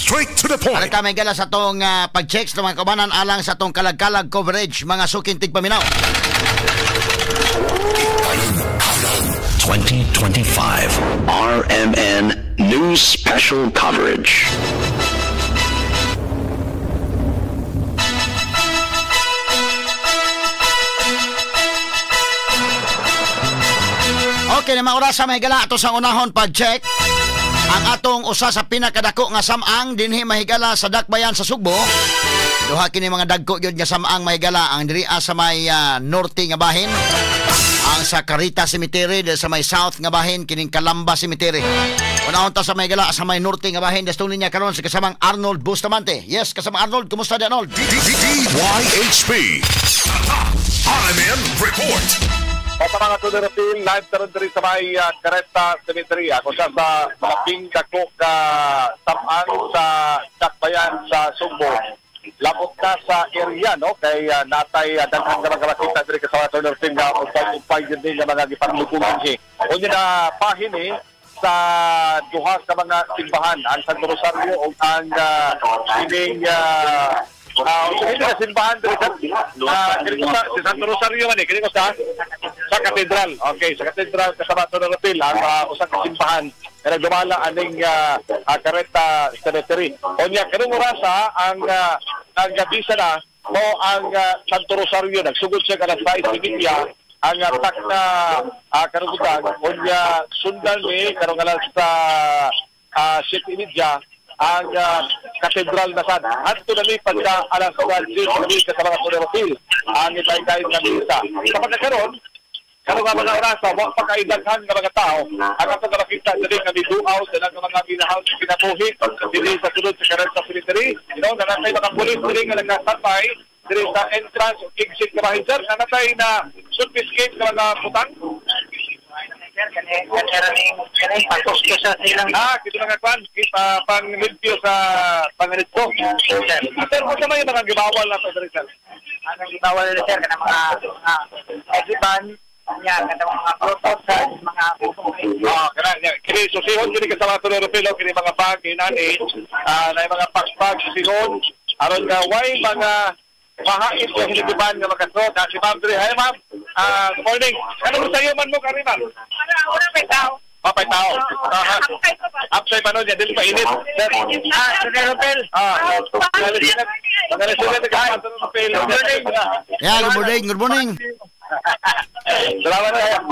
Straight to the point. Para kami gala sa atong pag-check sa mga kaubanan alang sa atong kalag-kalag coverage, mga suking tigpaminaw. 2025 RMN News Special Coverage. Okay, na mga orasa may gala ato sa unahon pag-check. Ang atong usa sa pinakadako nga samang dinhi mahigala sa Dakbayan sa Sugbo. Duha kini mga dagko gyud nga samang mahigala, ang diri sa may norte nga bahin, ang sa Carita Cemetery, sa may south nga bahin kining Calamba Cemetery. Unahon ta sa mahigala sa may norte nga bahin, dastong niya karon sa kasamang Arnold Bustamante. Yes, kasamang Arnold, kumusta di Arnold? DYHB RMN Report. Sa mga tunirapil, live karon diri sa may Careta Cemetery. Ako sa labing dako ka samang sa Dakbayan sa Sugbo. Labot na sa area, no? Kay natay daghan ka mga makita diri sa mga tunirapil nga umpay-umpay yun din nga mga gipanglubungan si. Unya na pahin sa duha sa mga simbahan, ang Santo Rosario o ang sining hindi na simbahan diri sa si Santo Rosario man kini ko sa katedral. Okay, sa katedral kasama to ng ang usa ka simbahan nga nagdumala aning Careta Cemetery. Unya karong orasa ang naggabisa na mo ang Santo Rosario, nagsugod siya alas 6:30 ang tak na karugutan. Unya sundan ni karong alas 7:30 ang katedral na sad. Adto na ni pagka alas 10:30 sa mga tunirapil ang itay-tay nga misa. Sa pagkakaroon, karon nga mga orasa, wa pa kaidaghan nga mga tao. Ang atong nakita diri nga miduaw sa mga ginahal sa kinabuhi diri sa sulod sa Careta Cemetery. You know, nanatay mga pulis diri nga nagkasabay diri sa entrance o exit nga bahin, sir. Nanatay na confiscate nga mga putang. Sir, kani patusto sa silang. Kito nga kwan, kita pang limpyo sa panganito. Sir, kung sa may mga gibawal na to, sir? Anong gibawal na, sir? Kana mga egiban, niya, kana mga protos, mga kana kini susihon kini kasama to Rupilo, kini mga bag inani, na mga pakpak susihon aron nga way mga mahait nga hinigiban nga makasuot. Si Ma'am diri. Hi ma'am. Good morning. Ano sayo man mo kari ma'am? Wala may tao. Mapay tao. Upside pa nun, dili pa init. Sir. Sir Rupel. Yeah, good morning, good morning. Salamat na.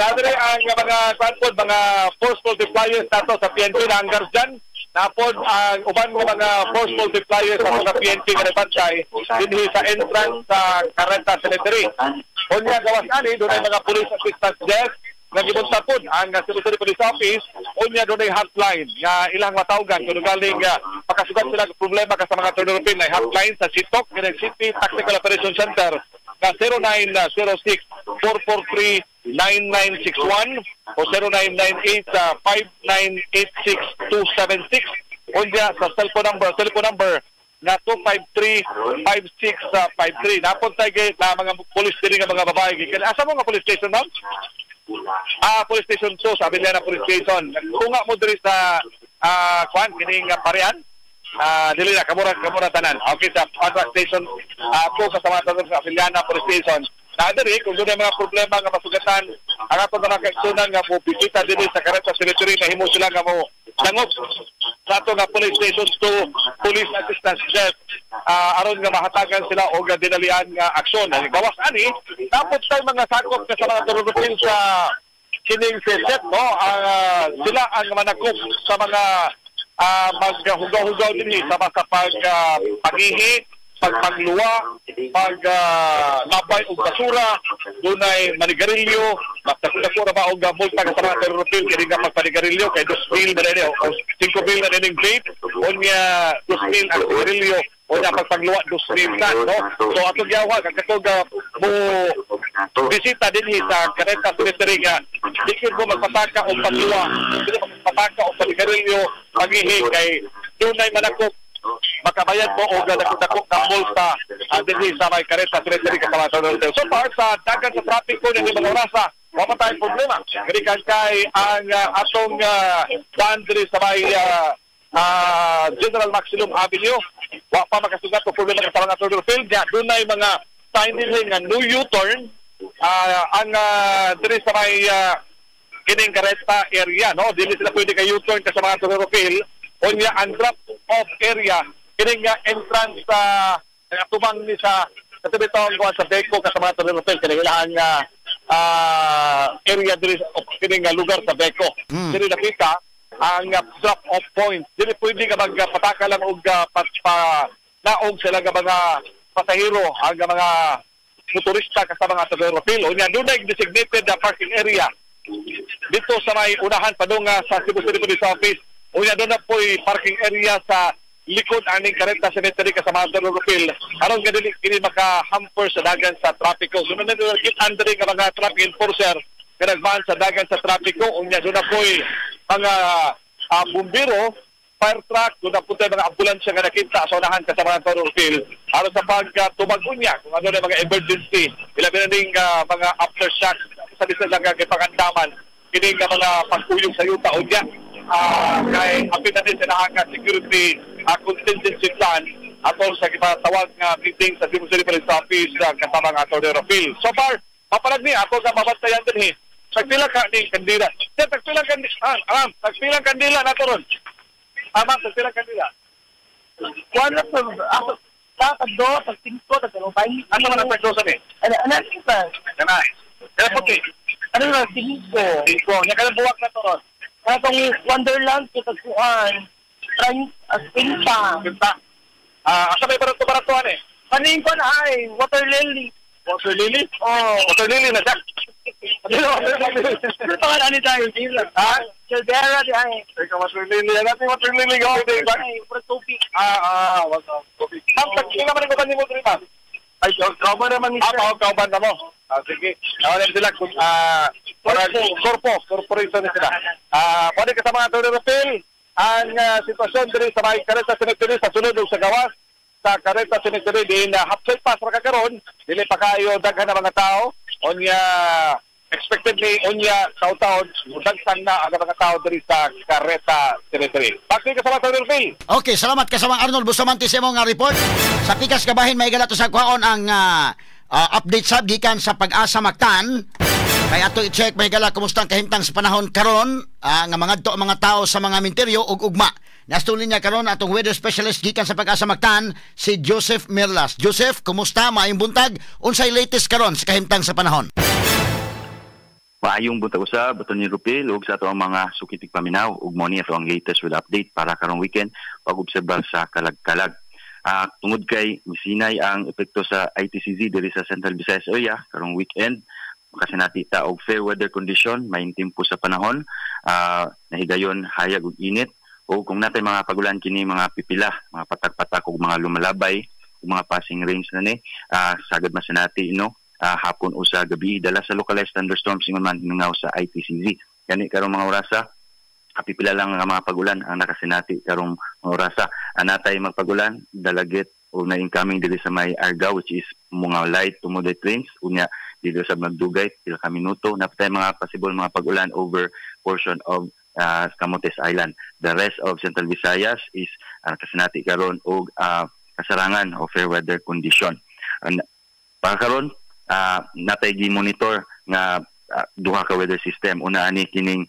Nadiri ang mga kwanpod, mga force multipliers nato sa PNP na ang guardian. Napod ang uban ng mga force multipliers sa mga PNP nga nabantay dinhi sa entrance sa Careta Cemetery. Unya gawas ani dunay mga police assistance desk nga gibunta pod ang Cemetery Police Office. Unya dunay hotline nga ilang matawgan kung galing pakasugat sila og problema ka sa mga turnover na hotline sa CITOC, kanang City Tactical Operation Center na 0906 443 9961 o 0998 5986 276. Unya sa cellphone number na 253-5653. Napunta na mga police diri nga mga babae. Asa mo nga police station, ma'am? Police station 2, sabi niya na police station. Tunga mo diri sa kwan kining parean. Dili na kamura tanan. Okay, sa Panra station ako kasama tanan sa Afiliana Police Station. Na diri kung dunay mga problema nga masugatan, ang atong mga kaigsunan nga mo bisita dinhi sa Careta Cemetery, mahimo sila nga mo dangop sa ato nga Police Station 2 Police Assistance Desk aron nga mahatagan sila og dinalian nga aksyon. Gawas ani, tapos tay mga sakop nga sa mga turupin sa kining set, no, sila ang manakop sa mga maghugaw-hugaw dinhi sa pag pangihi, pagpangluwa, pag labay og basura, dunay manigarilyo, magdako ra ba og multa sa mga terrorist kini nga pagpanigarilyo kay 2,000 na dinhi o 5,000 na dinhi vape, unya 2,000 ang sigarilyo, unya pagpangluwa 2,000 na, no? So atong giawag ang katong mo bisita dinhi sa Careta Cemetery nga di gyud mo magpataka og pagluwa, dili magpataka og panigarilyo, pangihi kay dunay manakop makabayad mo og dako-dako ka multa dinhi sa may Careta Cemetery kasama sa Norte. So far sa dagan sa trapiko dinhi mga orasa, wa pa tayong problema. Kani kay ang atong daan diri sa may General Maximum Avenue. Wa pa makasugat og problema sa mga Atty. Rufil. Nya dunay mga sign dinhi nga no U-turn ang diri sa may kining Carreta area, no? Dili sila pwede ka U-turn sa mga Atty. Rufil. Unya ang drop off area kining nga entrance sa atubang ni sa katubitong kuan sa Beco kasama Atty. Rufil, kini ilahan nga area diri o kining nga lugar sa Beco. Diri nakita ang drop off point. Dili pwede ka magpataka lang og naog sila nga mga pasahero, ang mga motorista kasama nga sa Rufil. Unya dunay designated parking area dito sa may unahan padung sa Cebu City Police Office. Unya doon na po'y parking area sa likod aning Carreta Cemetery kasama sa Rufil. Aron nga dili kini maka-hamper sa dagan sa trapiko. So na kita diri nga mga traffic enforcer nga nagmaan sa dagan sa trapiko. Unya doon na po'y mga bumbero, fire truck, doon na po tayo mga ambulansya nga nakita sa unahan kasama sa Rufil. Aron sa pagtubag unya kung ano na mga emergency, ilabi na ning mga aftershock sa bisan lang nga gipangandaman kini nga mga pagkuyog sa yuta. Unya kay apit na din sa nga security contingency plan atol sa gipatawag nga meeting sa Cebu City Police Office kasama nga Atty. Rufil. So far, mapalag ni ako sa mabantayan dinhi. Tagpila ka ni kandila. Sir, tagpilang kandila. Ah, tagpilang kandila na ron. Ah, ma'am, tagpilang kandila. Kuan na sa ako tag do, tag singko, tag dalawang. Ano man ang tagdosa ni? Ano ano ba? Kana. Kaya puti. Ano na singko? Singko. Nya kanang buwak na to ron. Kana tong Wonderland kita kuan. Train pinta. Pinta. Asa may barato-baratuan eh? Kaning kuan ay water lily. Water lily? Oh, water lily na siya. Ano pangalan ani tayo? Ha? Gilbera di ay. Ikaw water lily. Ano water lily go? Ay, puro tubig. Wala tubig. Ma'am, tagpila man ang uban nimo diri, ma'am? Ay, kauban naman ni sir. Kauban na mo. Sige. Nawala sila kung para corporation ni sila. Pwede ka sa mga Atty. Rufil ang sitwasyon diri sa may Carreta Cemetery sa sulod ug sa gawas sa Carreta Cemetery din hapsay pa sa kakaron, dili pa kayo daghan na mga tao. Unya expected ni unya sa taon daghan na ang mga tao diri sa Carreta Cemetery. Bakit ka sa mga Atty. Rufil? Okay, salamat kasamang Arnold Bustamante sa imong report. Sa pikas kabahin may galato sa kwaon ang update sab gikan sa Pag-asa Mactan. Kay ato i-check may gala kumusta ang kahimtang sa panahon karon nga mangadto ang mga tao sa mga minteryo ug ugma. Nastulin niya karon atong weather specialist gikan sa Pag-asa Mactan, si Joseph Merlas. Joseph, kumusta? Maayong buntag. Unsay latest karon sa kahimtang sa panahon? Maayong buntag usab, Atty. Rupil ug sa ato ang mga sukitig paminaw ug mo ni ato ang latest with update para karong weekend pag-obserbar sa kalag-kalag. Tungod kay misinay ang epekto sa ITCZ diri sa Central Visayas area karong weekend, makasinati ta og fair weather condition, maayong timpo sa panahon, nahigayon hayag ug init, o kung natay mga pagulan kini mga pipila, mga patak-patak ug mga lumalabay ug mga passing rains na ni, sagad masinati no hapon o sa gabi dala sa localized thunderstorms ingon man hinungaw sa ITCZ. Gani karong mga orasa, pipila lang ang mga pagulan ang nakasinati karong mga orasa. Anatay magpagulan dalagit o na incoming diri sa may Argao, which is mga light to moderate rains. Unya dili sa magdugay pila ka minuto napatay mga possible mga pagulan over portion of Camotes Island. The rest of Central Visayas is kasinati karon og kasarangan o fair weather condition. Para karon natay gi-monitor nga duha ka weather system. Una ani kining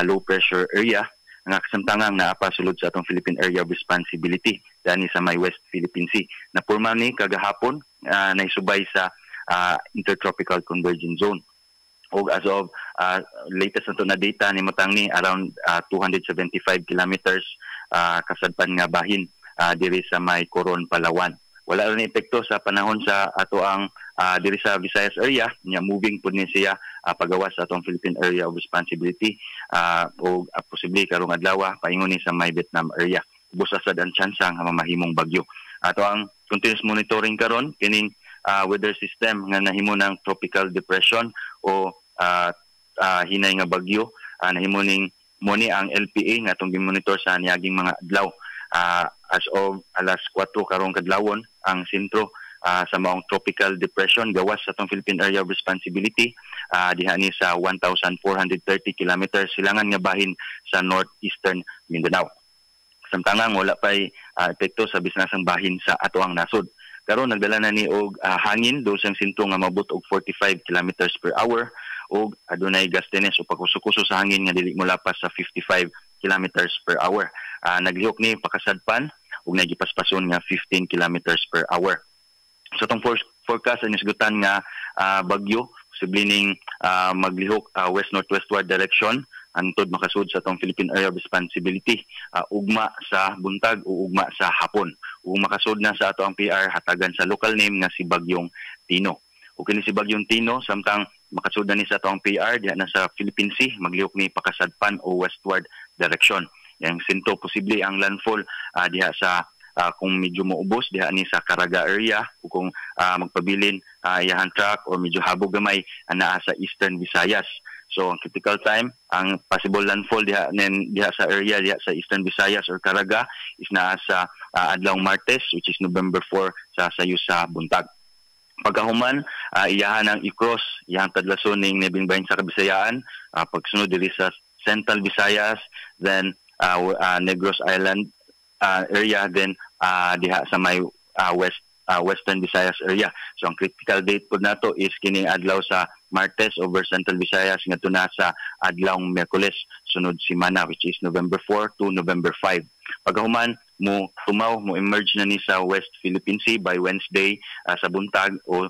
low pressure area nga kasamtangang naa pa sulod sa atong Philippine Area of Responsibility dani sa may West Philippine Sea. Napurma ni kagahapon naisubay sa Intertropical Convergence Zone. Og as of latest na to na data ni motang ni around 275 kilometers kasadpan nga bahin diri sa may Coron, Palawan. Wala rin epekto sa panahon sa ato ang diri sa Visayas area nya moving pud ni siya pagawas sa atong Philippine Area of Responsibility o posible karong adlaw paingon ni sa may Vietnam area. Busa sad ang tsansa nga mamahimong bagyo. Ato ang continuous monitoring karon kining weather system nga nahimo ng tropical depression o hinay nga bagyo, nahimo ning mo ni ang LPA nga atong gimonitor sa niaging mga adlaw. As of alas 4 karong kadlawon ang sentro sa maong tropical depression gawas sa atong Philippine Area of Responsibility diha ni sa 1,430 kilometers silangan nga bahin sa northeastern Mindanao. Samtangang wala pay epekto sa bisnasang bahin sa atoang nasod. Karon nagdala na ni og hangin do siyang sinto nga mabot og 45 kilometers per hour ug adunay gustiness o pagkuso-kuso sa hangin nga dili molapas sa 55 kilometers per hour. Naglihok ni pakasadpan ug nagipaspason nga 15 kilometers per hour. So itong forecast ang nisgutan nga bagyo posible ning maglihok west northwestward direction hantod makasud sa atong Philippine Area of Responsibility ugma sa buntag o ugma sa hapon. Ug makasud na sa ato ang PR, hatagan sa local name nga si Bagyong Tino. Ug kini si Bagyong Tino, samtang makasud na ni sa ato ang PR diha na sa Philippine Sea, maglihok ni pakasadpan o westward direction. Yang sinto, posible ang landfall diha sa kung medyo moubos diha ni sa Caraga area o kung magpabilin iyahan track or medyo habog gamay anaa sa Eastern Visayas. So ang critical time, ang possible landfall diha nen diha sa area diha sa Eastern Visayas or Caraga is naa sa adlawng Martes, which is November 4 sa sayo sa buntag. Pagkahuman, iyahan ang i-cross, iyahang tadlason ning nebing bahin sa Kabisayaan, pagsunod diri sa Central Visayas, then Negros Island area, then diha sa may Western Visayas area. So ang critical date po nato is kining adlaw sa Martes over Central Visayas ngadto na sa adlawng Miyerkules sunod semana, which is November 4 to November 5. Pagkahuman mo tumaw, mo emerge na ni sa West Philippine Sea by Wednesday sa buntag o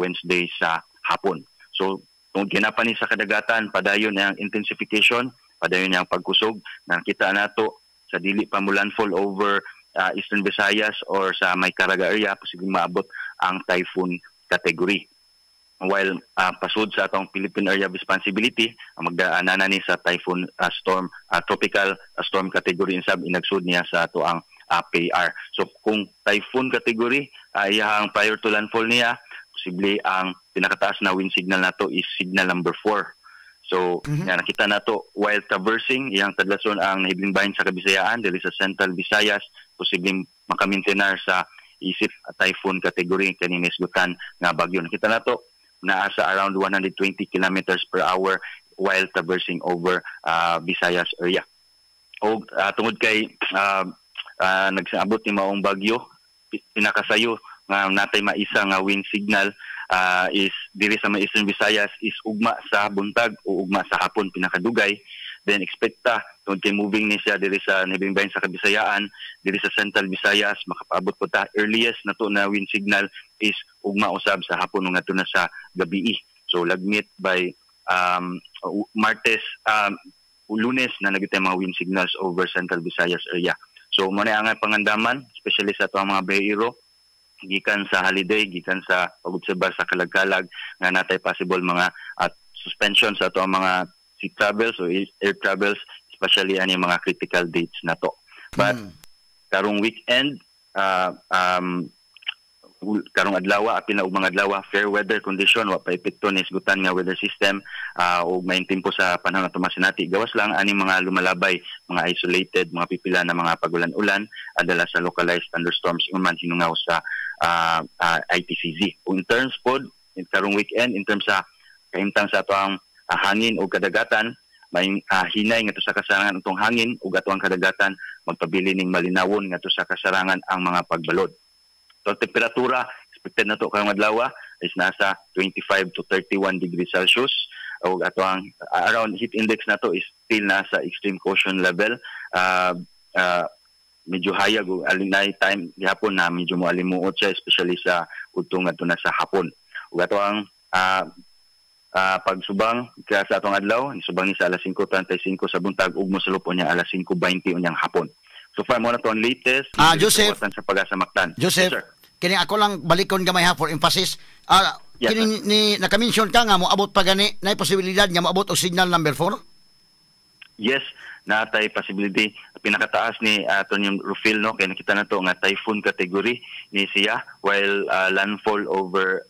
Wednesday sa hapon. So kung ginapan ni sa kadagatan, padayon ang intensification, padayon ang pagkusog. Nakita nato sa dili pa mo landfall over Eastern Visayas or sa may Caraga area, posibleng maabot ang typhoon category. While pasud sa atong Philippine Area of Responsibility, ang magdaanan na ni sa typhoon storm, tropical storm category insab inagsud niya sa ato ang PR. So kung typhoon category iyahang prior to landfall niya, posible ang pinakataas na wind signal nato is signal number 4. So, nakita nato while traversing iyang tadlason ang nahibling bahin sa Kabisayaan diri sa Central Visayas, posibleng makamintenar sa isip typhoon category kani nisgutan nga bagyo. Nakita nato naa sa around 120 kilometers per hour while traversing over Visayas area. O tungod kay nagsaabot ni maong bagyo, pinakasayo nga natay maisa nga wind signal is diri sa may Eastern Visayas is ugma sa buntag o ugma sa hapon pinakadugay. Then expecta tungod kay moving ni siya diri sa nibing bahin sa Kabisayaan, diri sa Central Visayas, makapaabot po ta earliest nato na wind signal is ugma usab sa hapon ngadto na sa gabii. So lagmit by Martes, Lunes na nagitay mga wind signals over Central Visayas area. So mo na ang pangandaman, especially sa ato ang mga biyahero gikan sa holiday, gikan sa pag-obserbar sa kalagkalag, nga natay possible mga at suspension sa ato ang mga sea travels o air travels, especially ani mga critical dates na to. But karong weekend, karong adlaw, apil na og mga adlaw, fair weather condition, wa pa epekto ni isgutan nga weather system ug maayong tempo sa panahon na masinati. Gawas lang ani mga lumalabay, mga isolated, mga pipila na mga pagulan-ulan adala sa localized thunderstorms man hinungaw sa ITCZ. In terms pod karong weekend, in terms sa kahimtang sa ato ang hangin o kadagatan, may hinay ngadto sa kasarangan atong hangin ug ato ang kadagatan magpabili ning malinawon ngadto sa kasarangan ang mga pagbalod. So temperatura expected na to karong adlaw is nasa 25 to 31 degrees Celsius ug ato ang around heat index nato is still nasa extreme caution level. Medyo hayag ug alinay time gihapon na medyo moalimuot siya, especially sa udto ngadto na sa hapon. Ug ato ang pagsubang kaya sa atong adlaw, subang ni sa alas 5:35 sa buntag ug mosulop unya alas 5:20 unyang hapon. So far mo na to ang latest. Joseph. Sa Pag-asa Mactan. Joseph, Yes, sir. Kini ako lang balikon gamay ha, for emphasis. Yes, kini ni naka-mention ka nga moabot pa gani, nay posibilidad nga moabot og signal number 4? Yes, natay possibility. Pinakataas ni aton yung Rufil, no, kay nakita na to nga typhoon category ni siya while landfall over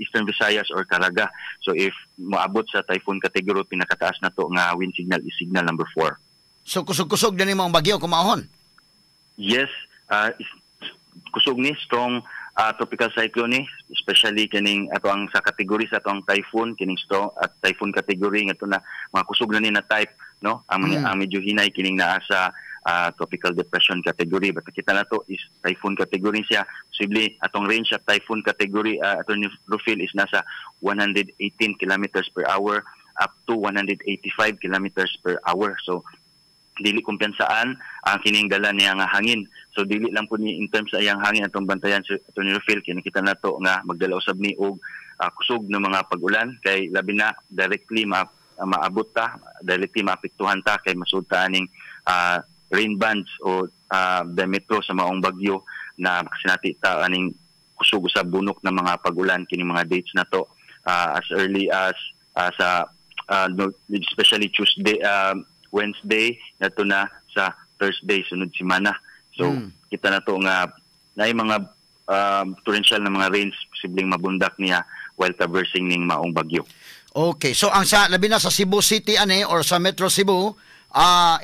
Eastern Visayas or Caraga. So if moabot sa typhoon category, pinakataas na to nga wind signal is signal number 4. So kusog-kusog na nimo ang bagyo kumaon. Yes, kusog ni, strong tropical cyclone ni, especially kining ato ang sa category sa ato ang typhoon, kining strong at typhoon category nga to na mga kusog na ni na type, no, ang, ang medyo hinay kining naa sa tropical depression category, but kita nato is typhoon category siya. Posible atong range sa typhoon category, Attorney Rufil, is nasa 118 kilometers per hour up to 185 kilometers per hour. So dili kumpiyansaan ang kining dala niya nga hangin. So dili lang po ni in terms sa iyang hangin atong bantayan si Attorney Rufil, kini kita nato nga magdala usab ni og kusog ng mga pag-ulan kay labi na directly maabot ta, directly maapektuhan ta kay masud ta aning rain bands o diametro sa maong bagyo na makasinati ta aning kusog sa bunok ng mga pag-ulan kining mga dates na to, as early as sa no, especially Tuesday, Wednesday nato na sa Thursday sunod semana. So kita na to nga naay mga torrential na mga rains posibleng mabundak niya while traversing ning maong bagyo. Okay, so ang sa labi na sa Cebu City ani or sa Metro Cebu,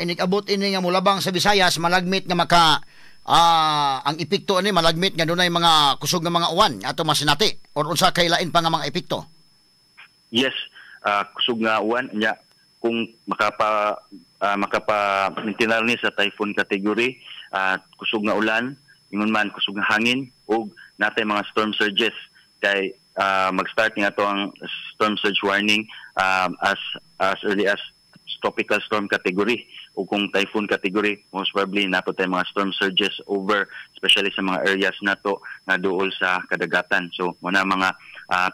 inig-abot ini nga mulabang sa Visayas, malagmit nga maka ang epekto ani, malagmit nga dunay mga kusog nga mga uwan ato masinati or unsa kay lain pa nga mga epekto? Yes, kusog nga uwan nya kung makapa maintain ni sa typhoon category, kusog nga ulan, ingon man kusog nga hangin ug natay mga storm surges kay mag-start nga to ang storm surge warning as early as tropical storm category, o kung typhoon category, most probably nato tay mga storm surges over, especially sa mga areas nato nga duol sa kadagatan. So muna mga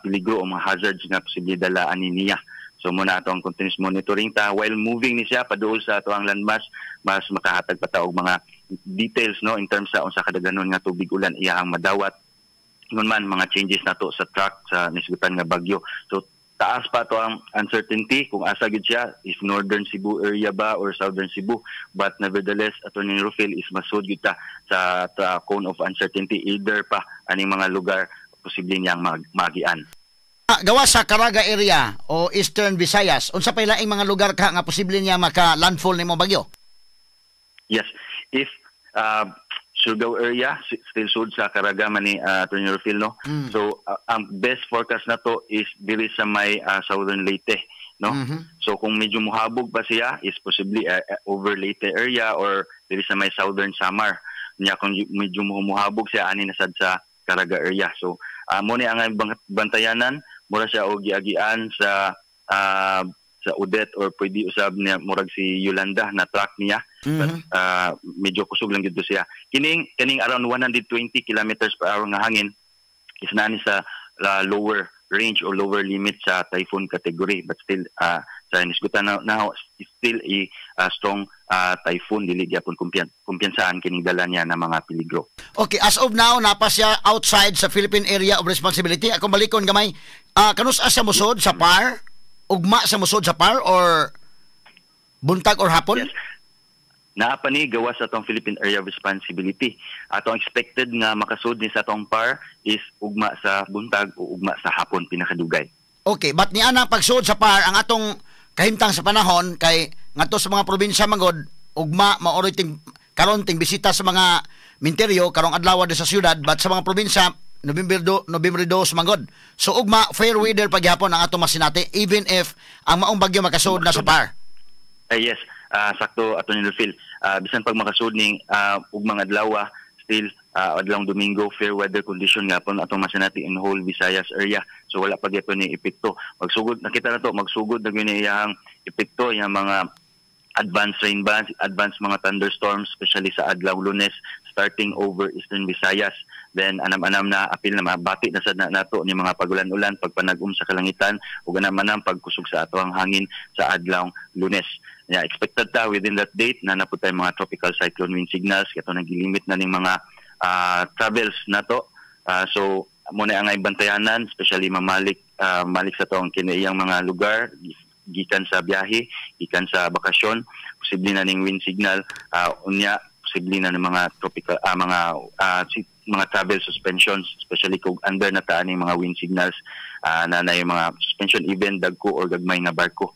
peligro o mga hazards nga posible dala ani niya. So muna ato ang continuous monitoring ta while moving ni siya paduol sa ato ang landmass, mas makahatag pa ta og mga details, no, in terms sa unsa kadaganon nga tubig ulan iyahang madawat, ingon man mga changes nato sa track sa nisgutan nga bagyo. So taas pa to ang uncertainty kung asa gid siya, if northern Cebu area ba or southern Cebu, but nevertheless, Attorney Rufil, is masud gyud ta sa cone of uncertainty. Either pa aning mga lugar posible niyang magian. Gawa sa Caraga area o Eastern Visayas, unsa pay laing mga lugar ka nga posible niya maka landfall nimo bagyo? Yes, if Surigao area, still sud sa Caraga man ni Attorney Rufil, no. So ang best forecast nato is diri sa may Southern Leyte, no. So kung medyo muhabog pa siya is possibly over Leyte area or diri sa may Southern Samar. Nya kung medyo muhabog siya ani na sad sa Caraga area. So mo ni ang bantayanan, mura siya og giagian sa Odette or pwede usab niya murag si Yolanda na track niya. But medyo kusog lang gid siya. Kining kaning around 120 kilometers per hour nga hangin is naa ni sa lower range or lower limit sa typhoon category, but still sa nisgutan na still a strong typhoon. Dili gyapon kumpiyansaan kining dala niya na mga peligro. Okay, as of now napa siya outside sa Philippine Area of Responsibility. Akong balikon gamay. Kanus asa mosod sa PAR? Ugma sa mosod sa PAR or buntag or hapon? Yes. Naa pa ni gawas sa atong Philippine Area of Responsibility. Atong expected nga makasud ni sa atong PAR is ugma sa buntag o ugma sa hapon pinakadugay. Okay, but ni ana pagsud sa PAR, ang atong kahimtang sa panahon kay ngadto sa mga probinsya mangod ugma maoray ting karon ting bisita sa mga minteryo karong adlaw sa syudad, but sa mga probinsya Nobyembre 2 mangod. So ugma fair weather pagyapon ang atong masinati even if ang maong bagyo makasud na sa PAR. Yes, sakto, Attorney Phil. Bisan pag makasud ning ugmang adlaw, still adlawng Domingo fair weather condition nga pon atong masinati in whole Visayas area. So wala pa gyapon ni epekto. Magsugod nakita na to, magsugod na gyud ni iyang epekto, iyang mga advanced rain bands, advanced mga thunderstorms, especially sa adlaw Lunes, starting over Eastern Visayas. Then anam-anam na apil na mabati na sad na nato ni mga pagulan-ulan, pagpanag-um sa kalangitan ug anam-anam pagkusog sa ato ang hangin sa adlaw Lunes. Yeah, expected ta within that date na napud tay mga tropical cyclone wind signals kato nagilimit na ning mga travels nato. So mo na ang bantayanan, especially mamalik malik sa to ang kinaiyang mga lugar gikan sa biyahe, gikan sa bakasyon, posible na ning wind signal, unya posible na ng mga tropical mga travel suspensions, especially kung under na ta aning mga wind signals, na yung mga suspension even dagko or gagmay nga barko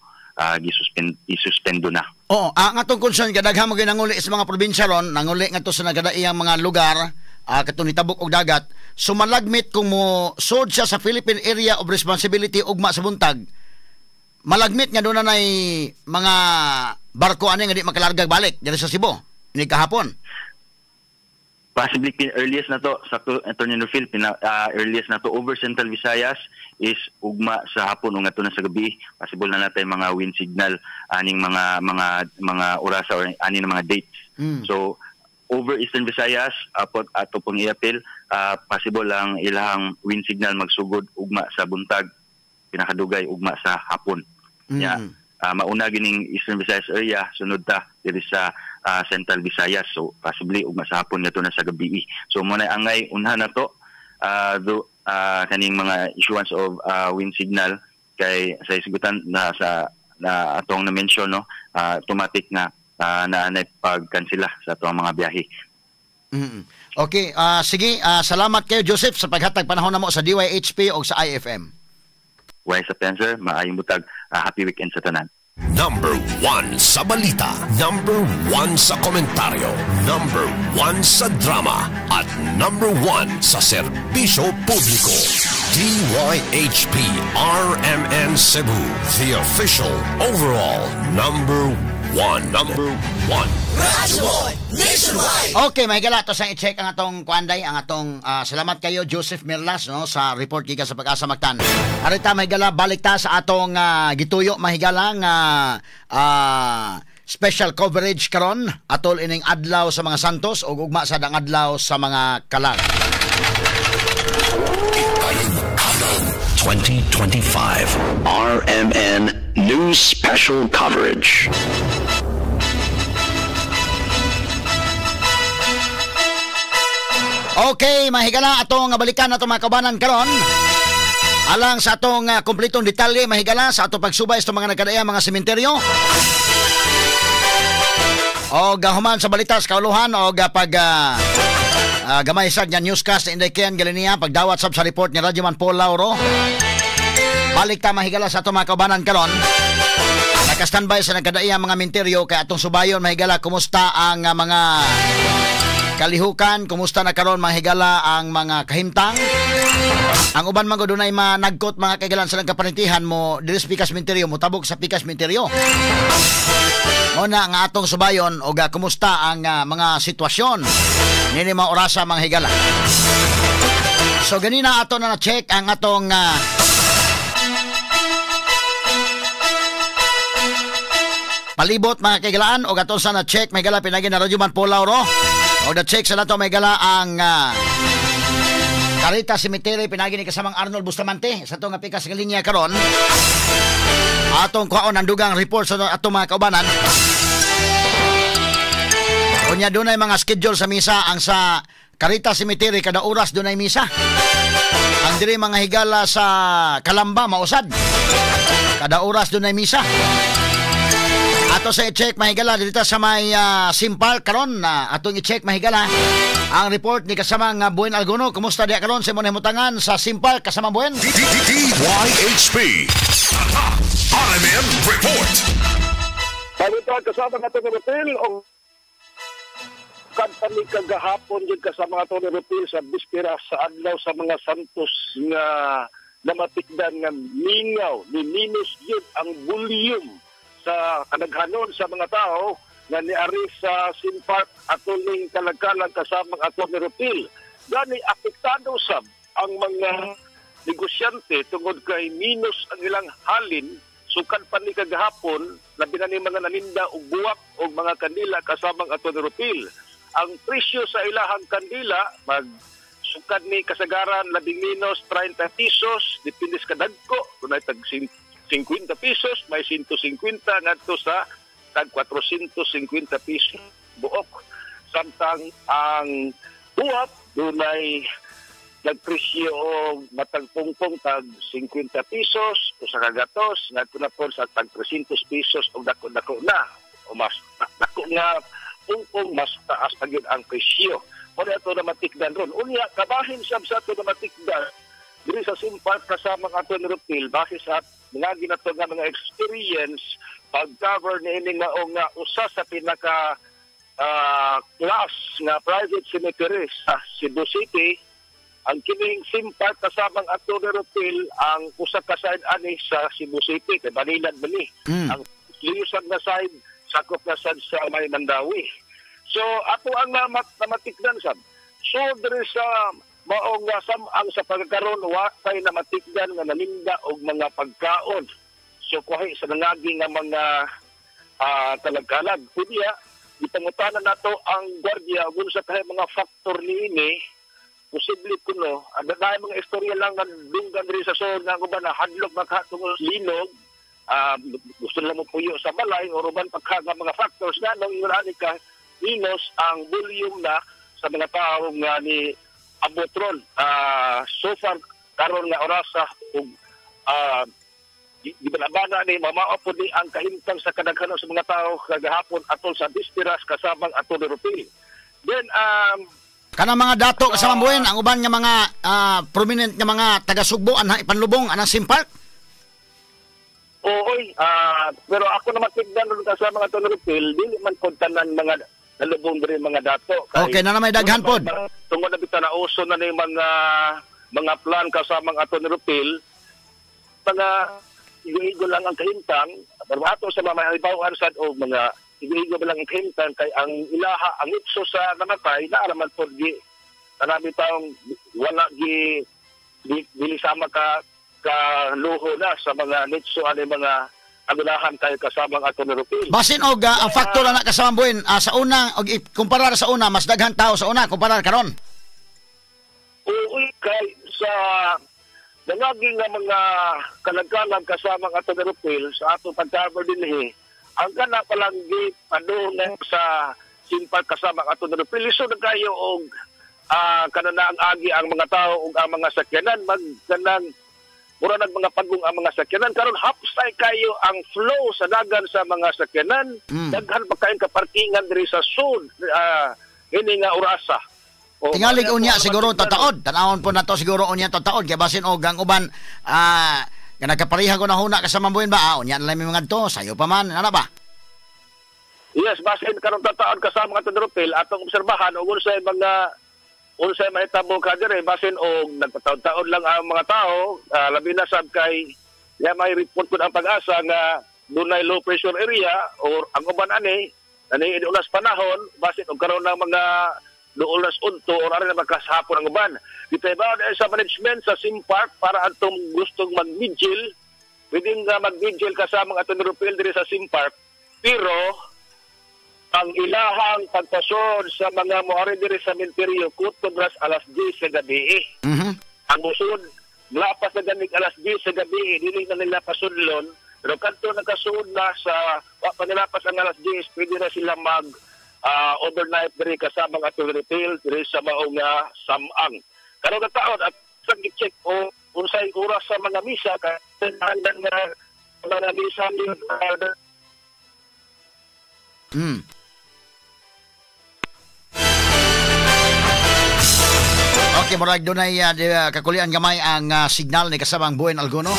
gisuspend isuspendo na. Oo, ang atong concern kay daghan mo nanguli sa mga probinsya ron, nanguli ngadto sa nagadaiyang mga lugar, katong nitabok og dagat. So malagmit kung mo sud siya sa Philippine Area of Responsibility ugma sa buntag. Malagmit nga doon na nay mga barko ani nga di makalargag balik diri sa Cebu. Ni kahapon. Possibly earliest na to sakto, Attorney Rufil, earliest na to over Central Visayas is ugma sa hapon o ngadto na sa gabi. Possible na natin mga wind signal aning mga orasa or aning mga dates. So over Eastern Visayas apot ato pong iapil, possible ang ilahang wind signal magsugod ugma sa buntag, pinakadugay ugma sa hapon. Ya, mauna gining Eastern Visayas area, sunod ta diri sa Central Visayas. So possibly ugma sa hapon ngadto na sa gabi. So mo na angay unha na to kaning mga issuance of wind signal kay sa isgutan na sa na atong na mention, no, automatic na naanay pagkansela sa atong mga biyahe. Okay, sige, salamat kayo Joseph sa paghatag panahon namo sa DYHP o sa IFM. Why sa sir, maayong butag, happy weekend sa tanan. Number 1 sa balita, number 1 sa komentaryo, number 1 sa drama, at number 1 sa serbisyo publiko. DYHP RMN Cebu, the official overall number 1. Number 1. Okay, mahigala to sa i-check ang atong kuanday, ang atong salamat kayo Joseph Merlas, no, sa report gikan sa Pag-asa Mactan. Arita mahigala, balik ta sa atong gituyo mahigala nga special coverage karon atol ining adlaw sa mga Santos ug ugma sad ang adlaw sa mga Kalag. 2025 RMN News Special Coverage. Okay, mahigala atong balikan atong mga kaubanan karon. Alang sa atong kumpletong detalye mahigala sa atong pagsubay sa mga nagkadaya mga sementeryo. O gahuman sa balita sa kauluhan o pag gamay sad nga newscast Inday Ken Galinia pagdawat sab sa report ni Radyoman Paul Lauro. Balik ta mahigala sa atong mga kaubanan karon. Naka-standby sa nagkadaya mga menteryo kay atong subayon mahigala kumusta ang mga kalihukan, kumusta na karon mga higala ang mga kahimtang. Ang uban man gud dunay managkot mga kaigalan sa nagkaparintihan mo diri sa Pikas Menteryo, motabok sa Pikas Menteryo. Mo na nga atong subayon og kumusta ang mga sitwasyon nini mga orasa mga higala. So ganina ato na na-check ang atong palibot mga kaigalaan og atong sa na-check may gala pinagi na Radyoman Paul Lauro. O na-check sa nato may gala ang Caritas Cemetery pinagi ni kasamang Arnold Bustamante sa itong pikas nga linya karon. Atong kuhaon ang dugang report sa atong mga kaubanan. Unya dunay mga schedule sa misa ang sa Caritas Cemetery kada oras dunay misa. Ang diri mga higala sa Kalamba mausad. Kada oras dunay misa. Ato sa i-check mahigala dito sa may Simpal karon atong i-check mahigala ang report ni kasamang Buen Alguno. Kumusta diya karon sa imong himutangan sa Simpal kasamang Buen? DYHP RMN Report. Balita kasama nga ni Rupil o kantani kagahapon jud kasama nga ni Rupil sa bispera sa adlaw sa mga Santos nga namatikdan nga mingaw ni minus jud ang volume sa kadaghanon sa mga tao nga niari sa Simpark atol ning kalagkalag kasamang ato ni Rupil. Gani apektado sab ang mga negosyante tungod kay minus ang ilang halin sukad pa ni kagahapon, labi na ni mga naninda og buwak og mga kandila kasamang ato ni Rupil. Ang presyo sa ilahang kandila mag sukad ni kasagaran labing minus 30 pesos, depende sa kadagko, dunay tag 50 pesos, may 150 ngadto sa tag 450 pesos buok. Samtang ang buwak dunay nagpresyo og matag pungpong tag 50 pesos usa ka gatos ngadto na pod sa tag 300 pesos og dako-dako na o mas dako nga pungpong mas taas pa gyud ang presyo. Mo ato na matikdan ron. Unya kabahin sab sa ato na matikdan diri sa Simpark kasama ang ato ni Rupil base sa mga ginato nga mga experience pag-cover niini nga nga usa sa pinaka class nga private cemetery sa Cebu City. Ang kining Simpark kasamang ato ni Rupil ang usa ka side ani sa Cebu City kay Banilad man ni. Ang liyusan na side sakop na sad sa may Mandawi. So ato ang namatikdan sab. So diri sa maong samang sa pagkaron wa tay namatikdan nga nalinda og mga pagkaon. So kuhi sa nangagi nga mga talagkalag. Kunya gipangutana nato ang gwardiya ug unsa kahay mga factor niini. Posible kuno adunay mga istorya lang nga dunggan diri sa sod nga uban na hadlok makatungod linog, gusto nila mo puyo sa balay o uban pagka nga mga factors nga nung ingon ani ka minus ang volume na sa mga tao nga ni abotron. So far karon nga orasa ug gibalabana ni mamao po ni ang kahimtang sa kadaghanon sa mga tao kagahapon atol sa Bispiras kasamang atol ni Rupil. Then kanang mga dato kasamang Buhen, ang uban nga mga prominent nga mga taga-Sugbo anha ipanlubong anang Simpark. Ooy, pero ako naman tignan ron kasama nga atol ni Rupil, dili man pod tanan mga nalubong diri mga dato. Kay, okay na na may daghan pod. Tungod na bitaw na uso na ni mga plan kasamang atol ni Rupil, mga igo-igo lang ang kahimtang, pero ato sa mga mahibaw-an sad o mga igo-igo lang ang kahimtang kay ang ilaha ang ipso sa namatay naaraman pod gi kanami taong wala gi dili sama ka luho na sa mga nitso ani mga agulahan kay kasamang ato ni Rupil. Basin og ang factor na kasamang Buhen sa una og ikumpara sa una mas daghan tao sa una kumpara karon. Uy, kay sa nangagi nga mga kalagkalag kasamang ato ni Rupil sa ato pag-cover dinhi, ang kana palang gate padung sa Simpark kasamang ato ni Rupil, lisod na kayo og kanana ang agi ang mga tao ug ang mga sakyanan mag kanang mura nag mga pagong ang mga sakyanan karon hapsay kayo ang flow sa dagan sa mga sakyanan. Daghan pa kayong kaparkingan diri sa sud ini nga orasa. Tingalig unya siguro tataod. Tanawon po nato siguro unya tataod kay basin og ang uban nga nagkapareha ko na huna kasamang Buhen ba unya na lang may mga to sayo pa man ana ba? Yes, basin karon tataod kasama nga Rupil atong obserbahan og unsay mga unsay mahitabo ka diri basin og nagpataod-taod lang ang mga tao, labi na sab kay ya may report pud ang Pag-asa nga dunay low pressure area or ang uban ani ani ulas panahon basin og karon ng mga duolas unto or ari na magkasahapon ang uban. Dito ba sa management sa Simpark para atong gustong mag-vigil, pwede nga mag-vigil kasama ang atong Rupil diri sa Simpark, pero ang ilahang pagpasod sa mga moari diri sa menteryo kutob ras alas 10 sa gabi. Mm-hmm. Ang musod lapas na ganig alas 10 sa gabi, dili na nila pasudlon, pero kadto nakasuod na sa wa pa nilapas ang alas 10, pwede na sila mag overnight diri kasamang atong retail diri sa maong samang. Karon nga taon at sa gi-check o unsay oras sa mga misa kay nga mga misa Okay, murag dunay kakulian gamay ang signal ni kasamang Buhen Alguno.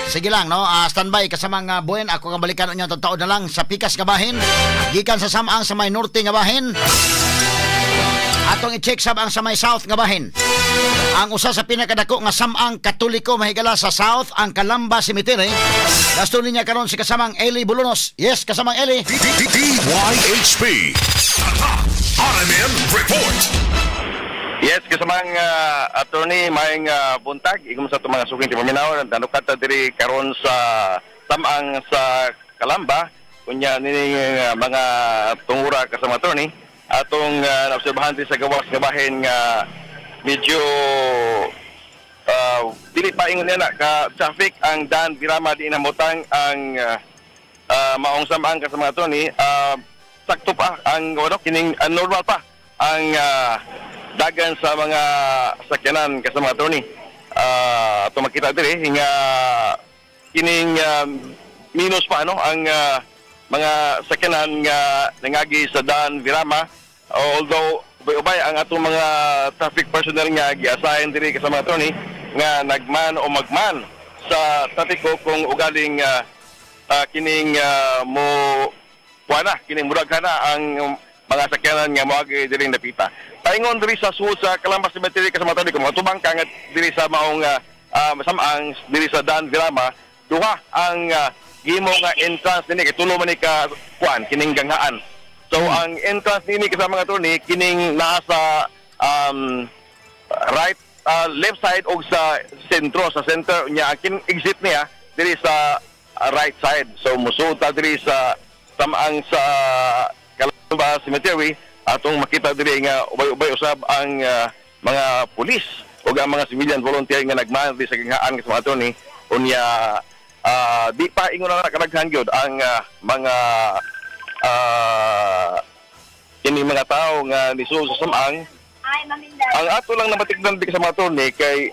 Sige lang, no? Standby kasamang Buhen. Ako kang balikan ninyo tataod na lang sa pikas nga bahin. Gikan sa samang sa may norte nga bahin. Atong i-check sab ang sa may south nga bahin. Ang usa sa pinakadako nga samang Katoliko mahigala sa south, ang Calamba Cemetery. Gasto niya karon si kasamang Eli Bulunos. Yes, kasamang Eli. DYHP. RMN Report. Yes, kasamang attorney, maayong buntag. Igom sa itong mga suking timaminaw, nanukat ta diri karon sa samang sa Calamba. Kunya nining mga tungura kasama attorney, atong naobserbahan diri sa gawas nga bahin nga medyo dili pa ingon niya na ka traffic ang Dan Virama di inamutang ang maong samang kasama attorney, sakto pa ang ano kining normal pa ang dagan sa mga sakyanan kasama attorney. Ato makita diri nga kining minus pa ano ang mga sakyanan nga nangagi sa Dan Virama, although ubay-ubay ang atong mga traffic personnel nga gi-assign diri kasama attorney nga nagman o magman sa trapiko kung ugaling kining mo kuana kining murag kana ang mga sakyanan nga moagi diri napita. Paingon diri sa sulod sa Calamba Cemetery kasama attorney, kung matubang ka nga diri sa maong samang diri sa Dan Virama, duha ang gimo nga entrance dinhi kay tulo man ni ka kuan kining ganghaan. So ang entrance nini, kasama nga attorney, kining naa sa right left side og sa sentro, sa center niya. Ang kining exit niya diri sa right side. So musuod ta diri sa samang sa Calamba Cemetery, atong makita diri nga ubay-ubay usab ang mga pulis ug ang mga civilian volunteer nga nagman diri sa ganghaan, sa mga attorney. Unya di pa ingon na kadaghan gyud ang mga kini mga tao nga nisuod sa samang. Ang ato lang namatikdan di sa mga attorney kay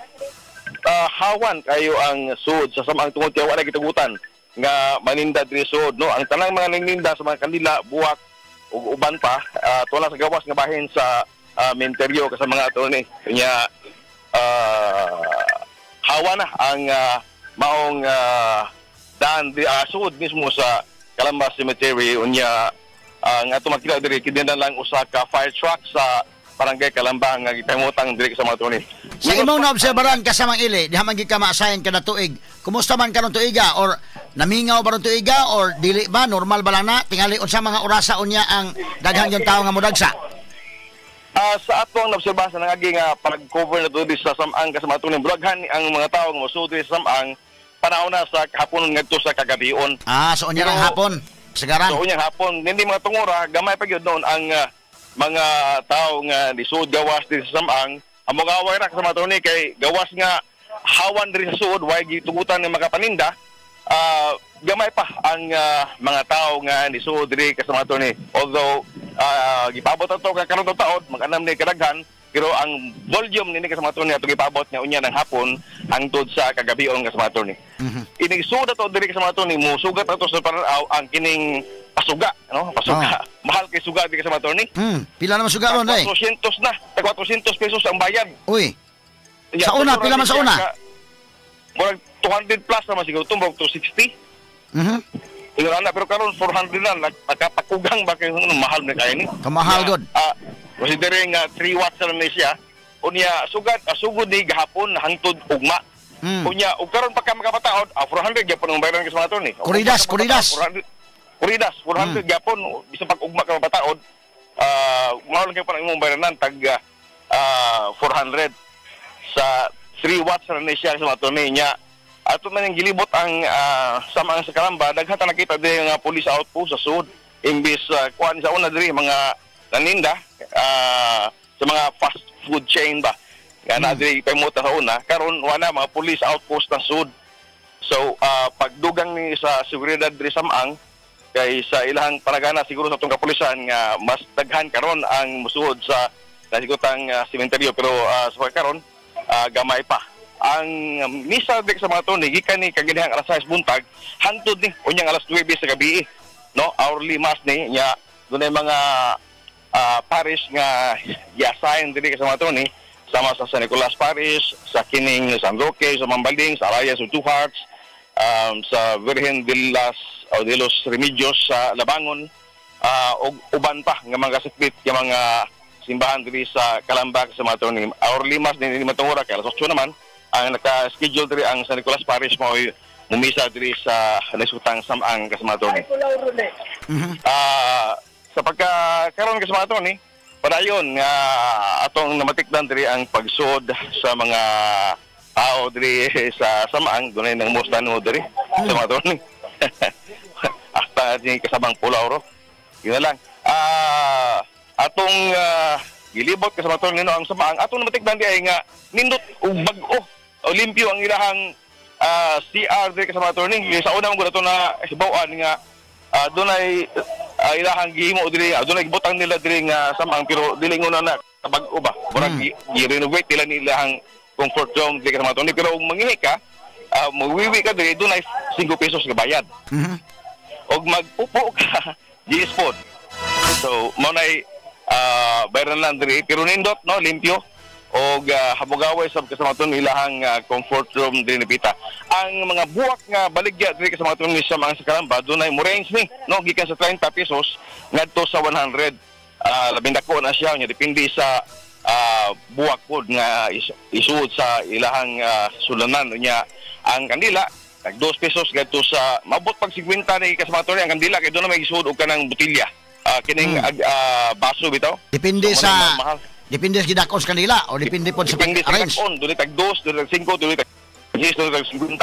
hawan kayo ang suod sa samang tungod kay wala gitugutan nga maninda diri suod, no? Ang tanang mga naninda sa mga kandila, buwak ug uban pa, tuwa sa gawas nga bahin sa menteryo, sa mga attorney. Nya hawa na ang maong daan di suod mismo sa Calamba Cemetery. Unya ang ato makita diri, kini na lang usa ka fire truck sa Barangay Calamba nga gipahimutang diri sa mga attorney. Sa imong naobserbaran, kasamang Ili, diha man gid ka ma-assign kada tuig. Kumusta man karon tuiga or namingaw ba ron tuiga or dili ba, normal ba lang na? Tingali unsa mga orasa unya ang daghan yung tao nga modagsa? Sa ato ang naobserbahan sa nangagi nga pag-cover na diri sa samang, kasama attorney, daghan ang mga tao nga mosuod diri sa samang panahon na sa hapon ngadto sa kagabion. Ah, so unya lang hapon. Sigaran. So unyang hapon, hindi mga tungura, gamay pa gyud noon ang mga tao nga nisuod gawas diri sa samang. Ang mga away ra, kasama attorney, kay gawas nga hawan diri sa suod, way gitugutan ng makapaninda. Gamay pa ang mga tao nga nisuod diri, kasama attorney. Although gipabot ato ka karon taon, mag-anam ni kadaghan, pero ang volume nini, kasama attorney, ato gipabot nga unya ng hapon hangtod sa kagabion, kasama attorney. Inig suod ato diri, kasama attorney, musugat ato sa paranaw ang kining pasuga, no? Pasuga. Mahal kay suga diri, kasama attorney. Pila naman suga ron day? 400 na, tag 400 pesos ang bayad. Uy, Ya, sa una, pila man sa una? Murag 200 plus naman siguro ito, murag 260. Ingon na, pero karon 400 na, nakapakugang ba kayo, ano, mahal na kayo ni. Kamahal gud. Considering nga 3 watts na ni siya, unya sugad sugod ni gahapon hangtod ugma. Unya ug karon pagka makapataod, 400 gyapon ang bayaran ka sa mga attorney. Kuridas, kuridas. 400, kuridas, 400 gyapon bisan pag ugma ka mapataod, mao lang gyapon ang imong bayranan, tag 400 sa 3 watts na ni siya sa mga attorney niya. Ato man yung gilibot ang samang sa Calamba, daghan ta nakita diri nga police outpost sa sud. Imbis kuan sa una diri mga naninda sa mga fast food chain ba. Nga na diri pahimutan sa una, karon wala, mga police outpost na sud. So pagdugang ni sa seguridad diri samang kay sa ilahang panagana siguro sa atong kapulisan nga mas daghan karon ang musuod sa nasigutang sementeryo, pero sa pagkaron gamay pa. Ang misa sa mga attorney gikan ni kaganihang alas 6 buntag hangtod ni unyang alas 9 sa gabi, no? Hourly mass ni nya. Dunay mga parish nga gi-assign diri sa mga attorney, sama sa San Nicolas Parish, sa kining San Roque, sa Mambaling, sa Arayas of Two Hearts, sa Virgen de las o de los Remedios sa Labangon, ug uban pa nga mga sikbit nga mga simbahan diri sa Calamba sa mga attorney. Hourly mass ni matungura kay alas 8 naman ang naka-schedule diri ang San Nicolas Parish mo mumisa diri sa nasutang samang, kasama attorney. Sa pagka karon, kasama attorney, padayon nga atong namatikdan diri ang pagsuod sa mga tao diri sa samang. Dunay nang musta no diri sa mga attorney. Hasta ni kasamang Pulaw ro. Yun na lang. Atong gilibot, kasama attorney, no, ang samang atong namatikdan di ay nga nindot ug bag-o o limpyo ang ilahang CR diri, kasama attorney. Sa una man gud ato na hibaw-an nga dunay ilahang gihimo diri, dunay gibutang nila diri nga samang, pero dili nguna na bag-o ba. Murag gi-renovate nila ni ilahang comfort zone diri, kasama attorney. Pero kung mangihi ka, magwiwi ka diri, dunay 5 pesos nga bayad. Og magpupo ka, 10 pod. So mao nay bayaran lang diri, pero nindot, no, limpyo og habugaway sab, kasama attorney, ilahang comfort room diri nipita. Ang mga buwak nga baligya diri, kasama attorney, sa mga sa Calamba, dunay mo range ni, no, gikan sa 30 pesos ngadto sa 100. Labing dako na siya nya depende sa buwak pod nga isuod sa ilahang sulanan. Nya ang kandila tag 2 pesos ngadto sa mabot pag 50 ni, kasama attorney, ang kandila kay doon na may isuod og kanang botelya. Kining baso bitaw. Depende So, sa manay mahal. Depende sa gidakon sa kanila o depende po sa Depende sa pag-arrange. dakon, dunay tag 2, dunay tag 5, dunay tag 10, dunay tag 50.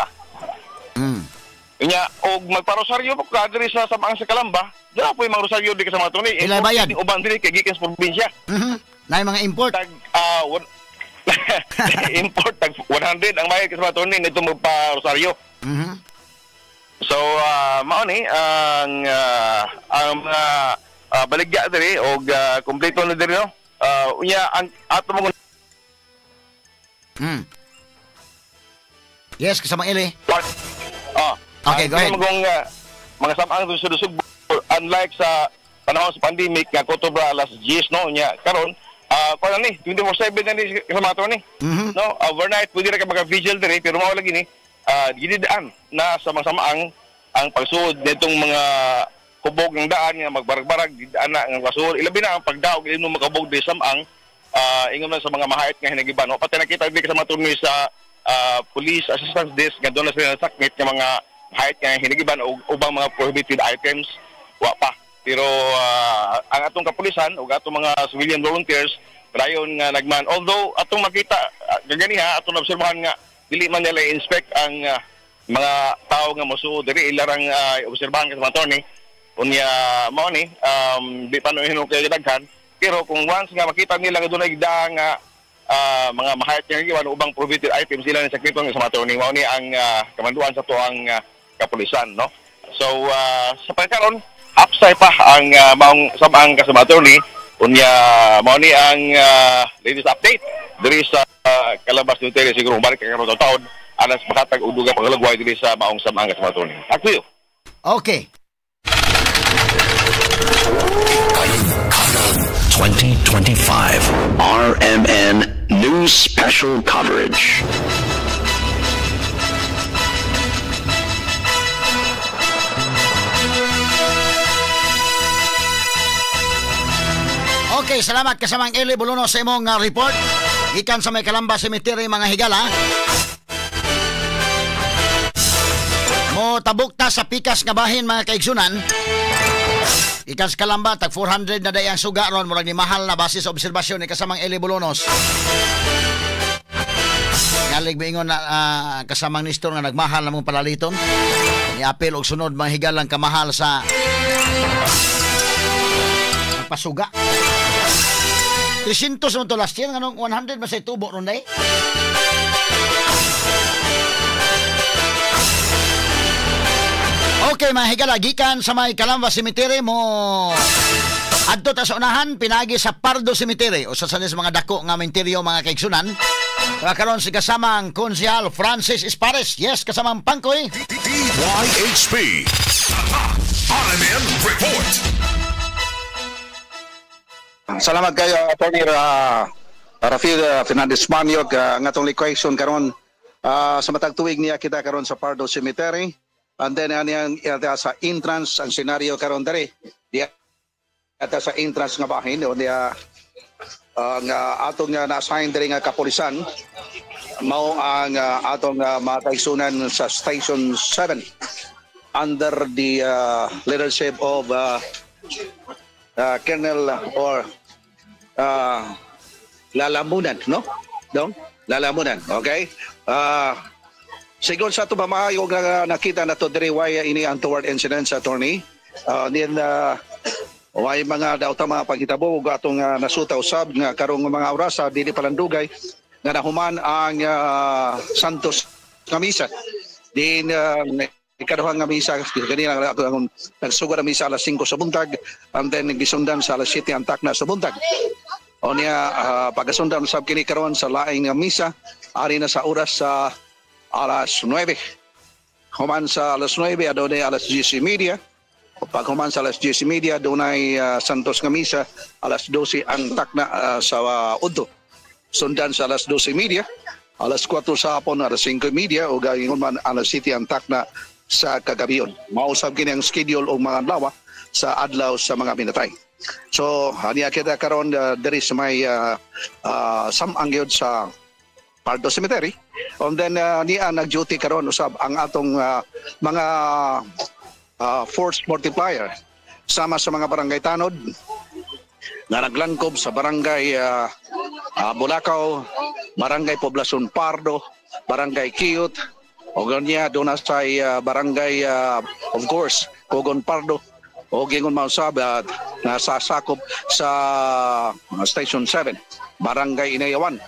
Unya og magparosaryo pa ka diri sa Samang sa Kalamba, dira po yung mga rosaryo di ka sa mga tuni. Pilay bayad? Import, uban diri kay gikan sa probinsya. Naay mga import. Tag import tag 100 ang bayad ka sa mga tuni nito magpa-rosaryo. So mao ni ang ang mga baligya diri og kompleto na diri, no. Unya ang ato mo Yes, kasamang Eli. Ah, Okay, go ahead. Magong, mga samang sa Sugbo, unlike sa panahon sa pandemic nga kotobra alas 10, no, nya karon kuan ni 24/7 na ni sa mga ni. No, overnight pwede ra ka maka-vigil diri, pero mao lagi ni gididaan na sa mga samaang ang pagsuod nitong mga hubog ng daan nga magbarag-barag didaan na ang pagsuod, ilabi na ang pagdaog imo makabog di samang ingon man sa mga mahait nga hinagiban. No, pati nakita diri sa mga turnoy sa police assistance desk nga doon na sila nasakmit nga mga mahait nga hinagiban o ubang mga prohibited items wa pa. Pero ang atong kapulisan ug atong mga civilian volunteers dayon nga nagman, although atong makita gaganiha atong obserbahan nga dili man nila inspect ang mga tao nga mosuod diri, ilarang obserbahan ka sa mga attorney. Unya mao ni di pa no hinung kay daghan, pero kung once nga makita nila nga dunay daa nga mga mahayat nga giwan ubang prohibited items, sila ni sakriton sa mga attorney. Mao ni ang kamanduan sa tuang kapulisan, no. So sa pagkaron upside pa ang maong samang ka sa mga attorney. Unya mao ni ang latest update diri sa Kalabas Cemetery. Siguro balik kay karon taon alas makatag og duga pangalagway diri sa maong samang ka sa mga attorney. Ako. Okay. Karon 2025 RMN News Special Coverage. Okay, salamat kasamang Eli Boluno sa imong report. Gikan sa may Kalamba Cemetery, mga higala. Mo tabok ta sa pikas nga bahin, mga kaigsunan. Gikan sa Kalamba, tag 400 na day ang suga ron, murag ni mahal na base sa obserbasyon ni kasamang Eli Bolonos. Ngalig moingon na kasamang Nestor nga nagmahal na mong palaliton. Ni apel og sunod mga higalang kamahal sa pasuga. 300 mo to last year, nganong 100 ba sa tubo ron day? Okay, mga higala, gikan sa may Kalamba Cemetery mo adto ta sa unahan, pinagi sa Pardo Cemetery o sa sa mga dako nga menteryo, mga kaigsunan. Karon si kasamang Konsehal Francis Espares. Yes, kasamang Pangkoy. DYHP RMN Report. Salamat kayo, Attorney Rafael Fernandez Maniog. Ang atong liquidation karon sa matag tuig niya kita karon sa Pardo Cemetery. And then aniyang sa entrance ang senaryo karon diri. Diya sa entrance nga bahin o niya ang atong na-assign diri nga kapulisan mao ang atong mga kaigsunan sa Station 7 under the leadership of Colonel or Lalamunan, no? No? Lalamunan, okay? Sigon sa ato ba maayo nga nakita na to diri why ini untoward incidents, attorney. Nin why mga daw ta mga paghitabo ug atong nasuta usab nga karong mga orasa dili palandugay nga nahuman ang Santos nga misa. Din ikaduhang nga misa kanina ang nagsugod ang misa alas 5 sa buntag and then gisundan sa alas 7 ang takna sa buntag. O niya pagasundan usab kini karon sa laing nga misa ari na sa oras sa alas 9. Human sa alas 9 adunay alas 10:30. Pag human sa alas 10:30 dunay Santos nga misa alas 12 ang takna sa udto. Sundan sa alas 12:30, alas 4 sa hapon, alas 5:30 o gayon man alas 7 ang takna sa kagabion. Mausab kini ang schedule og mga adlaw sa adlaw sa mga minatay. So aniya kita karon diri sa may samang gyud sa Pardo Cemetery. And then niya nag-duty karon usab ang atong mga force multiplier. Sama sa mga barangay tanod nga naglangkob sa barangay Bulacau, Barangay Poblacion Pardo, Barangay Kiyot, o ganya doon na sa barangay of course Cogon Pardo, o gingon mausab at nasasakop sa Station 7, Barangay Inayawan.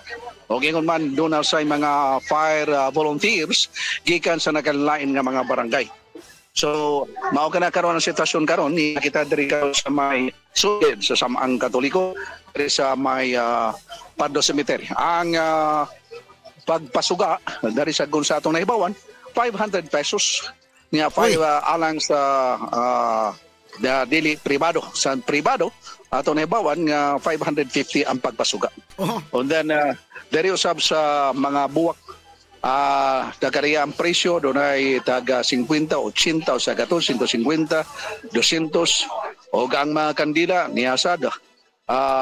O gingon man doon na sa mga fire volunteers gikan sa nagkalain nga mga barangay. So mao kana karon ang sitwasyon karon ni kita diri sa may sugid sa Samang Katoliko diri sa may Pardo Cemetery. Ang pagpasuga dari sa gun sa atong nahibawan 500 pesos niya five alang sa dili pribado. Sa pribado atong nahibawan nga 550 ang pagpasuga. And then diri usab sa mga buwak nagkariya ang presyo dunay taga 50, 80 sa gato 150, 200 og ang mga kandila niyasad.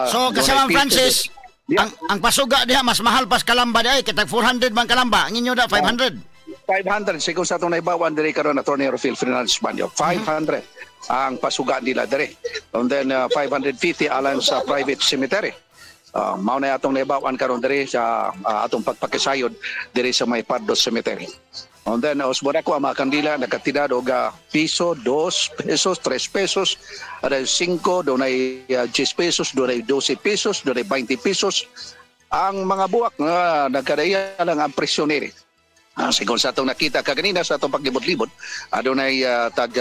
So kasama Francis, yeah. ang pasuga diha mas mahal pas kalamba diha kitag 400 man kalamba, ang inyo da 500. 500 sigon sa atong naibawan diri karon Attorney Rofil Fernandez Banyo. 500 ang pasuga nila diri. And then 550 alang sa private cemetery. Mao na atong naibawan karon diri sa atong pagpakisayod diri sa may Pardo Cemetery. And then usbon ako ang mga kandila nagkatidad og piso, 2 pesos, 3 pesos, aray 5, dunay 10 pesos, dunay 12 pesos, dunay 20 pesos. Ang mga buwak nga nagkadaya lang ang presyo nila. Sigon sa atong nakita kaganina sa atong paglibot-libot, adunay tag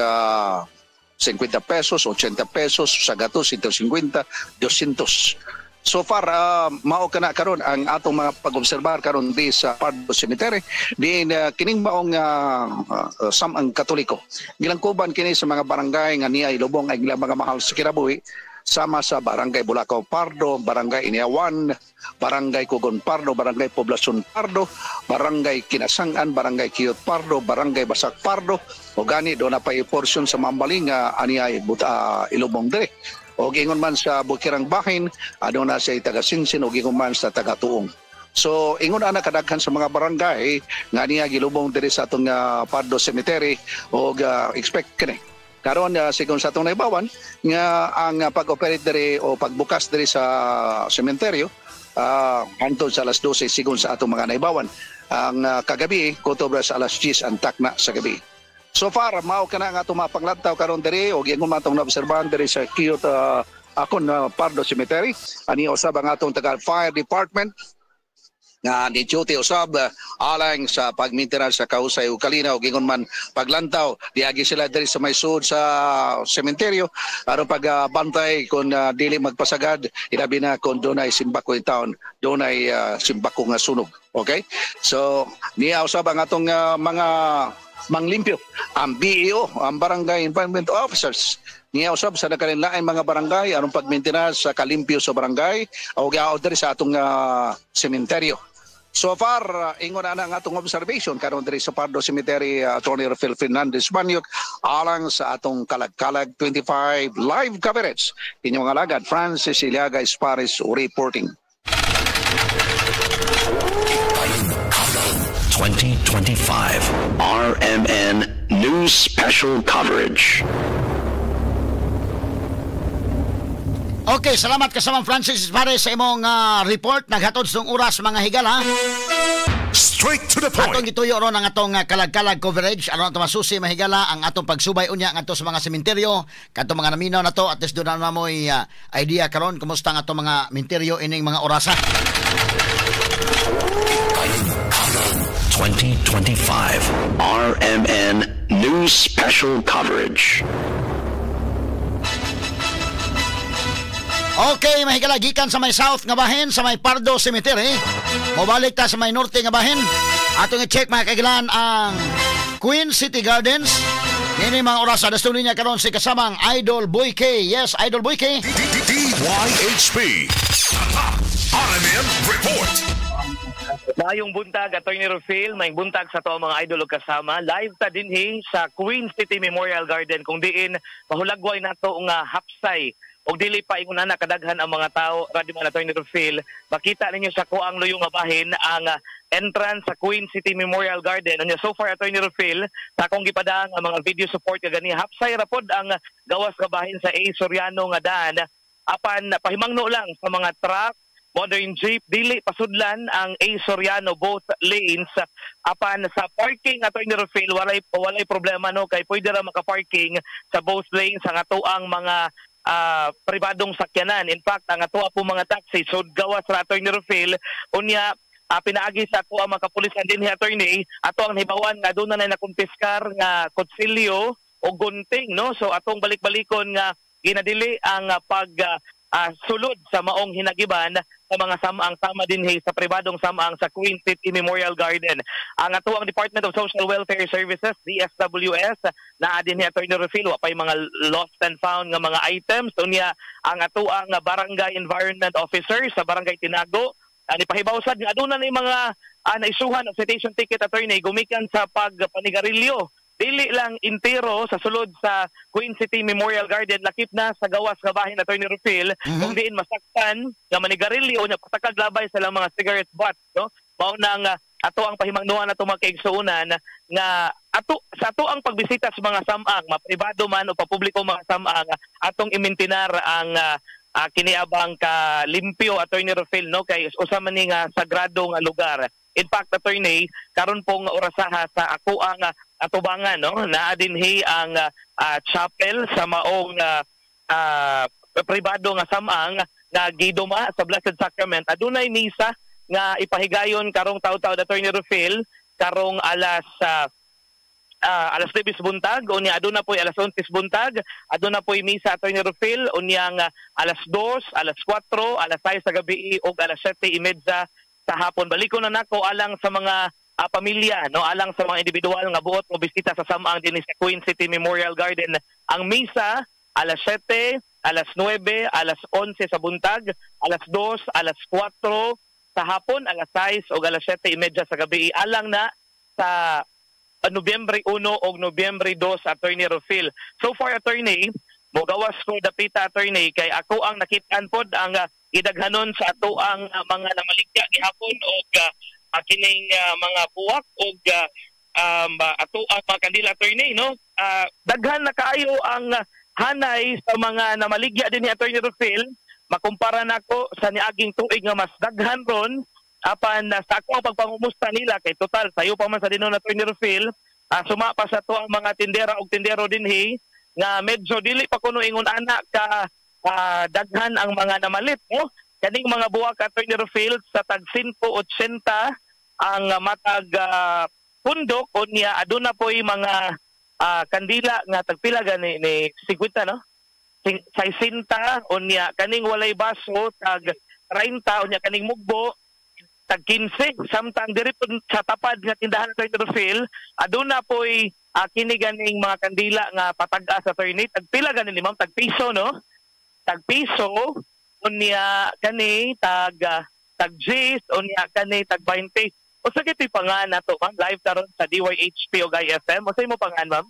50 pesos, 80 pesos, sa gato 150, 200. So far, mao kana karon ang atong mga pag-obserbar karon di sa Pardo Cemetery diin kining maong Samang Katoliko. Gilangkuban kini sa mga barangay nga niya ilubong ang ilang mga mahal sa kinabuhi sama sa Barangay Bulacau Pardo, Barangay Inayawan, Barangay Cogon Pardo, Barangay Poblacion Pardo, Barangay Kinasangan, Barangay Kiyot Pardo, Barangay Basak Pardo, o gani do na pa portion sa Mambaling aniya ilubong dire. O gingon man sa Bukirang Bahin, aduna siya taga Sinsin, o gingon man sa taga Tuong. So ingon ana kadaghan sa mga barangay nga niya gilubong diri sa atong Pardo Cemetery og expect kini. Karon sigon sa atong naibawan nga ang pag-operate diri o pagbukas diri sa sementeryo hangtod sa alas 12 sigon sa atong mga naibawan. Ang kagabi kutob sa alas 10 ang takna sa gabi. So far, mao kana nga atong mapanglantaw karon diri og ingon man atong naobserbahan diri sa Kiyot akon Pardo Cemetery. Ani usab ang atong taga Fire Department nga ni duty usab alang sa pagmintenan sa kahusay ug kalinaw ug ingon man paglantaw diagi sila diri sa may sud sa sementeryo aron pagbantay kung dili magpasagad ilabi na kung dunay simbako in town, dunay simbako nga sunog. Okay? So niya usab ang atong mga manglimpyo, ang BEO, ang Barangay Environment Officers. Niya usab sa nakalinlain mga barangay aron pagmintenan sa kalimpyo sa barangay o giaw diri sa atong sementeryo. So far, ingon ana ang atong observation karon diri sa Pardo Cemetery, Attorney Rafael Fernandez Banyok, alang sa atong Kalagkalag 25 live coverage. Inyong alagad, Francis Iliaga Espares reporting. 2025 RMN News Special Coverage. Okay, salamat kasamang Francis Espares sa imong report. Naghatod sa oras mga higala. Straight to the point. Atong gituyo ron ang atong kalagkalag coverage. Aron ato masusi mahigala ang atong pagsubay unya ngadto sa mga sementeryo. Kadtong mga naminaw na to, at least doon na mo'y idea karon kumusta ang atong mga menteryo ining mga orasa. 2025 RMN News Special Coverage. Okay, mahigala gikan sa may south nga bahin, sa may Pardo Cemetery. Mobalik ta sa may norte nga bahin. Atong i-check mga kaigilan ang Queen City Gardens. Nini mga oras sa dastunin niya karon si kasamang Idol Boy K. Yes, Idol Boy K. DYHP. RMN Report. Mayong buntag, Attorney Rufil, mayong buntag sa to mga idol ug kasama. Live ta dinhi sa Queen City Memorial Garden kung diin mahulagway nato nga hapsay ug dili pa ingon ana kadaghan ang mga tao, Radyo Man, Attorney Rufil. Makita ninyo sa kuang luyo nga bahin ang entrance sa Queen City Memorial Garden. Unya so far, Attorney Rufil, sa akong gipadaang ang mga video support kagani, hapsay ra pod ang gawas nga bahin sa A. Soriano nga daan. Apan pahimangno lang sa mga truck, modern jeep, dili pasudlan ang A. Soriano both lanes. Apan sa parking, Attorney Rufil, walay problema, no, kay pwede ra maka-parking sa both lanes ang atoang mga pribadong sakyanan. In fact, ang atoa po mga taxi, so gawas ra, Attorney Rufil. Unya pinaagi sa ato ang mga kapulisan dinhi, attorney, ato ang hibawan nga doon na nakumpiskar nga kutsilyo o gunting, no? So atong balik-balikon nga ginadili ang pag sulod sa maong hinagiban sa mga samang sama dinhi sa pribadong samang sa Queen City Memorial Garden. Ang ato ang Department of Social Welfare Services, DSWS, naa dinhi, Attorney Rufil, wa pay mga lost and found nga mga items. Unya ang ato ang Barangay Environment Officer sa Barangay Tinago, ani pahibaw sad nga aduna ni mga naisuhan og citation ticket, attorney, gumikan sa pagpanigarilyo. Dili lang intero sa sulod sa Queen City Memorial Garden, lakip na sa gawas nga bahin, Attorney Rufil, kung diin masaktan nga manigarilyo nya patakag labay sa ilang mga cigarette butts, no? Mao nang ato ang pahimangnuan ato mga kaigsuonan nga ato sa ato ang pagbisita sa mga samang, mapribado man o papubliko mga samang, atong imintinar ang kiniabang ka limpyo, Attorney Rufil, no, kay usa man ni nga sagrado nga lugar. In fact, attorney, karon pong orasaha sa ako ang atubangan, no, naa dinhi ang chapel sa maong pribado nga samang nga giduma sa Blessed Sacrament. Adunay misa nga ipahigayon karong taw-taw, Attorney Rufil, karong alas 9 buntag. Unya aduna po'y alas 11 buntag, aduna po'y misa, Attorney Rufil. Unyang alas 2, alas 4, alas 6 sa gabi ug alas 7:30 sa hapon. Balikon na nako alang sa mga pamilya, no, alang sa mga individual nga buot mo bisita sa samang dinhi sa Queen City Memorial Garden. Ang misa alas 7, alas 9, alas 11 sa buntag, alas 2, alas 4 sa hapon, alas 6 o alas 7:30 sa gabi, alang na sa Nobyembre 1 o Nobyembre 2, Attorney Rufil. So far, attorney, mogawas ko dapita, attorney, kay ako ang nakitaan pod ang idaghanon sa ato ang mga namaligya gihapon og kining mga buwak og ato ang mga kandila, attorney, no? Daghan na kaayo ang hanay sa mga namaligya din ni Attorney Rufil, makumpara nako sa niaging tuig nga mas daghan ron. Apan sa ako ang pagpangumusta nila, kay total sayo pa man sa dinon, Attorney Rufil, suma pa sa to ang mga tindera og tindero dinhi nga medyo dili pa kuno ingon ana ka daghan ang mga namalit, no? Kaning mga buwak, Attorney Rufil, sa tag 5.80 ang matag pundok. Unya aduna poy mga kandila nga tagpila gani ni 50, no, 60. Unya kaning walay baso tag 30. Unya kaning mugbo tag 15. Samtang diri pud sa tapad nga tindahan, Attorney Rufil, aduna poy kini ganing mga kandila nga patag-as, attorney. Tag pila gani ni ma'am? Tag piso, no? Tag piso. Unya kani tag 10. Unya kani tag 20. Usa kitoy pangan nato, ma'am? Live karon sa DYHP og IFM. Usa imo pangan, ma'am?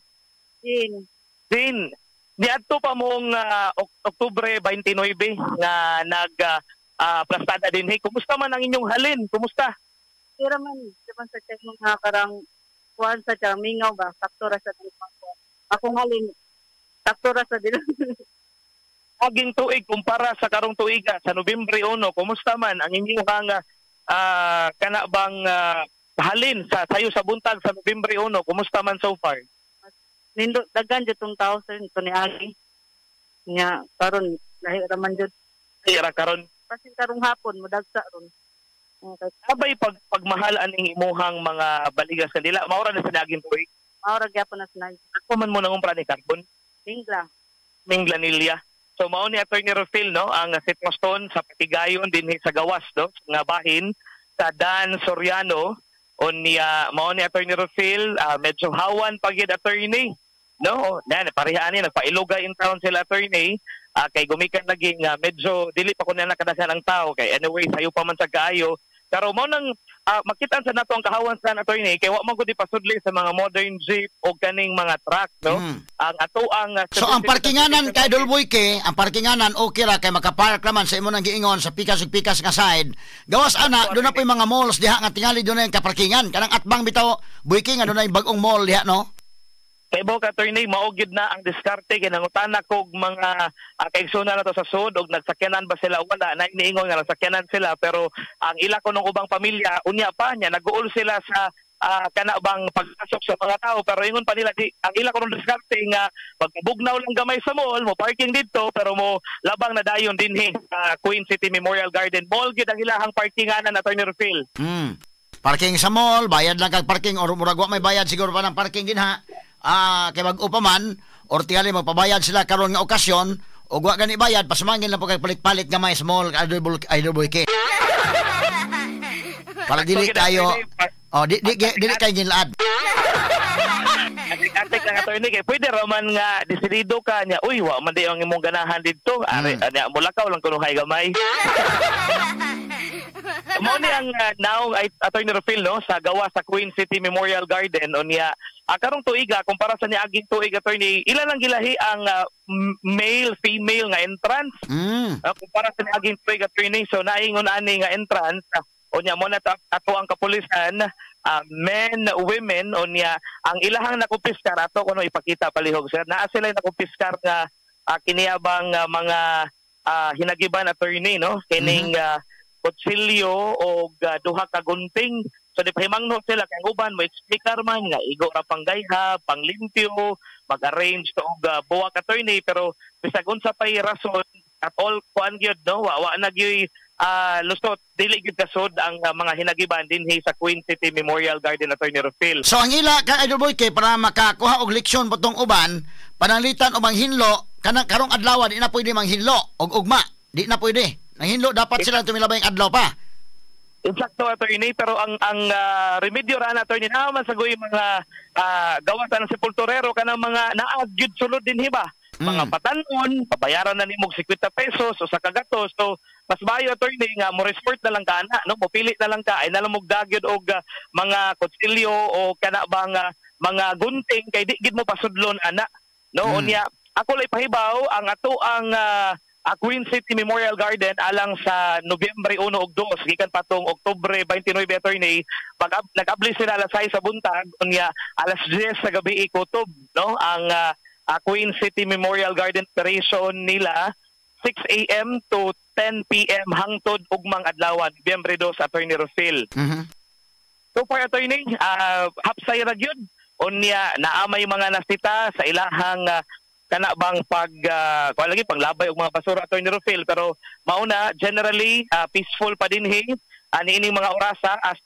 Jane. Jane, niadto pa mong Oktubre 29 nga nag plastada dinhi. Kumusta man ang inyong halin? Kumusta? Kira man, di man sa check mga karang kuan sa tiyan, mingaw ba? Sakto ra sa dilipang kuan. Akong halin, sakto ra sa dilipang. Aging tuig kumpara sa karong tuiga sa Nobyembre 1, kumusta man ang inyong kana bang halin sa sayo sa buntag sa Nobyembre 1, kumusta man so far? Nindo, daghan jud tong tao sa ito ni Agi. Nya, karon lahi ra man jud. Ay, ra karon. Pasin karong hapon, mudagsa ron. Okay. Abay pagmahal aning imuhang mga baligas kandila, maura na sa niaging tuig. Mao ra gyapon na sinay. Ako man mo nangumpra ni carbon? Mingla. Minglanilla. So mao ni Attorney Rufil, no, ang sitwasyon sa patigayon dinhi sa gawas, no, nga bahin sa Dan Soriano. Unya mao ni Attorney Rufil, medyo hawan pagid, attorney, no? Nan pareha ani nagpailugay in town sila, attorney, kay gumikan lagi nga medyo dili pa kuno nakadaghan ang tao, kay anyway sayo pa man sa kaayo. Pero mao nang makitaan sa nato ang kahawan sa attorney kay wa man gud ipasudli sa mga modern jeep o kaning mga truck, no. Ang ato ang So ang parkinganan kay Idol Boyke, ang parkinganan okay ra kay makapark naman sa imo nang giingon sa pikas ug pikas nga side. Gawas ana, doon na po yung mga malls diha nga tingali doon na yung kaparkingan. Kanang atbang bitaw Boyke nga doon na yung bagong mall diha, no? Kay bo ka attorney, mao gyud na ang diskarte kay nangutana kog mga kaigsoona nato sa sud og nagsakyanan ba sila, wala na iniingon nga nagsakyanan sila, pero ang ila ko nung ubang pamilya unya pa niya naguol sila sa kana bang pagpasok sa mga tao, pero ingon pa nila di, ang ila ko nung diskarte nga pagkabugnaw lang gamay sa mall mo parking didto, pero mo labang na dayon dinhi sa Queen City Memorial Garden Mall gyud ang ilahang parkinganan, Attorney Rufil. Parking sa mall, bayad lang kag parking or murag wa may bayad siguro pa ng parking din ha. Kay bag-o pa man or tingali magpabayad sila karon nga okasyon og wa gani bayad, pasumangin lang po kay palit-palit gamay sa mall, Idol Boyke. Para dili kayo, oh, di di dili kay ginlaad. Atik lang attorney kay pwede ra man nga desidido ka niya, uy wa man di ang imong ganahan didto, ari anya mulakaw lang kuno kay gamay. Mao ni ang naong ay Attorney Rufil, no, sa gawa sa Queen City Memorial Garden unya karong tuiga kumpara sa niaging tuig attorney, ila lang gilahi ang male female nga entrance. Kumpara sa niaging tuig attorney, so naingon ani nga entrance unya mo na ato ang kapulisan, men, women, unya ang ilahang nakumpiskar ato kuno ipakita palihog sir, naa sila nakumpiskar nga kiniabang mga hinagiban attorney, no, kining kutsilyo o duha ka gunting. So di pahimangno sila kay ang uban mo explicar man nga igo ra panggayha, panglimpyo, mag-arrange to og buwak attorney, pero bisag unsa pay rason at all kuan gyud, no, wa na gyud lusot, dili gyud kasod ang mga hinagiban dinhi sa Queen City Memorial Garden, Attorney Rufil. So ang ila kay Idol Boyke para makakuha og leksyon potong uban, pananglitan o manghinlo kanang karong adlaw di na pwede manghinlo og ugma, di na pwede. Nanghinlo dapat sila tumilabay ang adlaw pa. Eksakto attorney, pero ang remedyo ra na attorney na man sagoy mga gawasan ng sepulturero kanang mga naag gyud sulod dinhi ba. Mga patanon, pabayaran na nimo og 50 pesos o sa kagato. So mas bayo attorney nga mo resort na lang ka ana, no, mopili na lang ka ay na lang mo dagyod og mga kutsilyo o kana bang mga gunting kay di gid mo pasudlon ana, no. Unya ako lay pahibaw ang ato ang Queen City Memorial Garden alang sa Nobyembre 1 ug 2 gikan patong Oktubre 29 attorney, nag-abli sila alas 6 sa buntag unya alas 10 sa gabi ikutob, no, ang Queen City Memorial Garden operation nila 6 a.m. to 10 p.m. hangtod ugmang adlaw Nobyembre 2 Attorney Rufil. So far attorney, hapsay ra gyud unya naamay mga nasita sa ilahang kana bang pag kuan lagi panglabay og mga basura Attorney Rufil, pero mauna generally peaceful pa dinhi ani ining mga orasa as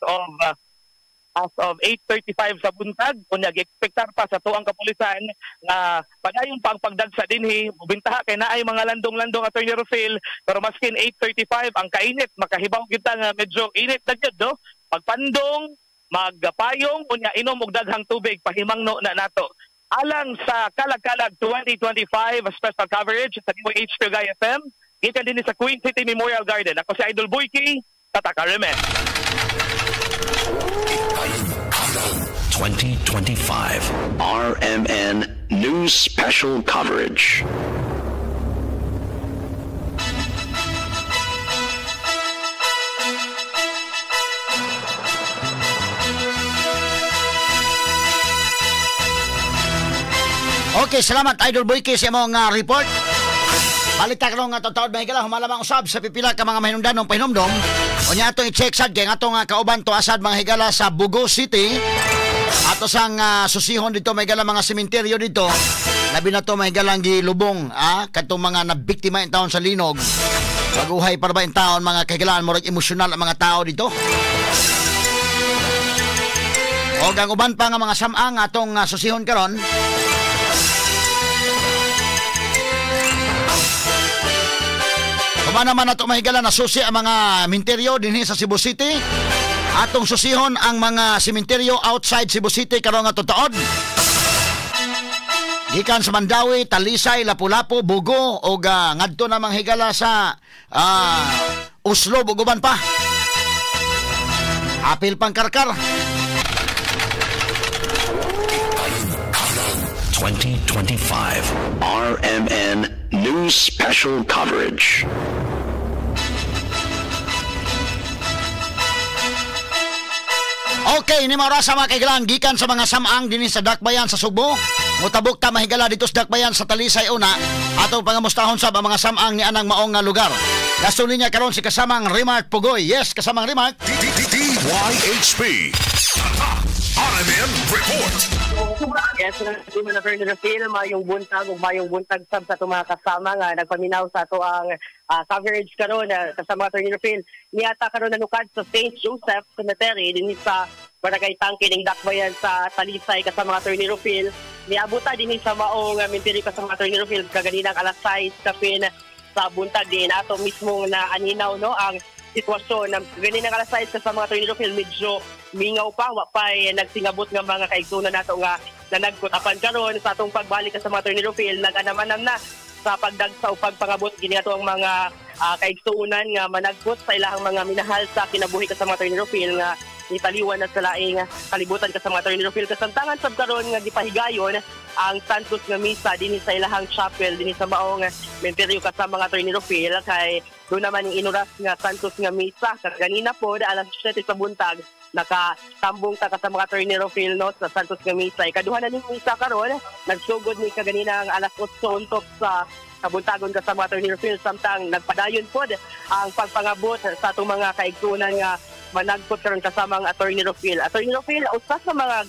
of 8:35 sa buntag. Unya gi-ekspektar pa sa tuang kapulisan nga padayon pa ang pagdagsa dinhi, mubintaha kay naay mga landong-landong Attorney Rufil, pero maskin 8:35 ang kainit, makahibaw gyud ta nga medyo init na gyud, no, pagpandong, magpayong, unya inom og daghang tubig, pahimangno na nato. Alang sa Kalag-Kalag 2025 special coverage sa DYH Guy FM, gikan din sa Queen City Memorial Garden. Ako si Idol Boyke, Tatak RMN. 2025 RMN News Special Coverage. Okay, salamat Idol Boyke sa imong report. Balita karon nga taud mahigala humalamang usab sa pipila ka mga mahinungdanong pahinumdom. Unya atong i-check sad kay atong kauban to asad mga higala sa Bugo City. Ato sang susihon dito mahigala mga sementeryo dito. Labi na to mahigala ang gilubong kadtong mga nabiktima in taon sa linog. Paguhay para ba in taon mga kahigalaan, murag emosyonal ang mga tao dito. Og ang uban pa nga mga samang atong susihon karon. Kuma naman ato mahigala na susi ang mga minteryo dinhi sa Cebu City. Atong susihon ang mga sementeryo outside Cebu City karon nga tutaod. Gikan sa Mandawi, Talisay, Lapu-Lapu, Bugo og ngadto namang higala sa Oslo ug uban pa. Apil pang karkar. 2025 RMN News Special Coverage. Okay, ni maurasa mga kaigalan, gikan sa mga samang dinhi sa Dakbayan sa Sugbo. Mutabok ta mahigala dito sa Dakbayan sa Talisay una. Atong pangamustahon sab ang mga samang ni anang maong nga lugar. Gasto niya karon si kasamang Remark Pugoy. Yes, kasamang Remark. DYHP. RMN Report. Yes, na Rafael, mayong buntag ug mayong buntag sab sa atong mga kasama nga nagpaminaw sa ato ang coverage karon kasama Attorney Rafael. Niata karon nanukad sa St. Joseph Cemetery dinhi sa Barangay Tangke ning Dakbayan sa Talisay kasama Attorney Rafael. Niabuta dinhi sa maong menteri kasama Attorney Rafael kaganinang alas 6 kapin sa buntag din ato mismo na aninaw no ang sitwasyon ng ganinang alas 6 kasama Attorney Rafael, medyo mingaw pa, wa pa'y nagsingabot nga mga kaigsunan nato nga nanagkot apan karon sa atong pagbalik sa mga Attorney Rafael nag-anamanam na sa pagdagsa o pagpangabot gini ato ang mga kaigsuonan nga managkot sa ilahang mga minahal sa kinabuhi kasama Attorney Rafael nga nitaliwan na sa laing kalibutan kasama Attorney Rafael. Kasamtangan sab karon nga gipahigayon ang Santos nga misa dinhi sa ilahang chapel dinhi sa maong menteryo kasama nga Attorney Rafael kay doon naman yung inuras nga Santos nga misa kaganina po alas 7 sa buntag nakatambong ta kasama nga Attorney Rafael no sa Santos nga misa. Ikaduha na ning misa karon nagsugod ni kaganina ang alas 8 untok sa kabuntagon kasama Attorney Rafael samtang nagpadayon pod ang pagpangabot sa atong mga kaigsuonan nga managkot karon kasama ang Attorney Rafael. Attorney Rafael usa sa mga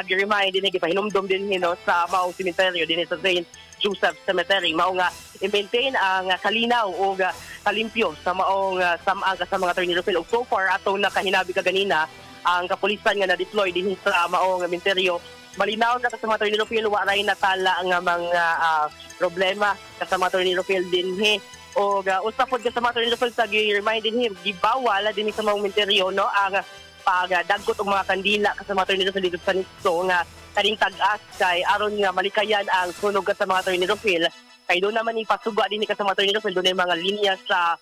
gi-remind din gipahinumdom din hino sa maong sementeryo dinhi sa St. Joseph Cemetery mao nga i-maintain ang kalinaw o kalimpyo sa maong samang kasama ang Attorney Rafael. Og so far atong nakahinabi kaganina ang kapulisan nga na-deploy dinhi sa maong sementeryo malinaw na kasama Attorney Rafael, wa ray natala ang mga problema kasama Attorney Rafael dinhi. Og usa pod kasama Attorney Rafael sa gi-remind din him gibawal dinhi sa maong sementeryo no ang pagdagkot og mga kandila kasama Attorney Rafael dito sa nitso nga kaning tag-as kay aron nga malikayan ang sunog kasama Attorney Rafael. Kay doon naman ipasuga dinhi kasama Attorney Rafael doon mga linya sa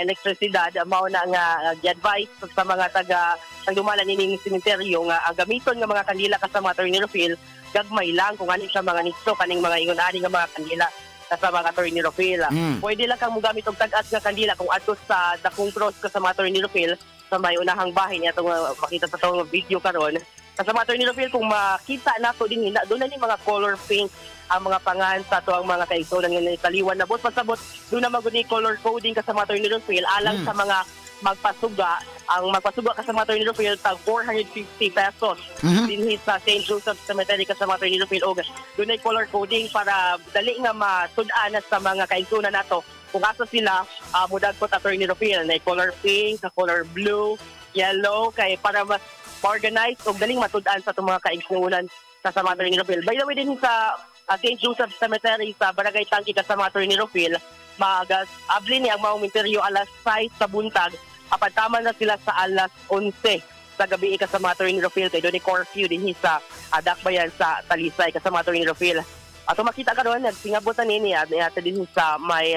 elektrisidad mao na nga gi-advise sa mga taga tagdumala nining sementeryo nga ang gamiton nga mga kandila kasama Attorney Rafael gagmay lang kung ani sa mga nitso kaning mga ingon ani nga mga kandila kasama Attorney Rafael. Pwede lang kang mogamit og tag-as nga kandila kung adto sa dakong cross kasama Attorney Rafael sa may unahang bahay niya itong makita sa itong video karon. Kasama Attorney Rafael kung makita nato din doon na ni mga color pink ang mga pangan sa ato ang mga kaigsuonan nga nitaliwan na bot pasabot doon na maguni color coding kasama Attorney Rafael alang sa mga magpasuga. Ang magpasuga kasama Attorney Rafael tag 450 pesos dinhi sa St. Joseph Cemetery kasama Attorney Rafael og doon ay color coding para dali nga matud-an sa mga kaigsuonan nato kung asa sila mudagkot Attorney Rafael na color pink, color blue, yellow kay para mas organize og daling matud-an sa atong mga kaigsuonan kasama Attorney Rafael. By the way din sa St. Joseph Cemetery sa Barangay Tangke kasama Attorney Rafael mag-abli ni ang maong menteryo alas 6 sa buntag apan tama na sila sa alas 11 sa gabi kasama Attorney Rafael kay doon ni curfew dinhi sa Dakbayan sa Talisay kasama Attorney Rafael. Ato makita karon nagsingabot na nini ata dinhi sa may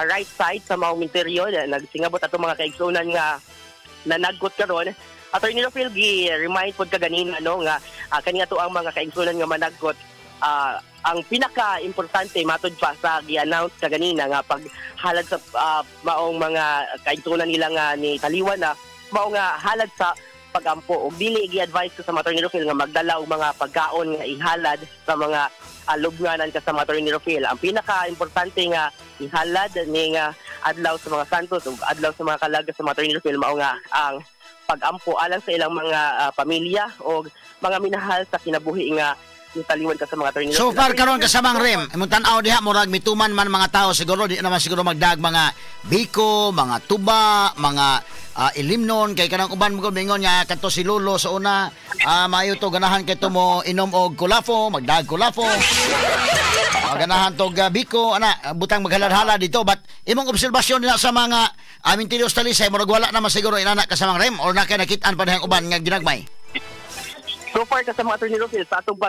right side sa maong menteryo nagsingabot ato mga kaigsuonan nga nanagkot karon. Attorney Rafael gi-remind pod kaganina no nga kani ato ang mga kaigsuonan nga managkot ang pinaka-importante matud pa sa gi-announce kaganina nga paghalad sa maong mga kaigsuonan nila nga ni taliwan na mao nga halad sa pagampo ug dili gi-advise ko sa Attorney Rafael nga magdala og mga pagkaon nga ihalad sa mga lubnganan kasama Attorney Rafael. Ang pinaka-importante nga ihalad ni nga adlaw sa mga santos ug adlaw sa mga kalaga sa Attorney Rafael mao nga ang pagampo alang sa ilang mga pamilya o mga minahal sa kinabuhi nga taliwan ka sa mga Attorney Rafael. So far karon kasamang Rem, imong tan-aw diha murag mituman man mga tao siguro di naman siguro magdag mga biko, mga tuba, mga ilimnon kay kanang uban mo mingon nga kadto si Lolo sa una maayo to ganahan kay to mo inom og kulafo, magdag kulafo. Ganahan tog biko ana butang maghalad-halad dito but imong obserbasyon nila sa mga Minterios Talisay murag wala naman siguro inana kasamang Rem or na kay nakit-an pa dihang uban nga ginagmay. So far kasama Attorney Rafael sa atong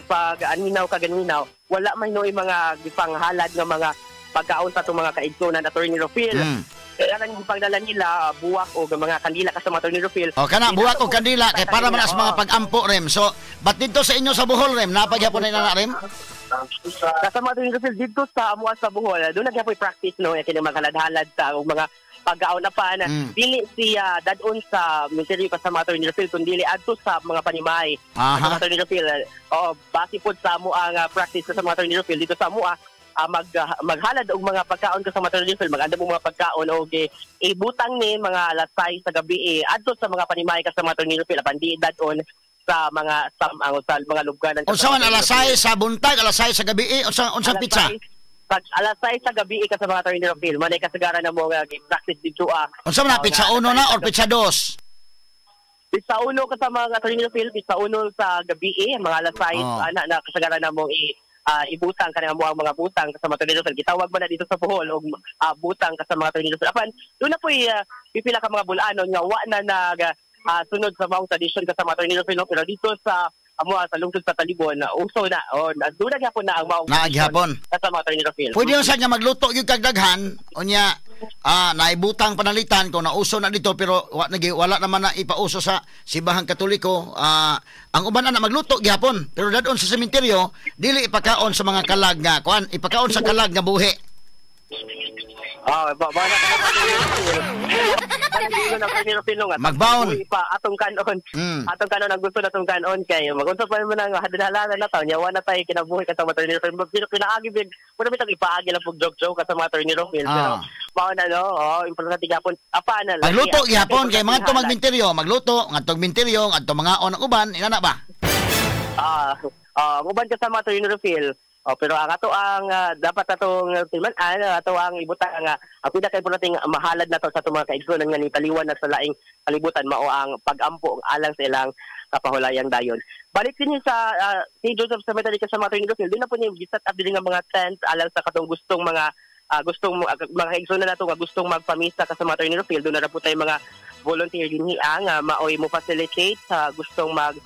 pag-aninaw kaganinaw wala man hinoy mga gipanghalad nga mga pagkaon sa atong mga kaigsuonan Attorney Rafael. Kaya ang pagdala nila buwak o mga kandila kasama Attorney Rufil. O kana buwak og kandila kay para man sa mga pag-ampo rem. So, but dito sa inyo sa Bohol rem, napagyapon na na rem? Kasama Attorney Rufil dito sa amuan sa Bohol, doon nagyapoy practice no kini maghalad-halad sa og mga pagkaon na pa dili siya dadon sa misteryo kasama Attorney Rufil kundi adto sa mga panimay. Kasama Attorney Rufil, oh base pod sa amo ang practice kasama Attorney Rufil dito sa amoa. Maghalad og mga pagkaon kasama Attorney Rufil, maganda mo mga pagkaon og ibutang ni mga alas 6 sa gabi adto sa mga panimay kasama Attorney Rufil apan di dadon sa mga samang sa mga lugaran. Unsa man alas 6 sa buntag, alas 6 sa gabi, unsang pitsa? Pag alas 6 sa gabi kasama Attorney Rufil, manay kasagaran na mo practice dito. Unsa man pitsa 1 na or pitsa 2? Pitsa 1 kasama Attorney Rufil, pitsa 1 sa gabi mga alas 6 ana na kasagaran na mo ibutang kanang mo ang mga butang kasama Attorney Rufil. Gitawag man na dito sa Bohol og butang kasama Attorney Rufil. Apan doon na po'y pipila ka mga bulanon nga wa na nag sunod sa maong tradisyon kasama Attorney Rufil, no? Pero dito sa amoa sa lungsod sa Talibon uso na doon na gyapon na ang maong naghapon kasama Attorney Rufil. Pwede lang sad nga magluto gyud kag daghan unya naibutang panalitan kung nauso na dito pero wala naman na ipauso sa Simbahang Katoliko. Ang uban na magluto gihapon pero dadon sa sementeryo dili ipakaon sa mga kalag nga kuan, ipakaon sa kalag nga buhi. Magbaon pa atong kanon. Atong kanon ang gusto natong kanon kay magunsa pa man ang hadalanan na taw nya wa na tay kinabuhi kasama Attorney Rufil. Pero pinaagi big muna bitang ipaagi lang pug joke kasama Attorney Rufil. Pero mao na no, importante gyapon apa na lang. Magluto gihapon kay mga to magminteryo, magluto ngadtong minteryo ngadto mga on ang uban inana ba? Uban kasama Attorney Rufil. Pero ang ato ang dapat atong timan-an, ato ang ibutang ang pinaka-importanting mahalad na to sa atong mga kaigsuonan nga nitaliwan na sa laing kalibutan mao ang pag-ampo alang sa ilang kapahulayang dayon. Balik din sa St. Joseph Cemetery kasama Attorney Rufil, doon na po niya giset up din nga mga tent alang sa katong gustong mga mga kaigsuonan nato nga gustong magpamisa kasama Attorney Rufil. Doon na ra po tayo mga volunteer dinhi ang maoy mo facilitate sa gustong mag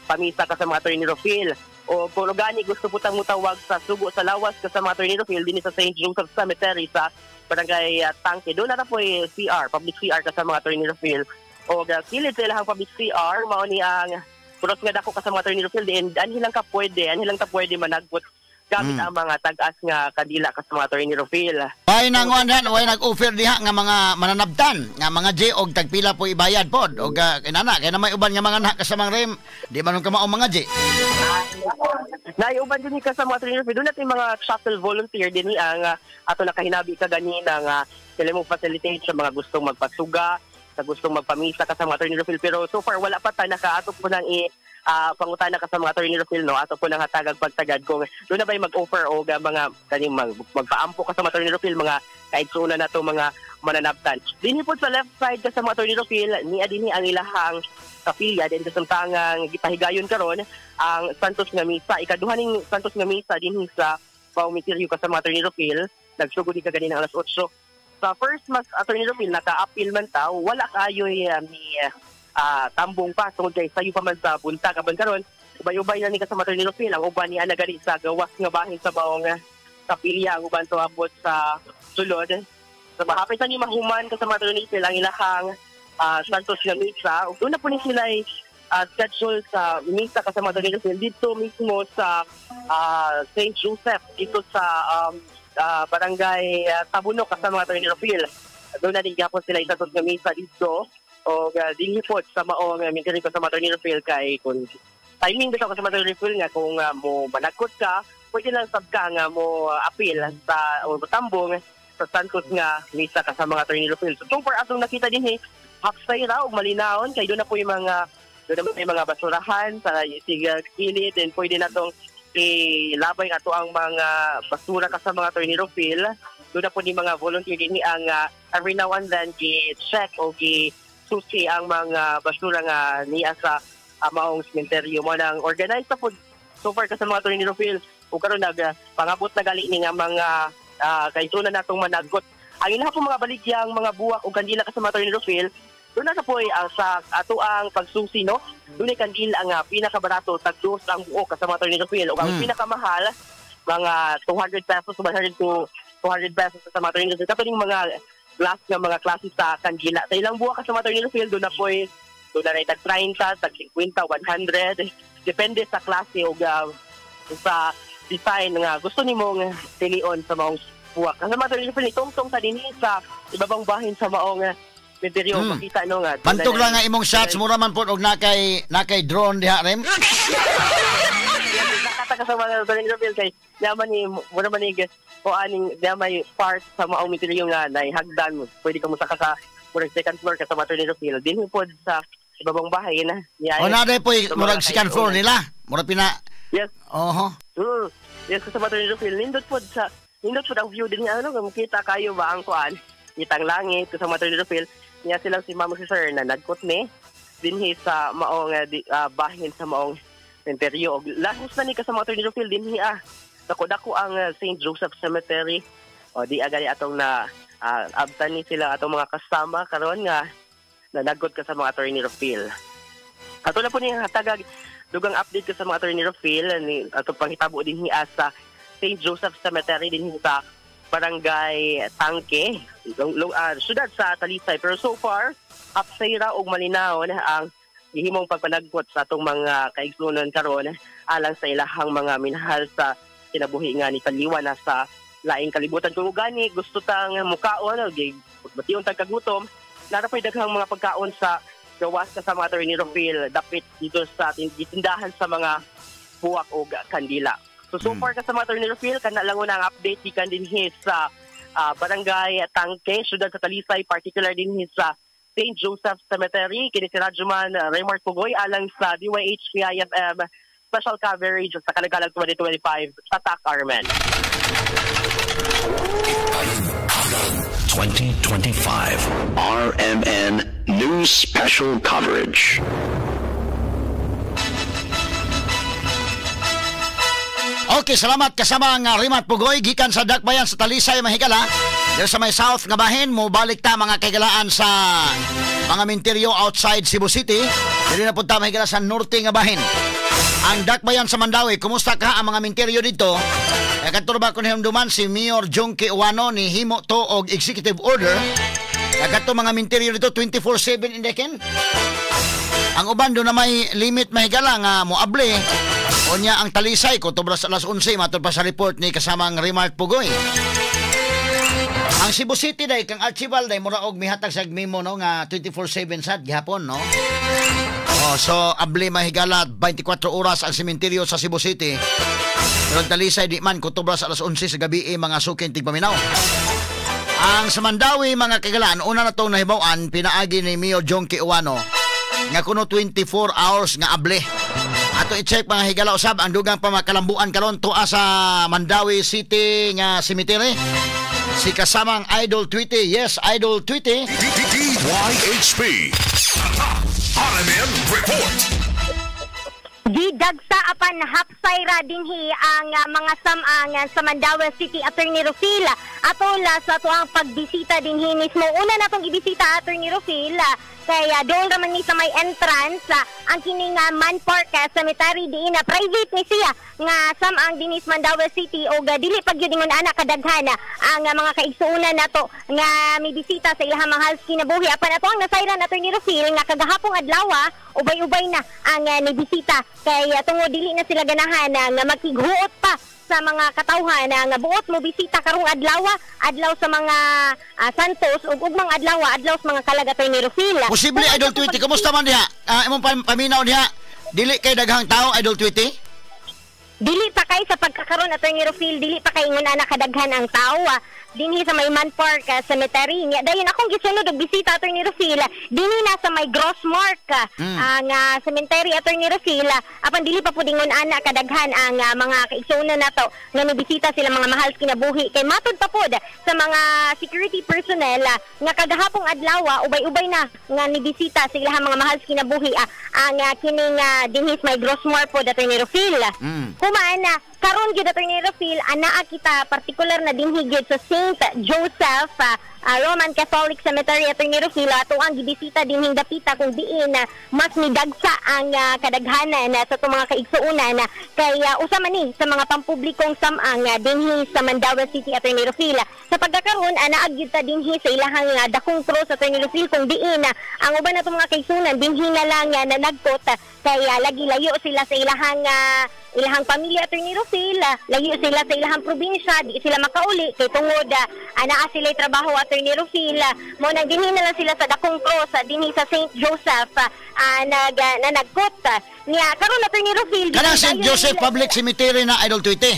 pamisa kasama Attorney Rufil. O kung gani gusto po tang mutawag sa sugo sa lawas kasama Attorney Rufil dinhi sa St. Joseph Cemetery sa Barangay Tangke. Doon na po CR, public CR kasama Attorney Rufil. O kilid sa ilahang public CR mao ni ang puros nga dako kasama Attorney Rufil din anhi lang ka pwede, anhi lang ta pwede managpot gamit ang mga tag-as nga kandila kasama Attorney Rufil. Way nanguan, way nag-offer diha nga mga mananabtan nga mga J og tagpila po ibayad pod og inana kay na may uban nga mga anak kasamang rem di man kamao mga J. Naiuban din kasama Attorney Rufil. Doon natin mga shuttle volunteer din ang ato nakahinabi ka ganina nga sila mo facilitate sa mga gustong magpasuga, sa gustong magpamisa kasama Attorney Rufil. Pero so far wala pa ta nakaato po nang pangutana kasama Attorney Rufil no, ato po nang hatagag pagtagad kung doon na ba mag-offer o mga kaning magpaampo kasama Attorney Rufil mga kaigsuonan nato mga mananabtan. Dinhi po sa left side kasama Attorney Rufil niya dinhi ang ilahang kapilya din kasamtangang gipahigayon karon ang Santos nga misa, ikaduha ning Santos nga misa dinhi sa Paumitiryo kasama Attorney Rufil. Nagsugod ka ganina alas 8. Sa first mass Attorney Rufil naka-appeal man ta, wala kayoy ni tambong pa tungod kay sayo pa man sa buntag apan karon ubay-ubay na ni kasama Attorney Rufil ang uban niya nagali sa gawas nga bahin sa baong kapilya ang uban tuabot sa sulod. So mahapit na ni mahuman kasama Attorney Rufil ang ilahang Santos nga misa. Doon na po ni sila schedule sa misa kasama Attorney Rufil dito mismo sa St. Joseph dito sa Barangay Tabunok kasama Attorney Rufil. Doon na din gapon sila isatot nga misa dito o dinhi po sa maong minteryo kasama Attorney Rufil kay kung timing bitaw kasama Attorney Rufil nga kung mo managkot ka pwede lang sab ka nga mo appeal sa o tambong sa Santos nga misa kasama Attorney Rufil. So far atong nakita dinhi hapsay ra og malinawon kay doon na po yung mga doon na may mga basurahan sa kilid and pwede na tong ilabay ato ang mga basura kasama Attorney Rufil. Doon na po ni mga volunteer dinhi ang every now and then gi-check o gi-susi ang mga basura nga niya sa maong sementeryo. Mo nang organize na po so far kasama Attorney Rufil ug karon nag pangabot na gali ni nga mga kaisunan natong managgot. Ang ilaha po mga baligyang mga buwak o kandila kasama Attorney Rufil, doon na po sa ato ang pagsusi no. Doon ay kandila ang pinakabarato tag dos ang buo kasama Attorney Rufil ug ang pinakamahal mga 200 pesos, 100 to 200 pesos sa mga attorney. Kato ning mga glass nga mga klase sa kandila. Sa ilang buwak sa Attorney Rufil, doon na po'y doon na rin tag 30, tag 50, 100. Depende sa klase o sa design nga gusto nimong pilion sa maong buwak. Kasi mga Attorney Rufil, itungtong sa dinhi sa ibabang bahin sa maong sementeryo. Makita no nga. Pantog lang nga imong shots, mura man po og nakay drone diha rem. Nakata ka sa mga Attorney Rufil kay naman ni mura man ni o aning diya may part sa maong sementeryo nga naihagdan mo. Pwede ka mosaka sa murag second floor ka sa Attorney Rufil. Dinhi pod sa ibabang bahay na. O na day po murag second floor nila. Murag pina. Yes. Oho. Yes, sa Attorney Rufil nindot pod sa nindot pod ang view din ano makita kayo ba ang kuan. Kitang langit sa Attorney Rufil. Niya silang si Ma'am si Sir na nagkot ni dinhi sa maong bahin sa maong sementeryo. Lagos na ni kasama Attorney Rufil dinhi dako-dako ang St. Joseph Cemetery. O di agad atong na abtan ni sila atong mga kasama karon nga nanagot ka sa mga Attorney Rufil. Ato na po ni hatagag dugang update ka sa mga Attorney Rufil ni atong panghitabo dinhi sa St. Joseph Cemetery dinhi sa Barangay Tangke, syudad sa Talisay. Pero so far, apsayra og malinaw ang gihimong pagpanagkot sa atong mga kaigsuonan karon alang sa ilahang mga minahal sa kinabuhi nga ni taliwa na sa laing kalibutan. Kung gani gusto tang mukaon o bation tang kagutom, nara pa'y daghang mga pagkaon sa gawas ka sa mga Attorney Rufil dapit dito sa tindahan sa mga buwak o kandila. So far ka sa mga Attorney Rufil, kana lang una ang update gikan dinhi sa Barangay Tangke, syudad sa Talisay, particular dinhi sa St. Joseph Cemetery. Kini si Radyoman Raymart Pugoy alang sa DYHP-IFM special coverage sa Kalagalag 2025 Tatak Armen. 2025 RMN News Special Coverage. Okay, salamat kasama ang Raymart Pugoy gikan sa Dakbayan sa Talisay, mahigala. Dito sa may south nga bahin, mo balik ta mga kaigalaan sa mga minteryo outside Cebu City. Dili na punta mahigala sa norte nga bahin. Ang Dakbayan sa Mandaue, kumusta ka ang mga minteryo dito? E kadto ba kun hinumduman si Mayor Jonkie Ouano ni himo to og executive order. E kadto mga minteryo dito 24/7 indeken. Ang uban do na may limit mahigala nga moable. Unya ang Talisay ko tubra sa alas 11 matod pa sa report ni kasamang Raymart Pugoy. Ang Cebu City day kang Archival day mura og mihatag sa memo no nga 24/7 sad gihapon no. Oh, so abli mahigala 24 oras ang sementeryo sa Cebu City. Pero ang Talisay di man kutubra sa alas 11 sa gabi mga suking tigpaminaw. Ang sa Mandaue mga kagalaan una na tong nahibaw-an pinaagi ni Mayor Jonkie Ouano nga kuno 24 hours nga abli. Ato i-check mga higala usab ang dugang pamakalambuan karon tuwa sa Mandaue City nga cemetery. Si kasamang Idol Tweety. Yes, Idol Tweety. DYHP. RMN Report. Gidagsa apan hapsayra dinhi ang mga samang sa Mandaue City, Attorney Rufil. Atol sa atuang pagbisita dinhi mismo. Una na tong ibisita, Attorney Rufil, kay doon raman ni sa may entrance ang kining Man Park Cemetery diin na private ni siya nga samang dinhi sa Mandaue City og dili pag gyud ingon ana kadaghan ang mga kaigsuonan nato nga mibisita sa ilahang mahal kinabuhi. Apan ato ang nasayran, Attorney Rufil, nga kagahapong adlaw ubay-ubay na ang nibisita kay tungod dili na sila ganahan nga makighuot pa sa mga katawhan nga buot mo bisita karong adlaw, adlaw sa mga Santos ug ugmang adlaw, adlaw sa mga kalag, Attorney Rufil. Posible Idol Tweety, kumusta man diha? Imong paminaw diha, dili kay daghang tao Idol Tweety? Dili pa kay sa pagkakaron, Attorney Rufil, dili pa kay ingon ana kadaghan ang tao dinhi sa may Man Park Cemetery. Nya dayon akong gisunod og bisita, Attorney Rufil, dinhi na sa may Grossmark ang cemetery, Attorney Rufil, apan dili pa pud ingon ana kadaghan ang mga kaigsuonan nato nga mibisita sila mga mahal kinabuhi kay matud pa pud sa mga security personnel nga kagahapong adlaw ubay-ubay na nga nibisita sa ilahang mga mahal kinabuhi ang kining dinhi sa may Grossmark pod, Attorney Rufil. Human karon gyud, Attorney Rofil, anaa kita partikular na dinhi gyud sa Saint Joseph Roman Catholic Cemetery, Attorney Rofil. Ato ang gibisita dinhing dapita kung diin mas midagsa ang kadaghanan sa itong mga kaigsuonan kay usa man ni sa mga pampublikong samang dinhi sa Mandaue City, Attorney Rofil. Sa pagkakaron, naa gyud ta dinhi sa ilahang dakong cross, Attorney Rofil, kung diin ang uban natong mga kaigsuonan dinhi na lang nanagkot kay lagi layo sila sa ilahang ilahang pamilya, Attorney Rofil, layo sila sa ilahang probinsya, di sila makauli kay tungod anaa sila trabaho, Attorney Rofil. Mo nang dinhi na lang sila sa dakong cross dinhi sa Saint Joseph nanagkot. Niya karon, Attorney Rofil, kanang Saint Joseph Public Cemetery na, Idol Tweety?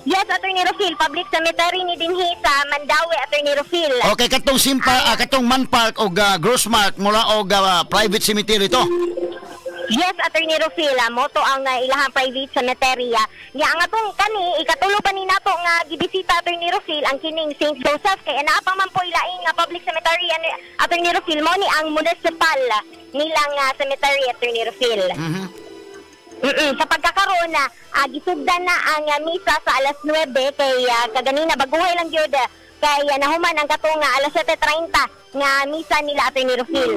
Yes, Attorney Rofil, public cemetery ni dinhi sa Mandaue, Attorney Rofil. Okay, katong simpa katong Man Park og Grossmark mula og private cemetery to. Yes, Attorney Rofil, moto ang ilahang private cemetery. Nya ang atong kani ikatulo pa ni nato nga gibisita, Attorney Rofil, ang kining Saint Joseph kay naa pa man po ilaing nga public cemetery, Attorney Rofil, mo ni ang municipal nilang cemetery, Attorney Rofil. Mm-hmm. Sa pagkakaroon na gisugdan na ang misa sa alas 9 kay kaganina baguhay lang gyud kay nahuman ang katong alas 7:30 nga misa nila, Attorney Rofil.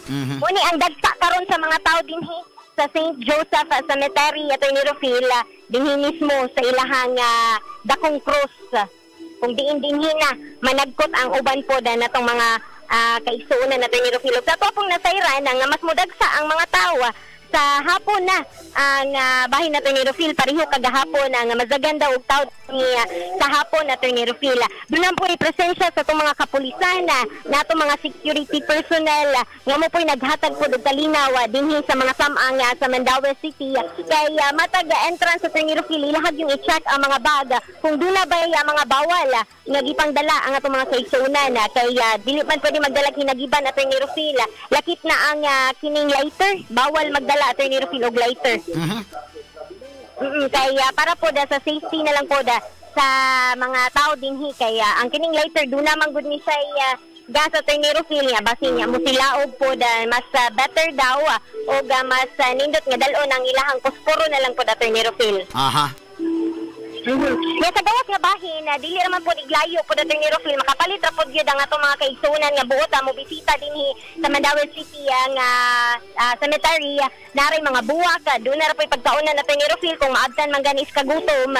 Mm-hmm. Muni ang dagsa karon sa mga tao dinhi sa Saint Joseph Cemetery, Attorney Rofil, dinhi mismo sa ilahang dakong cross kung diin dinhi na managkot ang uban po na natong mga kaigsuonan, Attorney Rofil. Sa ato pong nasayran nga mas mudagsa ang mga tao sa hapon na ang bahin, Attorney Rofil, pareho kagahapon ang mazaganda og tao sa hapon, Attorney Rofil. Doon po presensya sa itong mga kapulisan na itong mga security personnel nga mo po'y naghatag po og kalinaw dinhi sa mga samang sa Mandaue City kay matag entrance, Attorney Rofil, ilahag yung i-check ang mga bag kung doon na ba ang mga bawal nga gipangdala ang atong mga kaigsuonan kay dili man pwede magdala hinagiban, Attorney Rofil. Lakip na ang kining lighter, bawal magdala, Attorney Rofil, og lighter. Mm-hmm. Kaya para po da sa safety na lang po da sa mga tao dinhi kay ang kining lighter do naman gud ni siya gas, Attorney Rofil, nga basin niya musilaog po da mas better daw og mas nindot nga dal-on ang ilahang posporo na lang po, Attorney Rofil. Aha. Mm-hmm. Ya, sa gawas nga bahin, dili raman po iglayo po, Attorney Rofil, makapalit ra pod gyud ang atong mga kaigsuonan nga buot mo bisita dinhi sa Mandaue City ang cemetery, naray mga buwak, doon na ra po'y pagkaunan, Attorney Rofil, kung maabtan man ganis kagutom,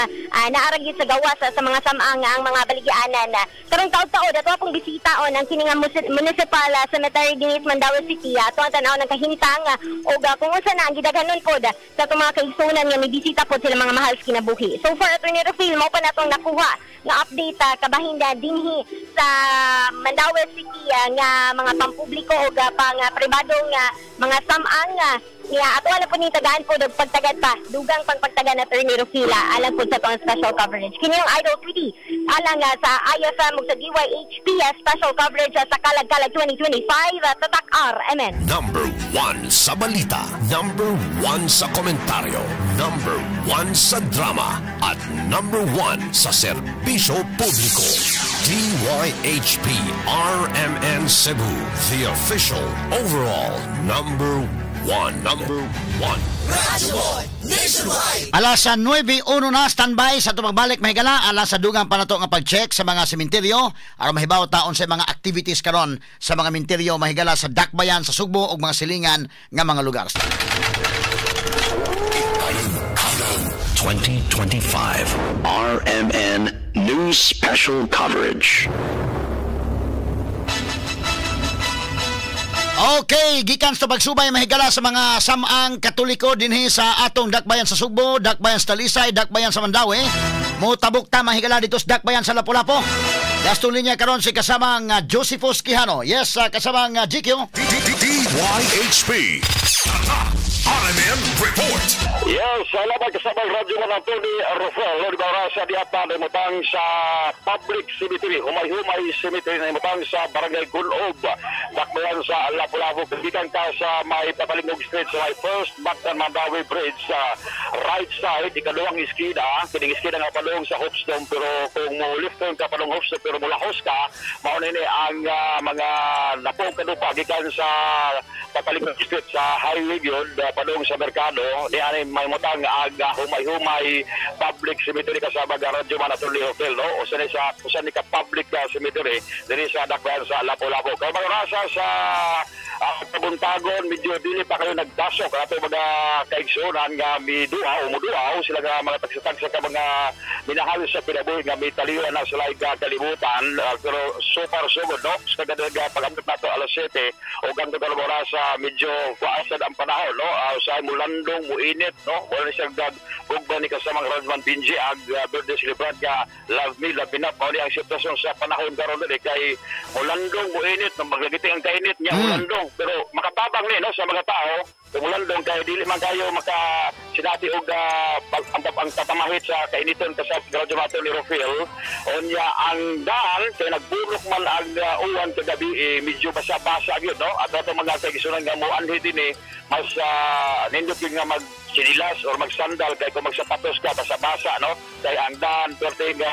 naara gyud sa gawas sa mga samang ang mga baligyanan. Karong taud-taud ato pong bisitaon ang kini nga municipal cemetery dinhi sa Mandaue City, ato ang tan-aw ng kahintang og kung unsa na ang gidaghanon pod sa atong mga kaigsuonan nga mibisita pod sila mga mahal sa kinabuhi. So far, Attorney Rofil, mo pa natong nakuha nga update kabahin na dinhi sa Mandaue City nga mga pampubliko o pang pribadong mga samang niya ato alam po ni tagaan po dog pagtagad pa dugang pangpagtagan, Attorney Rofil, alang po sa atong special coverage. Kini ang Idol 3D alang sa IFM ug sa DYHP special coverage sa Kalag-Kalag 2025 Tatak RMN. Number 1 sa balita, number 1 sa komentaryo, number 1 sa drama at number 1 sa serbisyo publiko. DYHP RMN Cebu, the official overall number 1. Number 1. Radyo Nationwide. Alas 9:01 na, standby sa atong pagbalik mahigala alas sa dugang pa nato nga pag-check sa mga sementeryo aron mahibaw taon sa mga activities karon sa mga menteryo mahigala sa Dakbayan sa Sugbo ug mga silingan nga mga lugar. 2025 RMN News Special Coverage. Okay, gikan sa pagsubay mahigala sa mga samang Katoliko dinhi sa atong Dakbayan sa Sugbo, Dakbayan sa Talisay, Dakbayan sa Mandaue. Motabok ta mahigala dito sa Dakbayan sa Lapu-Lapu. Gastong linya karon si kasamang Josephus Quijano. Yes, kasamang GQ. DYHP. RMN Report. Yes, salamat kasamang Radyo One Anthony Rofel. Lord Barasa di Atan imutang sa Public Cemetery, Humay-Humay Cemetery na imutang sa Barangay Gulob. Dakbayan sa Lapu-Lapu, gikan ka sa may Papalingog Street sa may First Mactan Mandaue Bridge sa right side, ikaduhang iskina, kining iskina nga palung sa Hopestone, pero kung mo left turn ka palung Hopestone pero mulahos ka, mao nini ang mga napong kadupa gikan sa Papalingog Street sa highway gyud padung sa merkado di ani may mutang ang Humay-Humay Public Cemetery kasama ga Radyo Man Atty. Hotel, no? Usa ni sa usa ni ka public cemetery diri sa Dakbayan sa Lapu-Lapu. Kay mga rasa sa kabuntagon medyo dili pa kayo nagdasok ato mga kaigsuonan nga miduaw muduaw sila nga mga tagsa-tagsa ka mga minahalos sa kinabuhi nga mitaliwan na sila kalibutan, pero so far so good, no? Sa kadaga pag-abot nato alas 7 o ganto ka orasa medyo kuasad ang panahon, no? Sa mulandong muinit, no? Wala siya gugba ni kasamang Radman Binji ag birthday celebrant nga love me love me na mao ni ang sitwasyon sa panahon karon dili kay mulandong muinit, no? Maglagiti ang kainit niya mulandong, pero makatabang ni, no, sa mga tao mulandong kay dili man kayo maka sinati og ang tatamahit sa kainiton kasab graduato ni Rofil. Unya ang daan kay nagbulok man ang uwan kagabi, medyo basa-basa gyud, no? At ato mga kaigsunan nga moanhi dinhi mas nindot gyud nga magsinilas or magsandal kay kung magsapatos ka basa-basa, no? Kay ang daan perti nga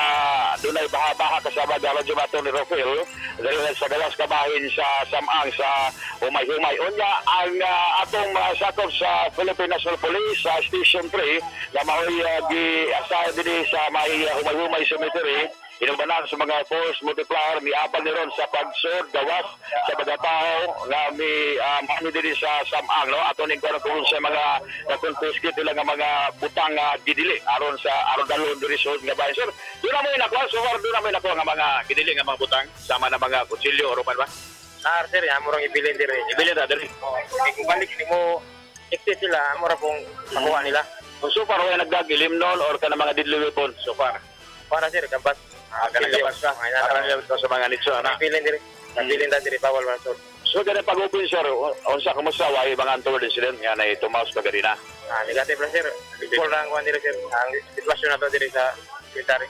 dunay baha-baha kasama graduato ni Rofil diri sa gawas kabahin sa Samang sa Humay-Humay. Unya ang atong mga sakop sa Philippine National Police sa Station 3 na maoy gi-assign dinhi sa may Humay-Humay Cemetery inubanan sa mga force multiplier miapal ni ron sa pagsod gawas sa mga tao nga mi mani dinhi sa Samang, no? Ato ning kuno kung sa mga na-confiscate nila nga mga butang gidili aron sa aron dalhon diri sa nga bahin. Sir, doon na mo inakuha, so far doon na mo inakuha nga mga gidili nga mga butang sama na mga kutsilyo o rupan ba? Sir, sir, amo rang ibilin diri. Ibilin ra diri. Kung balik nimo exit sila, amo ra pong makuha nila. Kung so far wala nagdagilim noon or kana mga deadly weapon so far. Para sir, gabas. Kana gabas ka. Para sa mga nitso ana. Ibilin diri. Ibilin ra diri bawal man sir. So gani pag-open sir, unsa kumusta way mga untoward incident nga nay tumaos pa ganina? Negative ra sir. Full ra ang kuan diri sir. Ang sitwasyon nato diri sa military.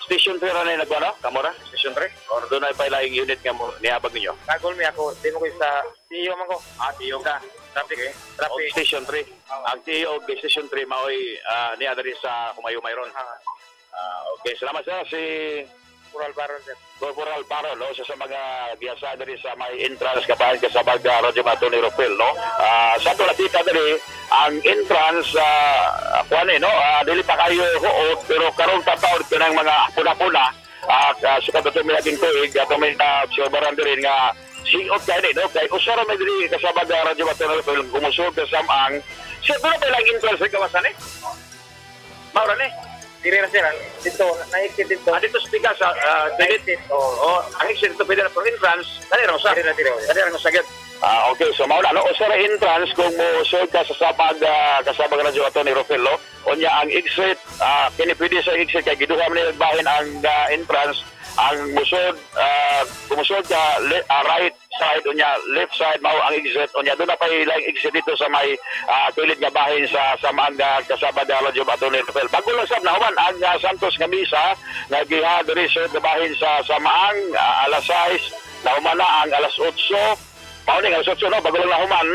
Station 3 ra na nagwala, kamora? Station 3? Or doon ay pa ilaing unit nga mo niabag ninyo? Nagol mi ako, di mo ko sa CEO man ko. CEO ka. Traffic eh. Traffic. Station 3. Ang CEO og Station 3 maoy niya diri sa Humayumay ron. Okay, salamat sir si Corporal Baron sir. Corporal Baron, no, sa mga giyasa diri sa may entrance kabahin kasabag Radyo Mato ni Rofel, no. Sa ato nakita diri ang entrance kuan no, dili pa kayo huot pero karon tataod kanang mga puna-puna at sa kadto may aging tuig ato may obserbaran diri nga siot kay ni, no, kay usa ra may diri kasabag Radyo Mato ni Rofel kumusod sa Samang. Siya doon pa lang entrance sa kawasan eh. Maura ni. Diri ra sir, dito na-exit dito. Dito sa tiga sa exit. Oo, ang exit dito pwede na for entrance. Dali ra usa. Dali ra usa gyud. Okay, so mao na no, usa ra entrance kung mo-sud ka sa sapag kasabag Radyo Ato ni Rofel, no. Unya ang exit, kini pwede sa exit kay giduha man ni bahin ang entrance, ang musod kumusod ka right side unya left side mao ang exit, unya doon na pa ilang exit dito sa may kilid nga bahin sa Samanga kasabag Radyo Ato ni Rofel. Bago lang sab nahuman ang Santos nga misa nga giha diri sa bahin sa Samaang alas 6, nahuman na ang alas 8. Mao ni alas 8, no, bago lang nahuman,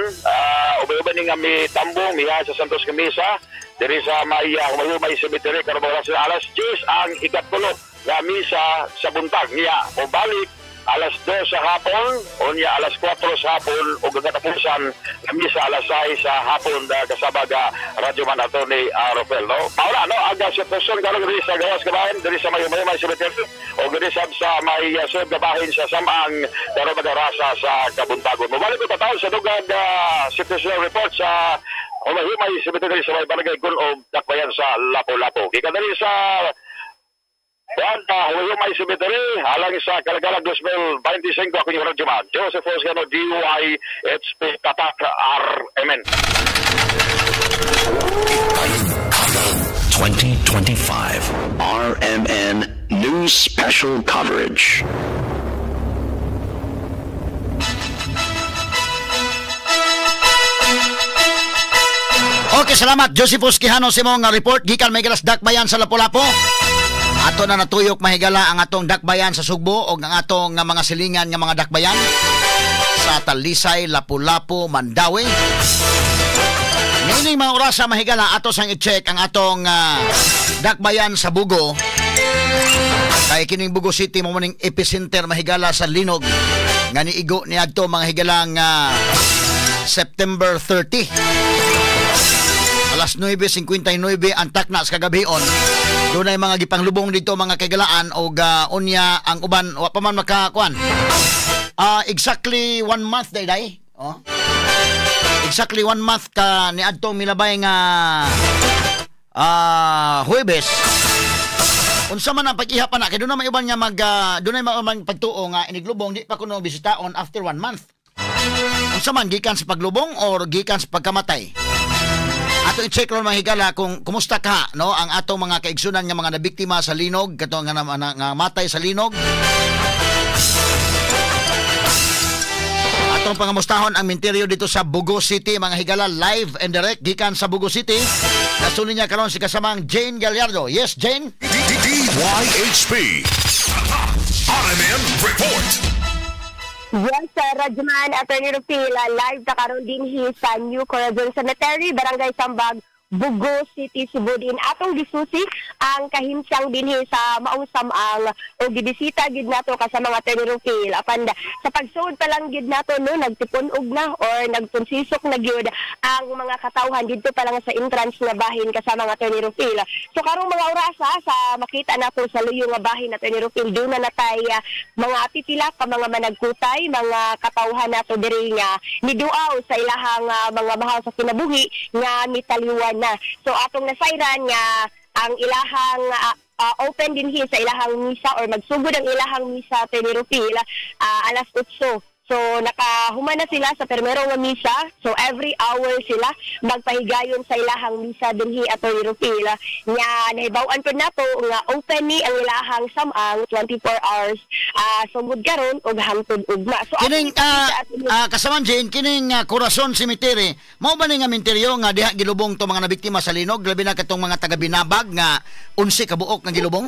ubay-ubay ni nga mi tambong miha sa Santos nga misa diri sa may Humayumay Cemetery karon alas 10 ang ikatulo nga misa sa buntag niya. Mobalik alas 2 sa hapon, unya alas 4 sa hapon ug ang katapusan nga misa alas 6 sa hapon kasabaga Radyo Man Ato ni Rofel, no. Paula, no, ang sitwasyon karon diri sa gawas kabahin diri sa may Humayumay Cemetery o diri sa may sud kabahin sa Samang karon magarasa sa kabuntagon. Mobalik ko tataw sa dugag situation report sa Humayumay Cemetery sa may barangay Gun-ob, Dakbayan sa Lapu-Lapu. Gikan diri sa Humayumay Cemetery, halang sa Kalagalag 2025, ako yung Radyo Man. Joseph Osgano, DUI, HP, Tatak, RMN. 2025 RMN News Special Coverage. Okay, salamat Joseph Quijano sa imong report gikan may galas Dakbayan sa Lapu-Lapu. Ato na natuyok mahigala ang atong dakbayan sa Sugbo o ang atong mga silingan nga mga dakbayan sa Talisay, Lapu-Lapu, Mandaue. Ngayon mga orasa mahigala ato sang i-check ang atong dakbayan sa Bugo. Kay kining Bugo City mo ning epicenter mahigala sa linog nga niigo niadto mga higalang September 30. Alas 9:59 ang takna sa kagabion. Dunay mga gipanglubong dito mga kaigalaan og unya ang uban wa pa man makakuan. Exactly 1 month day. Oh. Exactly 1 month ka niadtong milabay nga Huwebes. Unsa man ang pag-iha pa na kay dunay may uban nga mag dunay may pagtuo nga iniglubong di pa kuno bisitaon after 1 month. Unsa man gikan sa paglubong or gikan sa pagkamatay? Ato i-check ron mga higala kung kumusta ka no ang atong mga kaigsunan nga mga nabiktima sa linog katong nga, nga matay sa linog. Atong pangamustahon ang minteryo dito sa Bogo City mga higala, live and direct gikan sa Bogo City. Nasuni niya karon si kasamang Jane Gallardo. Yes, Jane. DYHP RMN Report. Yes, Rajman, Attorney Rufil, live ta karon dinhi sa New Corazon Cemetery, Barangay Sambag, Bogo City, Cebu. Din atong gisusi ang kahimsang dinhi sa maong samang o gibisita gid nato kasama mga Attorney Rufil. Apan sa pagsuod pa lang gid nato no, nagtipon-og na or nagpunsisok na gyud ang mga katawhan didto pa lang sa entrance nga bahin kasama mga Attorney Rufil. So karong mga orasa sa makita nato sa luyo nga bahin Attorney Rufil, duna na tay mga pipila ka mga managkutay, mga katawhan nato diri nga niduaw sa ilahang mga mahal sa kinabuhi nga mitaliwan na. So atong nasayran nga ang ilahang open dinhi sa ilahang misa or magsugod ang ilahang misa Attorney Rufil alas 8. So nakahuman na sila sa permero nga misa. So every hour sila magpahigayon sa ilahang misa dinhi Attorney Rufil. Nya nahibaw-an pud nato nga open ni ang ilahang samang 24 hours sugod karon ug hangtod ugma. So kining kasaman Jane, kining Corazon Cemetery, mao ba ni nga minteryo nga diha gilubong to mga nabiktima sa linog, labi na katong mga taga Binabag nga 11 ka buok nga gilubong?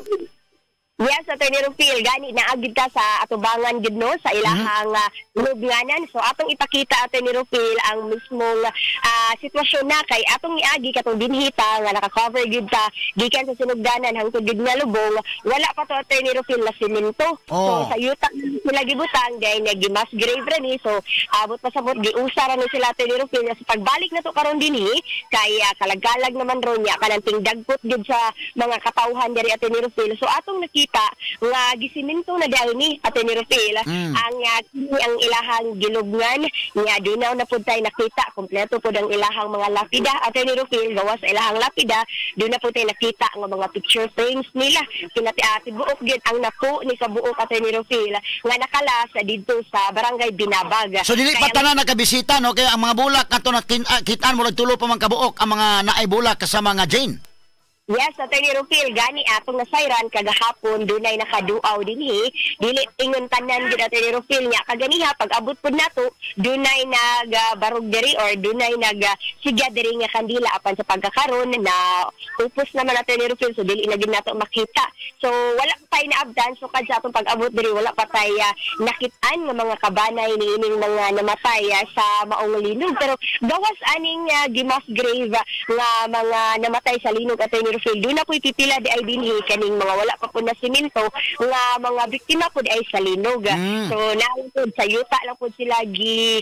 Yes, Attorney Rufil, gani naagid ka sa atubangan gid no sa ilahang lubnganan. So atong ipakita Attorney Rufil ang mismong sitwasyon na kay atong niagi katong dinhita nga naka-cover gid ta gikan sa sinugdanan hangtod gid nga lubong, wala pa to Attorney Rufil na simento. Oh. So sa yuta sila gibutang dahil nagi mass grave ra ni, so abot pa sabot giusa ra ni sila Attorney Rufil. Sa pagbalik na to karon dinhi kay kalagkalag naman ron niya kanang tingdagpot gid sa mga katawhan diri Attorney Rufil. So atong nakita nga gisiminto na dahil ni Attorney Rufil ang ang ilahang gilubngan niya, dunaw na pud tay nakita kompleto pud ang ilahang mga lapida Attorney Rufil. Gawas sa ilahang lapida doon na pud tay nakita nga mga picture frames nila, tibuok gyud ang napo ni kabuok Attorney Rufil nga nakalas didto sa Barangay Binabag. So dili pa tanan nakabisita no, kaya ang mga bulak ato na kitaan murag tulo pa man kabuok ang mga naay bulak kasama nga Jane. Yes, Attorney Rufil, gani atong nasayran kagahapon dunay nakaduaw dinhi, dili ingon tanan gid Attorney Rufil nya kaganiha pag abot pud nato dunay nagbarog diri or dunay nagsigya diri nga kandila apan sa pagkakaron na upos naman Attorney Rufil, so dili na gid nato makita. So wala pa tay naabdan, so kad sa atong pag-abot diri wala pa tay nakit-an nga mga kabanay niining mga namatay sa maong linog. Pero gawas aning gimas grave nga mga namatay sa linog Attorney Rufil, doon na po'y pipila di ay dinhi kaning mga wala pa po na simento nga mga biktima po di ay sa linog. So naangkod sa yuta lang po sila gi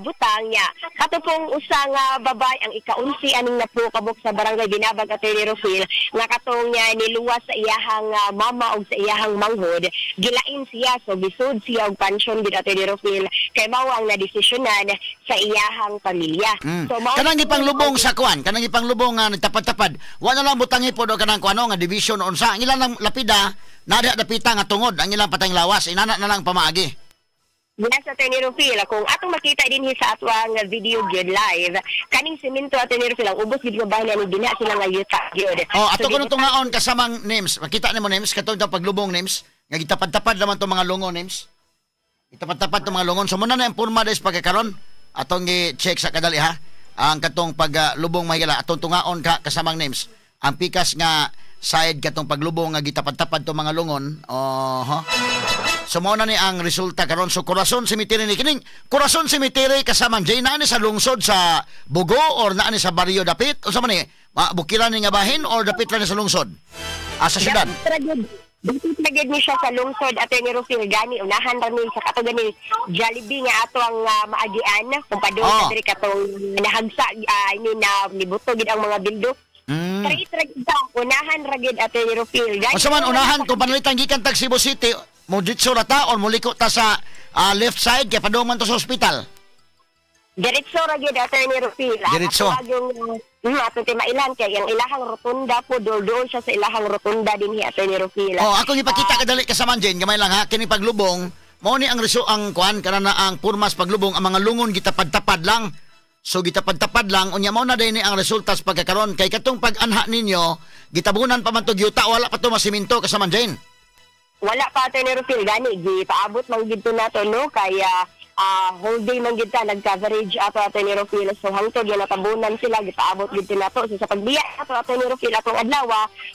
butang niya. Kato pong usa nga babay ang ikaunsi aning napo kabuk sa Barangay Binabag Attorney Rufil nga katong niya niluwas sa iyahang mama og sa iyahang manghod, gilain siya, so gisud siya og pension gid Attorney Rufil kay mao ang nadesisyonan sa iyahang pamilya. So mao kanang ipanglubong sa kuan, kanang ipanglubong nga nagtapad-tapad, wa na lang butangi po do kanang kuano nga division unsa ang ilang lang lapida na diha dapita nga tungod ang ilang patayng lawas, inana na lang pamaagi. Yes, Attorney Rufil, kung atong makita dinhi sa atwang video gyud live, kaning simento Attorney Rufil ang ubos gid nga bahin ani dinha sila nga yuta gyud. Oh, ato so, kuno tungaon kasamang names. Makita nimo names katong paglubong names nga gitapad-tapad naman tong mga lungon names. Gitapad-tapad tong mga lungon. So muna na ang porma des pagkakaron. Atong gi-check sa kadali ha. Ang katong paglubong mahigala atong tungaon ka kasamang names. Ang pikas nga side katong paglubong nga gitapad-tapad tong mga lungon. Oho. So mao na ni ang resulta karon. So Corazon Cemetery ni kining Corazon Cemetery kasamang Jay naa ni sa lungsod sa Bogo or naa ni sa baryo dapit? Unsa man ni? Bukiran ni nga bahin or dapit ra ni sa lungsod? Sa syudad. Dito na gyud ni siya sa lungsod, Attorney Rufil. Gani unahan ra ni sa kato gani Jollibee nga ato ang maagian kung padung diri katong nahagsa, I mean na nibuto gid ang mga bildo. Straight ra gid ta, unahan ra gid, Attorney Rufil. Gani Unsa man unahan kung panalitan gikan tag Cebu City, mo ditso ra ta or muliko ta sa left side kay padung man to sa ospital? Diretso ra gyud, Attorney Rufil. Diretso. Ato yung ato kay mailan kay ang ilahang rotunda po doon siya sa ilahang rotunda dinhi, Attorney Rufil. Oh, ako ipakita kadali kasaman Jane, gamay lang ha, kini paglubong mao ni ang reso ang kuan kana na ang purmas paglubong ang mga lungon gitapad-tapad lang. So gitapad-tapad lang unya mao na din ang resulta sa pagkakaron kay katong pag-anha ninyo gitabunan pa man to gyuta, wala pa to masiminto kasaman Jane. Wala pa, Attorney Rufil, gani gipaabot man gid to nato no kaya whole day man gid ta nag-coverage ato, Attorney Rufil. So hangtod nga natabunan sila gipaabot gid to nato. So sa pagbiya ato, Attorney Rufil, atong adlaw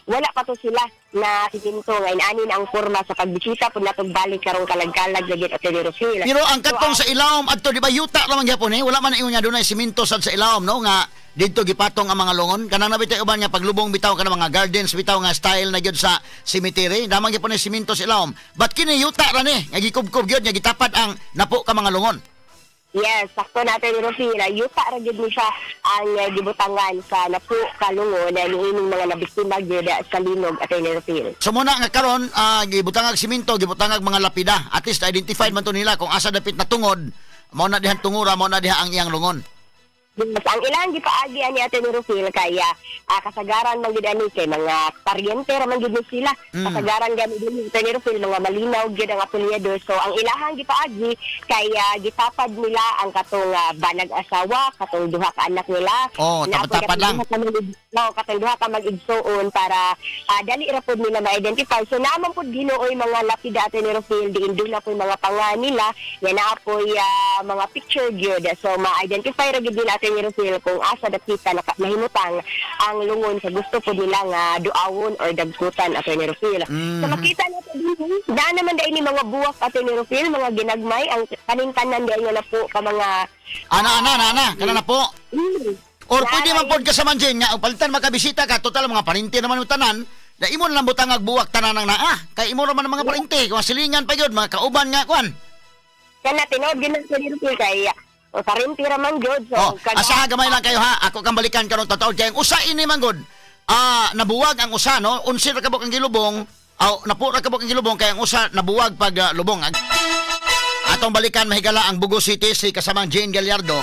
wala pa to sila na siminto nga inanin ang forma sa pagbisita pud natong balik karong kalag-kalag na gid, Attorney Rufil. Pero ang katong sa ilawom adto di ba yuta ra man gyapon eh, wala man ingon nga dunay siminto sad sa ilawom no nga didto gipatong ang mga lungon kanang nabitay uban nga paglubong bitaw kanang mga gardens bitaw nga style na gyud sa cemetery, damang gyapon ni siminto sa ilawom. But kini yuta ra ni nga gikubkob gyud nga gitapad ang napo ka mga lungon. Yes, sakto na, Attorney Rufil. Yuta ra gyud ni siya ang gibutangan sa napo ka lungon na niining mga nabiktima gyud sa linog, Attorney Rufil. So muna nga karon gibutangag siminto, gibutangag mga lapida. At least identified man to nila kung asa dapit na tungod, mao na dihan tungura, mao na diha ang iyang lungon. Yes, ang ilang gipaagi ani, Attorney Rufil, kaya kasagaran man gid ani kay mga paryente ra man gid ni sila. Kasagaran gani din, Attorney Rufil, mga malinaw gid ang apelyido. So ang ilahang gipaagi kay gitapad nila ang katong banag asawa, katong duha ka anak nila. Oh, tapad-tapad lang. No, katong duha ka mag-igsuon para dali ra pud nila ma-identify. So naman pud Ginooy mga lapida, Attorney Rufil, diin doon na po'y mga panga nila, yan na po'y mga picture gyud. So ma-identify ra gyud nila, Attorney Rufil, kung asa dapita nahimutang ang lungon sa gusto po nila nga duawon or dagkutan, Attorney Rufil. So makita natin din, daan naman dahil ni mga buwak, Attorney Rufil, mga ginagmay, ang kanintanan dahil nga na po ka mga ana, kana na po. Or pwede man pod kasaman Jane nga palitan makabisita ka, total mga parinti naman yung tanan, na imo na lang butang buwak tanan ang naa, kay imo naman ang mga parinti, kung silingan pa yun, mga kauban nga kuan. Kana tinuod gid Attorney Rufil kay o parinti ra man gyud. So asa gamay lang kayo ha, ako kang balikan karon totoo kay ang usa ini man gud. Nabuwag ang usa no, unsi ra kabuk ang gilubong, aw napo ra kabuk ang gilubong kay ang usa nabuwag pag lubong. Atong balikan mahigala ang Bogo City si kasamang Jane Gallardo.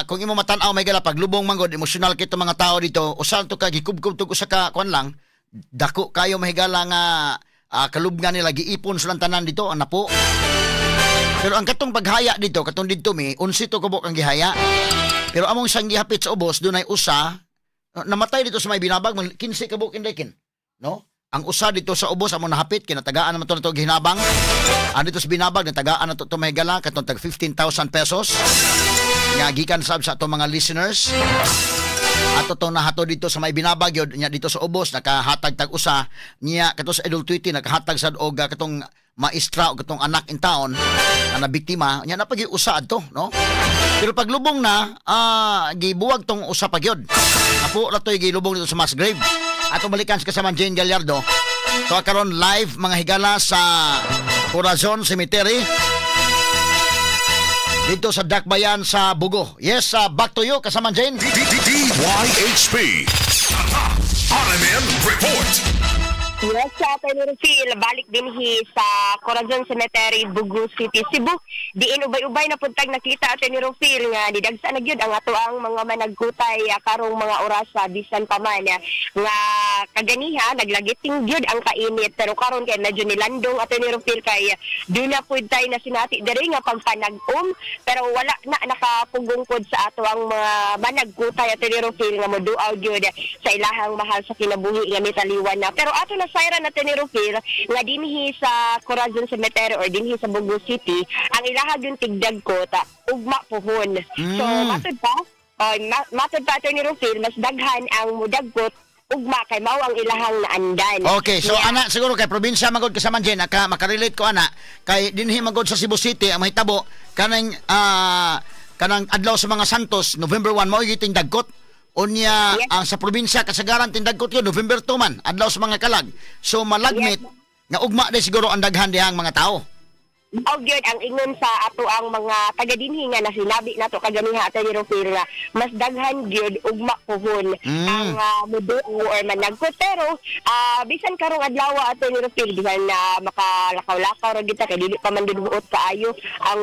Kung imo matan-aw mahigala paglubong man gud, emosyonal kito mga tao dito, usa to ka gikubkob tug usa ka kuan lang, dako kayo mahigala nga kalubngan nila giipon silang tanan dito ang napo. Pero ang katong paghaya dito, katong didto mi, unsi to kabuk ang gihaya. Pero among sang gihapit sa ubos, dunay usa namatay dito sa may binabag, 15 kabuk indekin, no? Ang usa dito sa ubos among nahapit, kinatagaan naman to nato gihinabang. Ang dito sa binabag, natagaan na to mahigala katong tag 15,000 pesos. Nga gikan sab sa atong mga listeners. Ato to nahato dito sa may binabag yun, nya dito sa ubos nakahatag tag usa niya kato sa adult 20 nakahatag sad og katong maestra o katong anak in town na nabiktima nya napagi usa adto no. Pero paglubong na gibuwag tong usa pa gyud. Apo ra toy gilubong dito sa mass grave. Atong balikan sa kasama Jane Gallardo. So karon live mga higala sa Corazon Cemetery dito sa Dakbayan sa Bugo. Yes, back to you kasama Jane. DYHP RMN Report. Yes, Attorney Rufil, balik din hi sa Corazon Cemetery, Bugo City, Cebu. Diin ubay-ubay na puntag nakita, Attorney Rufil, nga didagsa na gyud ang ato ang mga managkutay karong mga orasa bisan pa man nga kaganiha naglagiting gyud ang kainit, pero karon kay medyo nilandong, Attorney Rufil, kay duna pud tay na sinati diri nga pagpanag-um, pero wala na nakapugong pod sa ato ang mga managkutay, Attorney Rufil, nga moduaw gyud sa ilahang mahal sa kinabuhi nga mitaliwan na. Pero ato na sayran na Attorney Rufil nga dinhi sa Corazon Cemetery or dinhi sa Bogo City ang ilaha yung tigdag ko ta ugma puhon. So matud pa matud pa, Attorney Rufil, mas daghan ang mudagkot ugma kay mao ang ilahang naandan. Okay, so yeah. Ana siguro kay probinsya magod kasama Jen, makarelate ko ana kay dinhi magod sa Cebu City ang mahitabo kanang kanang adlaw sa mga Santos November 1 mao giting dagkot. Unya ang sa probinsya kasagaran tindagkot yun November 2 man adlaw sa mga kalag. So malagmit nga ugma di siguro ang daghan dihang mga tao. Og yun, ang ingon sa ato ang mga taga-dinhi nga na sinabi nato kaganiha Atty. Rufil nga mas daghan gyud ugma puhon ang muduo or managkot, pero bisan karong adlaw Atty. Rufil, bisan na makalakaw-lakaw ra gyud ta kay dili pa man dud huot kaayo ang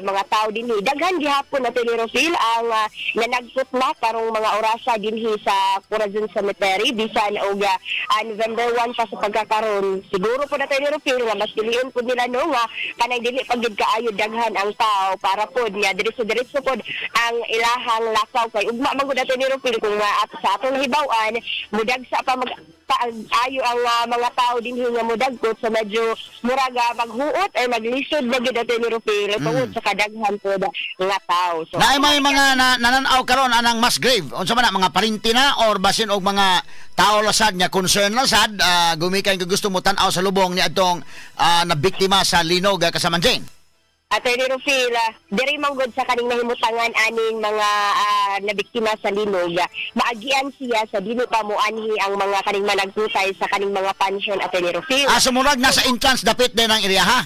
mga tao dinhi, daghan gihapon Atty. Rufil ang nanagkot na karong mga orasa dinhi sa Corazon Cemetery bisan og November 1 pa sa pagkakaron. Siguro po Atty. Rufil nga mas pilion pud nila no nga kanang dili pag gyud kaayo daghan ang tao para pod nga diretso-diretso pod ang ilahang lakaw kay ugma man gud Atty. Rufil kung at sa atong nahibaw-an mudagsa pa mag ayo ang mga tao dinhi nga mudagkot, so medyo muraga maghuot ay maglisod na gyud Atty. Rufil tungod sa kadaghan pod nga tao. So naay may mga nananaw karon anang mass grave, unsa man na mga parinti na or basin og mga tao lasad nga concern lasad gumikan kay gusto mo tan-aw sa lubong ni adtong nabiktima sa linog kasaman Jane? Atty. Rufil, diri man gud sa kaning nahimutangan aning mga nabiktima sa linog, maagian siya sa dili pa moanhi ang mga kaning managkutay sa kaning mga pension Atty. Rufil. So murag nasa entrance dapit din ang area ha?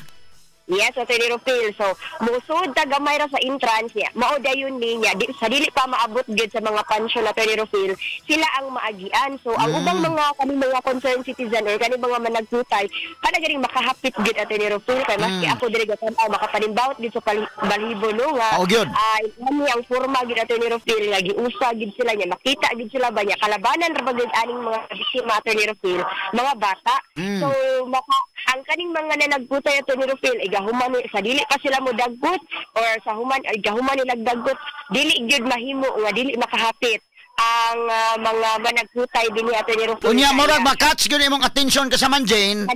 Yes, Atty. Rufil. So, musud ta gamay ra sa entrance niya. Mao dayon niya sa dili pa maabot gyud sa mga pension Atty. Rufil, sila ang maagian. So, ang ubang mga kaning mga concerned citizen or kaning mga managkutay, kada ganing makahapit gyud Atty. Rufil kay maski ako diri gatan-aw makapanimbawot gyud sa balhibo no nga. Ani ang forma gyud Atty. Rufil nga giusa gyud sila niya, makita gyud sila ba niya kalabanan ra ba gyud aning mga biktima Atty. Rufil, mga bata. So, ang kaning mga nanagkutay Atty. Rufil gahuman sa dili pa sila mo dagkot or sa human ay gahuman nila dagkot, dili gyud mahimo nga dili makahapit ang mga managkutay dinhi Atty. Rufil. Unya murag makatch gyud imong attention kasaman Jane.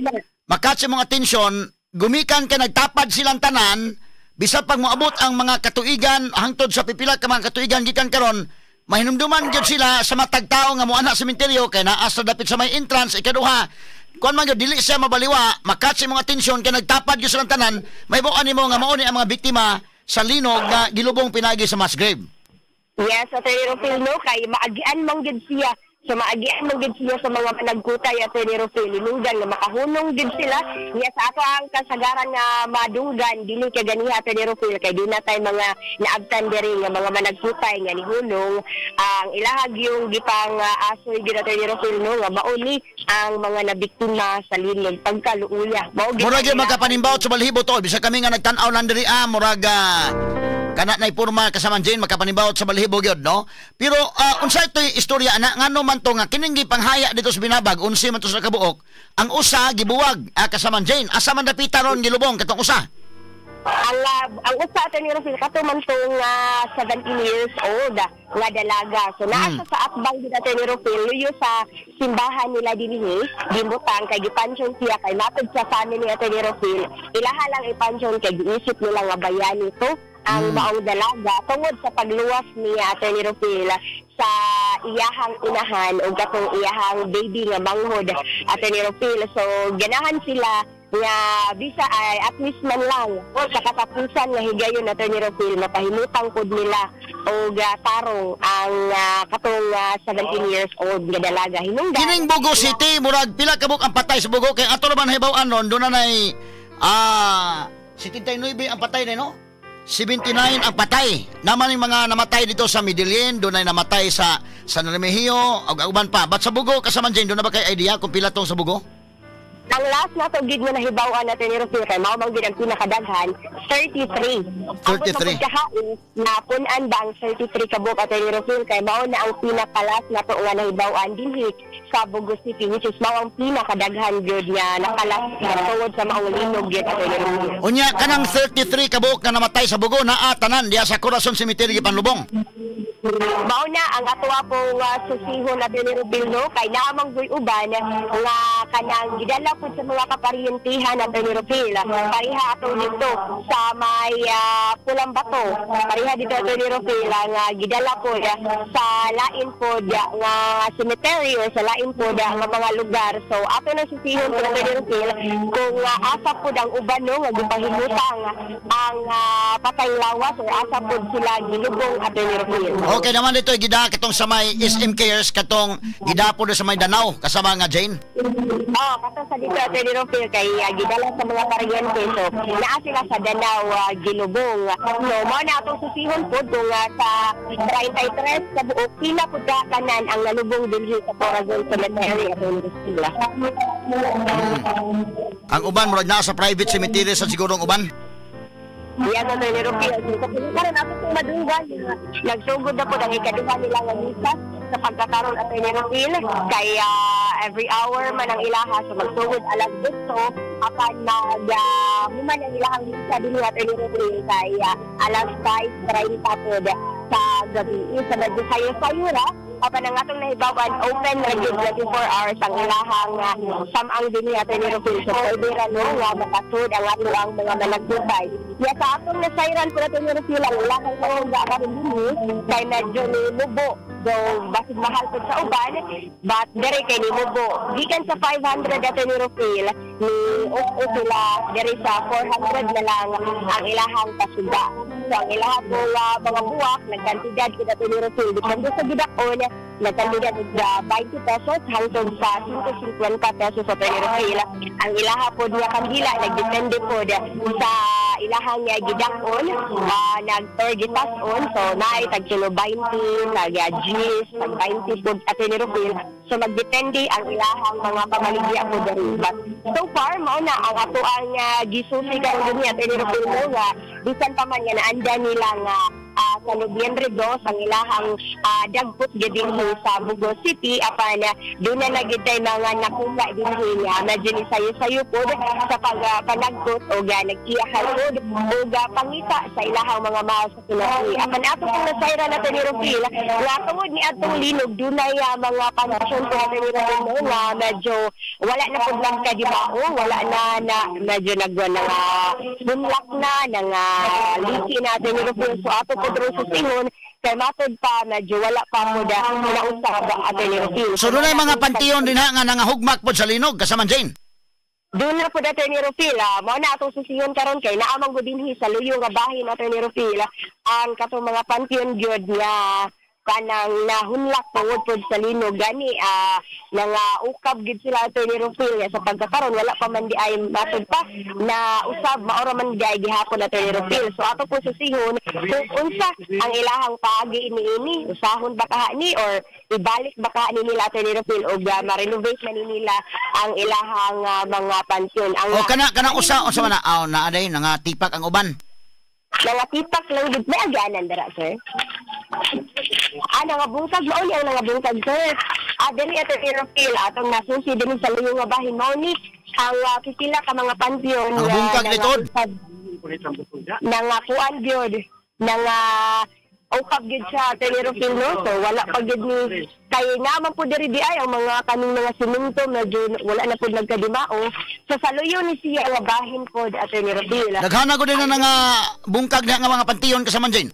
Makatch imong attention, gumikan ka nagtapad silang tanan bisan pag moabot ang mga katuigan hangtod sa pipila ka mga katuigan gikan karon, mahinumduman gyud sila sa matag tawo nga moana sa sementeryo kay naa sa dapit sa may entrance. Ikaduha, kuan man gyud dili siya mabaliwa, makatch imong atensyon kay nagtapad gyud silang tanan, mahibaw-an nimo nga mao ni ang mga biktima sa linog nga gilubong pinagi sa mass grave. Yes, Atty. Rufil, no, kay maagian man gyud siya. So maagian man gyud siya sa mga managkutay Atty. Rufil, linunggan nga makahunong gyud sila. Niya sa ato ang kasagaran nga madunggan dili kay ganiha Atty. Rufil kay duna tay mga naabtan diri nga mga managkutay nga nihunong ang ilahag yung gipang asoy gyud Atty. Rufil no nga mao ni ang mga nabiktima sa linog pagkaluuya. Mao gyud murag makapanimbawot sa balhibo to bisag kami nga nagtan-aw lang diri murag kana nay porma kasaman Jane makapanimbawot sa balhibo gyud no. Pero unsa itoy istorya ana ngano man to nga kining gipanghaya dito sa binabag unsi man to sa kabuok ang usa gibuwag kasaman Jane, asa man dapita ron gilubong katong usa? Ang usa Atty. Rufil kato man tong 17 years old nga dalaga. So naa siya sa atbang gid Atty. Rufil luyo sa simbahan nila dinhi gimbutang kay gipansyon siya kay matod sa family Atty. Rufil ilaha lang ipansyon kay giisip nila nga bayani to ang maong dalaga tungod sa pagluwas niya Atty. Rufil sa iyahang inahan o katong iyahang baby nga manghod Atty. Rufil. So ganahan sila nga bisa ay at least man lang sa katapusan nga higayon Atty. Rufil mapahimutang pud nila og tarong ang katong 17 years old nga dalaga. Hinungdan kining Bogo City murag pila ka buok ang patay sa Bogo kay ato naman hibaw-an ron doon na nay 79 ang patay na no? 79 ang patay. Naman yung mga namatay dito sa Medellin, doon ay namatay sa San Remigio, ug uban pa. But sa Bugo, kasaman Jane, doon na ba kay idea kung pila tong sa Bugo? Ang last na to gid nga nahibaw-an natin ni Rufil kay mao man gid ang pinakadaghan, 33. 33. Ang pagkahain na punan ba ang 33 ka buok Atty. Rufil kay mao na ang pinakalas na to nga nahibaw-an dinhi sa Bogo City, which is mao ang pinakadaghan gyud nga nakalas tungod sa maong linog gyud Atty. Rufil. Unya kanang 33 ka buok nga namatay sa Bogo naa tanan diha sa Corazon Cemetery gipanlubong. Mao na ang atoa pong susihon Atty. Rufil no kay naa man gyud uban nga kanang gidala pud sa mga kaparyentihan Atty. Rufil. Pareha ato dito sa may Pulang Bato. Pareha dito Atty. Rufil nga gidala pud sa lain pud nga cemetery or sa lain pud nga mga lugar. So ato na susihon pud Atty. Rufil kung asa pud ang uban no nga gipahimutang ang patay lawas or asa pud sila gilubong Atty. Rufil. Okay naman dito gida katong sa may SM Cares katong gidapo do sa may Danao kasama nga Jane. Oh, kato sa dito Attorney Rufil kay gidala sa mga paryente, so naa sila sa Danao gilubong. So mao na atong susihon pud kung sa 33 sa buok pila pud ka tanan ang nalubong dinhi sa Corazon Cemetery, Attorney Rufil. Ang uban murag naa sa private cemetery sa sigurong uban. Yes, Attorney Rufil. So, karon ato pong madunggan, nagsugod na po ang ikaduha nila nga misa sa pagkakaroon, Attorney Rufil, kay every hour man ang ilaha, so magsugod alas 8 apan mag human ang ilahang misa dinhi, Attorney Rufil, kay alas 5:30 po sa gabi. Sa medyo sayo-sayo ra apan ang atong nahibawan, open na gyud 24 hours ang ilahang samang dinhi, Attorney Rufil. So pwede ra no nga makasud ang ato ang mga managtubay. Ya sa atong nasayran po, Attorney Rufil, ang ilahang mga karon dinhi kay medyo ni mubo. So basig mahal pud sa uban, but dere kay ni mubo. Gikan sa 500, Attorney Rufil, ni uk sila dere sa 400 na lang ang ilahang pasuga. So ang ilahang po mga buwak nagkantidad pud, Attorney Rufil, depende sa gidakon, nagkantidad og 20 pesos hangtod sa 150 pesos, Attorney Rufil. Ang ilaha po niya kandila nagdepende po sa ilahang gidakon, nag or gitason, so naay tag kilo 20, tag 10, tag 20 po, Attorney Rufil. So magdepende ang ilahang mga pamaligya po diri. But so far mao na ang ato ang gisusi karon dinhi, Attorney Rufil, mo nga bisan pa man nga naanda nila nga sa Nobyembre 2 ang ilahang dagpot gid dinhi sa Bogo City, apan doon na gid tay mga nakuha dinhi nga medyo ni sayo-sayo pod sa pag panagkot o nag-iyakan pod o pangita sa ilahang mga mahal sa kinabuhi. Apan ato pong nasayran, Attorney Rufil, nga tungod ni atong linog dunay mga pansiyon po, Attorney Rufil, no, nga medyo wala na pud lang kadimao, wala na na medyo nagwa na nga bunlak na nga liki na, Attorney Rufil. So ato po ron susihon kay matod pa medyo wala pa po da nausab, Attorney Rufil. So dunay mga pantiyon din ha nga nangahugmak pod sa linog kasama Jane. Doon na po, Attorney Rufil, mao na atong susihon karon kay naamang gud dinhi sa luyo nga bahin, Attorney Rufil, ang katong mga pantheon gyud nga kanang nahunlak tungod pod sa linog. Gani nanga ukab gid sila, Attorney Rufil, nga sa pagkakaron wala pa man di ay matod pa na usab, maora man di ay gihapon, Attorney Rufil. So ato po susihon kung unsa ang ilahang paagi iniini, usahon ba kaha ni or ibalik ba kaha ni nila, Attorney Rufil, og ma-renovate man ni nila ang ilahang mga pantheon ang O kana kana usa unsa man na aw na aday nga tipak ang uban. Nangatipak lang gid. May agyanan dara, sir. Nangabungkag, mao ni ang nangabungkag, sir. Diri, Attorney Rufil, atong nasusi dinhi sa luyo nga bahin, mao ni ang pipila ka mga pantheon Ang bungkag likod. Nangakuan gyud, nanga ukab gyud siya, Attorney Rufil, no. So wala pa gyud ni kay naman po diri di ay ang mga kaning mga simento medyo wala na pud nagkadimao. So sa luyo ni siya nga bahin pod, Attorney Rufil. Daghana ko din na nga bungkag na nga mga pantiyon kasama Jane.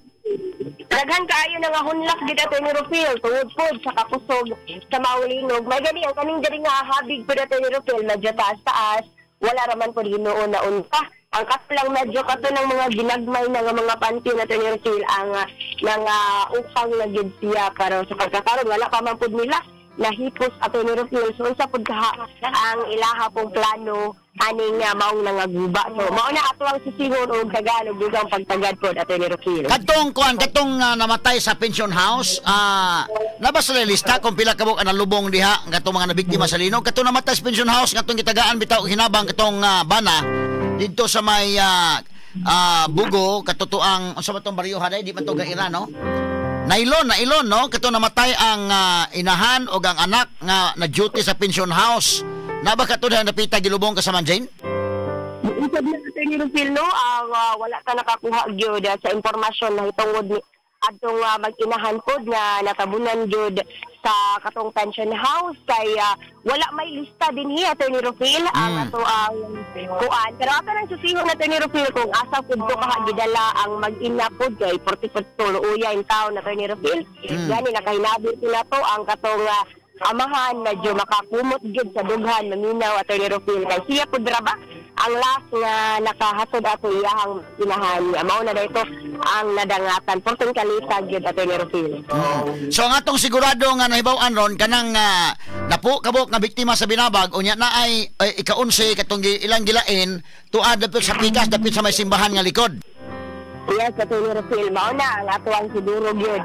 Daghan kaayo na nga hunlak gid, Attorney Rufil, tungod pod sa kakusog sa maulinog. May gani ang kaning diri nga habig pod, Attorney Rufil, medyo taas-taas, wala raman pod hinuon na unta. Ang kato lang medyo kato ng mga ginagmay na nga mga panty na Attorney Rufil ang nang upang na gid siya, pero sa pagkakaroon wala pa man pud nila nahipos, Attorney Rufil. So unsa pud kaha ang ilaha pong plano aning maong nangaguba? So mao na ato ang susihon og Tagalog dugang pagtagad pod, Attorney Rufil. Katong kuan, katong namatay sa pension house, nabasa sa lista kung pila kabuk ang nalubong diha katong mga nabiktima sa linog? Katong namatay sa pension house katong gitagaan bitaw og hinabang katong bana didto sa may Bugo, katotoang unsa ba tong baryo haday, di man to gaira, no? Nailon, nailon, no? Katong namatay ang inahan o ang anak nga na duty sa pension house. Naba kato diha napita gilubong kasama Jane? Isa din, Attorney Rufil, no, wala ka nakakuha gyud sa impormasyon na hitungod ni adtong mag-inahan pod nga natabunan gyud sa katong pension house kay wala may lista dinhi, Attorney Rufil, ang ato ang kuan. Pero ato nang susihon, Attorney Rufil, kung asa pud to kaha gidala ang mag-ina pod kay 44 uya in town, Attorney Rufil. Gani nakahinabi sila to ang katong amahan medyo makakumot gyud sa dughan maminaw, Attorney Rufil, kay siya pud ra ba Ang last nga nakahatod ato iyahang inahan mao na dito ang nadangatan portong kalitag gyud, Attorney Rufil. So ang atong sigurado nga nahibaw-an ron kanang napo kabuk nga biktima sa binabag unya na ay ika-11 katong ilang gilain tuad dapit sa pikas dapit sa may simbahan nga likod. Yes, Attorney Rufil, mao na ang ato ang siguro gyud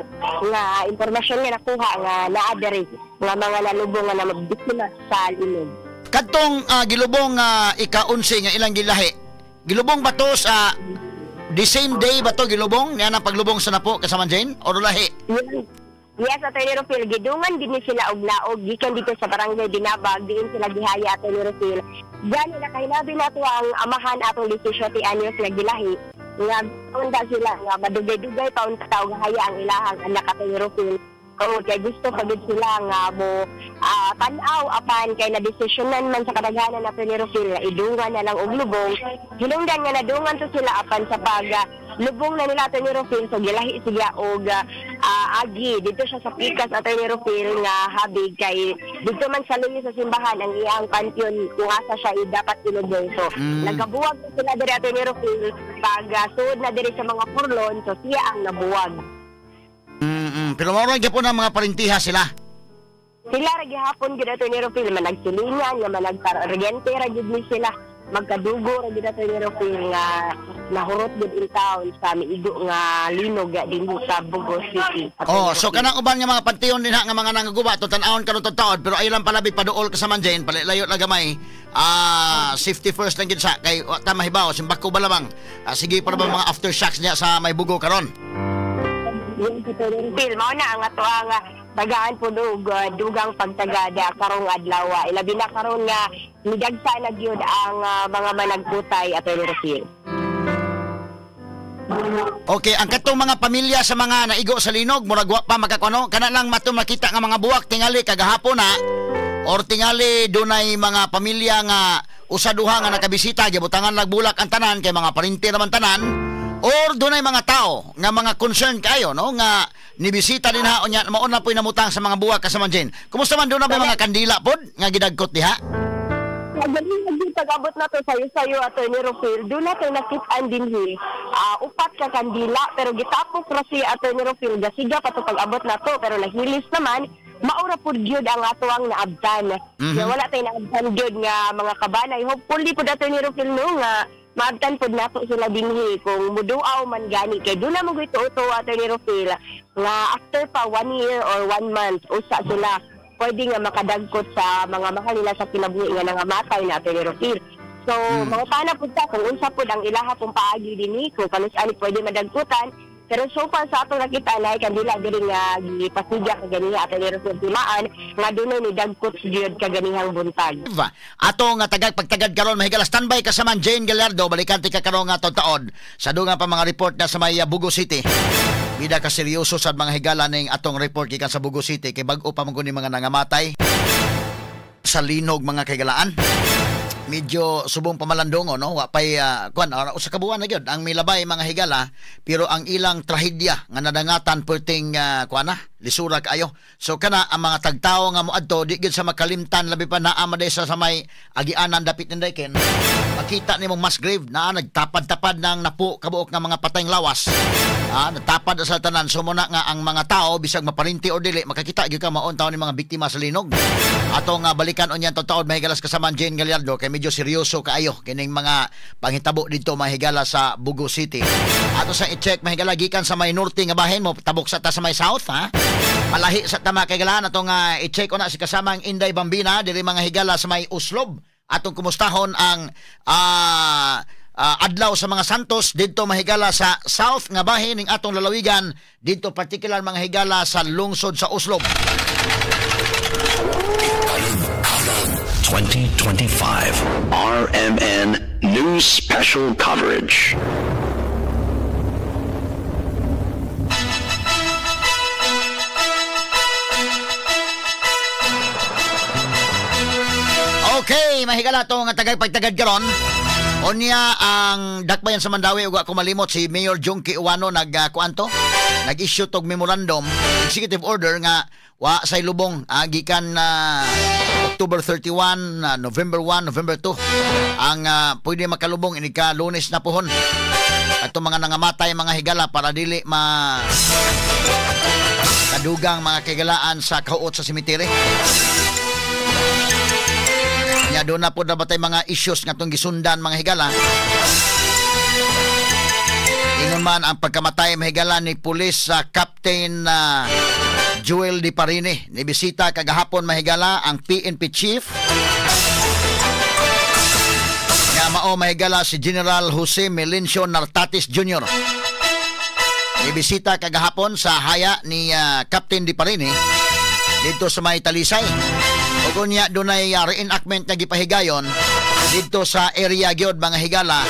nga impormasyon nga nakuha nga naa diri nga mga nalubong nga namabiktima sa linog. Kadtong gilubong ika-11 nga ilang gilahi, gilubong ba to sa the same day ba to gilubong? Niya ang paglubong sa napo kasama Jane? O lahi? Yes, Attorney Rufil, gidungan din ni sila og laog gikan dito sa barangay Binabag, diin sila gihaya, Attorney Rufil. Gani nakahinabi nato ang amahan atong 17 anyos nga gilahi nga unta sila nga madugay-dugay pa unta og haya ang ilahang anak, Attorney Rufil. Oo, kay gusto pa gid sila nga mo tan-aw apan kay nadesisyonan man sa kadaghanan na Attorney Rufil nga idungan na lang og lubong. Hinungdan nga nadungan to sila apan sa pag lubong na nila, Attorney Rufil, so gilahi siya og agi dito siya sa pikas, Attorney Rufil, nga habig kay dito man sa luyo sa simbahan ang iyang pantheon kung asa siya dapat ilubong. So nagkabuwag na sila diri, Attorney Rufil, pag suod na diri sa mga purlon, so siya ang nabuwag. Pero mao ra gyapon ang mga parintiha sila. Sila ra gihapon gyud, Attorney Rufil, managsilingan nga managparyente ra gyud ni sila, magkadugo ra gyud, Attorney Rufil, nga nahurot gyud in town sa miigo nga linog dinhi sa Bogo City. Oh, so kanang uban nga mga panteon dinha nga mga nangaguba to tan-awon karon taod, pero ayo lang palabi paduol ka sa man Jane, palayo lang gamay. Safety first lang gyud sa kay wa ta mahibaw simbako ba lamang. Sige para ba mga aftershocks niya sa may Bugo karon. Phil, mao na ang ato ang tagaan po dugang pagtagada karong adlaw. Ilabi na karon nga midagsa na gyud ang mga managputay, Attorney Rufil. Okay, ang katong mga pamilya sa mga naigo sa linog, murag wa pa makakuno, kana lang mato makita nga mga buwak tingali kagahapon na or tingali dunay mga pamilya nga usa duha nga nakabisita, gibutangan lag bulak ang tanan kay mga parinti raman tanan. Or dunay mga tao nga mga concern kayo no nga nibisita din ha unya mao na po'y namutang sa mga buwak kasama Jane. Kumusta man doon na ba mga kandila pod nga gidagkot diha? Galing pag-abot na to sayo-sayo, Attorney Rufil. Doon na to nakit-an dinhi. Upat ka kandila pero gitapok ra si Attorney Rufil gasiga pa to pag-abot na to pero nahilis naman. Maura pud gyud ang atoang naabtan. Mm-hmm. Wala tay naabtan gyud nga mga kabanay. Hopefully pud Attorney Rufil no nga maabtan pud nato sila dinhi kung muduaw man gani kay doon na mo gituo Attorney Rufil nga after pa 1 year or 1 month usa sila pwede nga makadagkot sa mga mahal nila sa kinabuhi nga nangamatay na, Attorney Rufil. So mga pana pud ta kung unsa pud ang ilaha pong paagi dinhi kung kanus-ani pwede madagkutan. Pero so far sa atong nakita na kandila diri nga gipasiga kaganiha, Attorney Rufil, timaan nga dunay ni dagkot gyud kaganihang buntag. Ato nga tagag pagtagad karon mahigala standby kasaman Jane Gallardo, balikan ti ka karon nga taod sa dungan pa mga report na sa may Bugo City. Bida ka seryoso sad mga higala ning atong report gikan sa Bugo City kay bag-o pa man guni mga nangamatay sa linog mga kaigalaan. Medyo subong pamalandongo no, wa pay kuan usa ka buwan na gyud ang milabay mga higala, pero ang ilang trahedya nga nadangatan perting kuan na lisura kaayo. So kana ang mga tagtawo nga moadto di gyud sa makalimtan, labi pa naa man sa may agianan dapit ninday ken makita nimong mass grave na nagtapad-tapad ng napo kabuok nga mga patayng lawas. Nagtapad sa tanan. So muna nga ang mga tao bisag maparinti o dili makakita gyud ka maon taon ni mga biktima sa linog. Ato nga balikan unya taod mahigalas kasaman Jane Gallardo kay medyo seryoso kaayo kining mga panghitabo didto mahigala sa Bugo City. Ato sa i-check mahigala gikan sa may norte nga bahin mo tabok sa ta sa may south ha. Palahi sa tama kay galaan ato nga i-check una si kasamang Inday Bambina diri mga higala sa may Oslob. Atong kumustahon ang adlaw sa mga Santos didto mahigala sa south nga bahin ning atong lalawigan didto particular mga higala sa lungsod sa Oslob. 2025 RMN News Special Coverage. Okay, mahigala to nga tagay pagtagad karon. Onya ang dakbayan sa Mandaue ug ako malimot si Mayor Jonkie Ouano nagkuanto, nag-issue tog memorandum, executive order nga wa say lubong gikan October 31, November 1, November 2 ang pwede makalubong ini ka Lunes na pohon. Atong mga nangamatay mga higala para dili ma kadugang mga kahigalaan sa kahuot sa cemetery. Nya doon na po na batay mga issues nga itong gisundan mga higala. Ingon man ang pagkamatay mga higala ni Police Captain Joel Di Parini. Nibisita kagahapon mga higala ang PNP Chief. Nga mao mga higala si General Jose Melencio Nartates Jr. Nibisita kagahapon sa haya ni Captain Di Parini dito sa may Talisay. Ug unya dunay reenactment nga gipahigayon dito sa area gyud mga higala.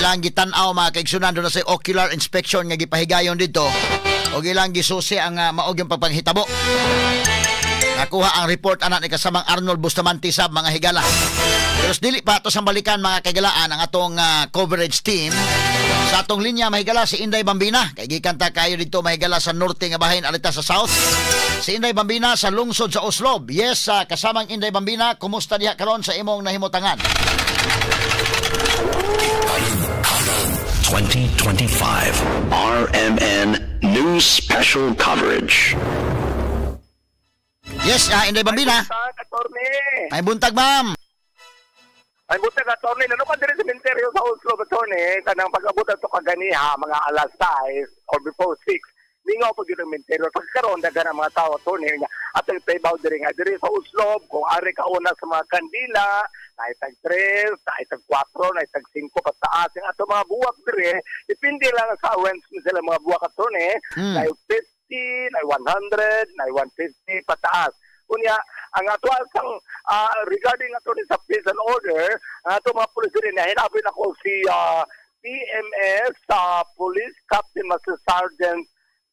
Ilang gitan-aw mga kaigsunan doon sa ocular inspection nga gipahigayon dito ug ilang gisusi ang maog yung pagpanghitabo. Nakuha ang report anak ni kasamang Arnold Bustamante sab mga higala. Pero dili pa ato sa balikan mga kahigalaan ang atong coverage team. Sa atong linya mahigala si Inday Bambina. Kay gikan ta kayo dito mahigala sa norte nga bahin alita sa south. Si Inday Bambina sa lungsod sa Oslob. Yes, kasamang Inday Bambina, kumusta diha karon sa imong nahimutangan? 2025 RMN News Special Coverage. Yes, Inday Bambina. Ay buntag, ma'am. Ay buntag, attorney. Ano ka diri sa sementeryo sa Oslo, attorney? Kanang pag-abot ato kaganiha, mga alas 6 or before 6. Mingaw pag yun ang sementeryo. Pagkaroon, daghan ang mga tao, attorney. At ang paybaw diri nga diri sa Oslo, kung ari ka una sa mga kandila, naitag 3, naitag 4, naitag 5, pataas. Yung ato mga buwak diri, depende lang sa arrangement sila mga buwak, attorney. Naitag 50, naitag 100, naitag 150, pataas. Unya, ang ato sang regarding ato ni sa peace and order, ang ato mga pulis rin, hinapin ako si PMS Police Captain Master Sergeant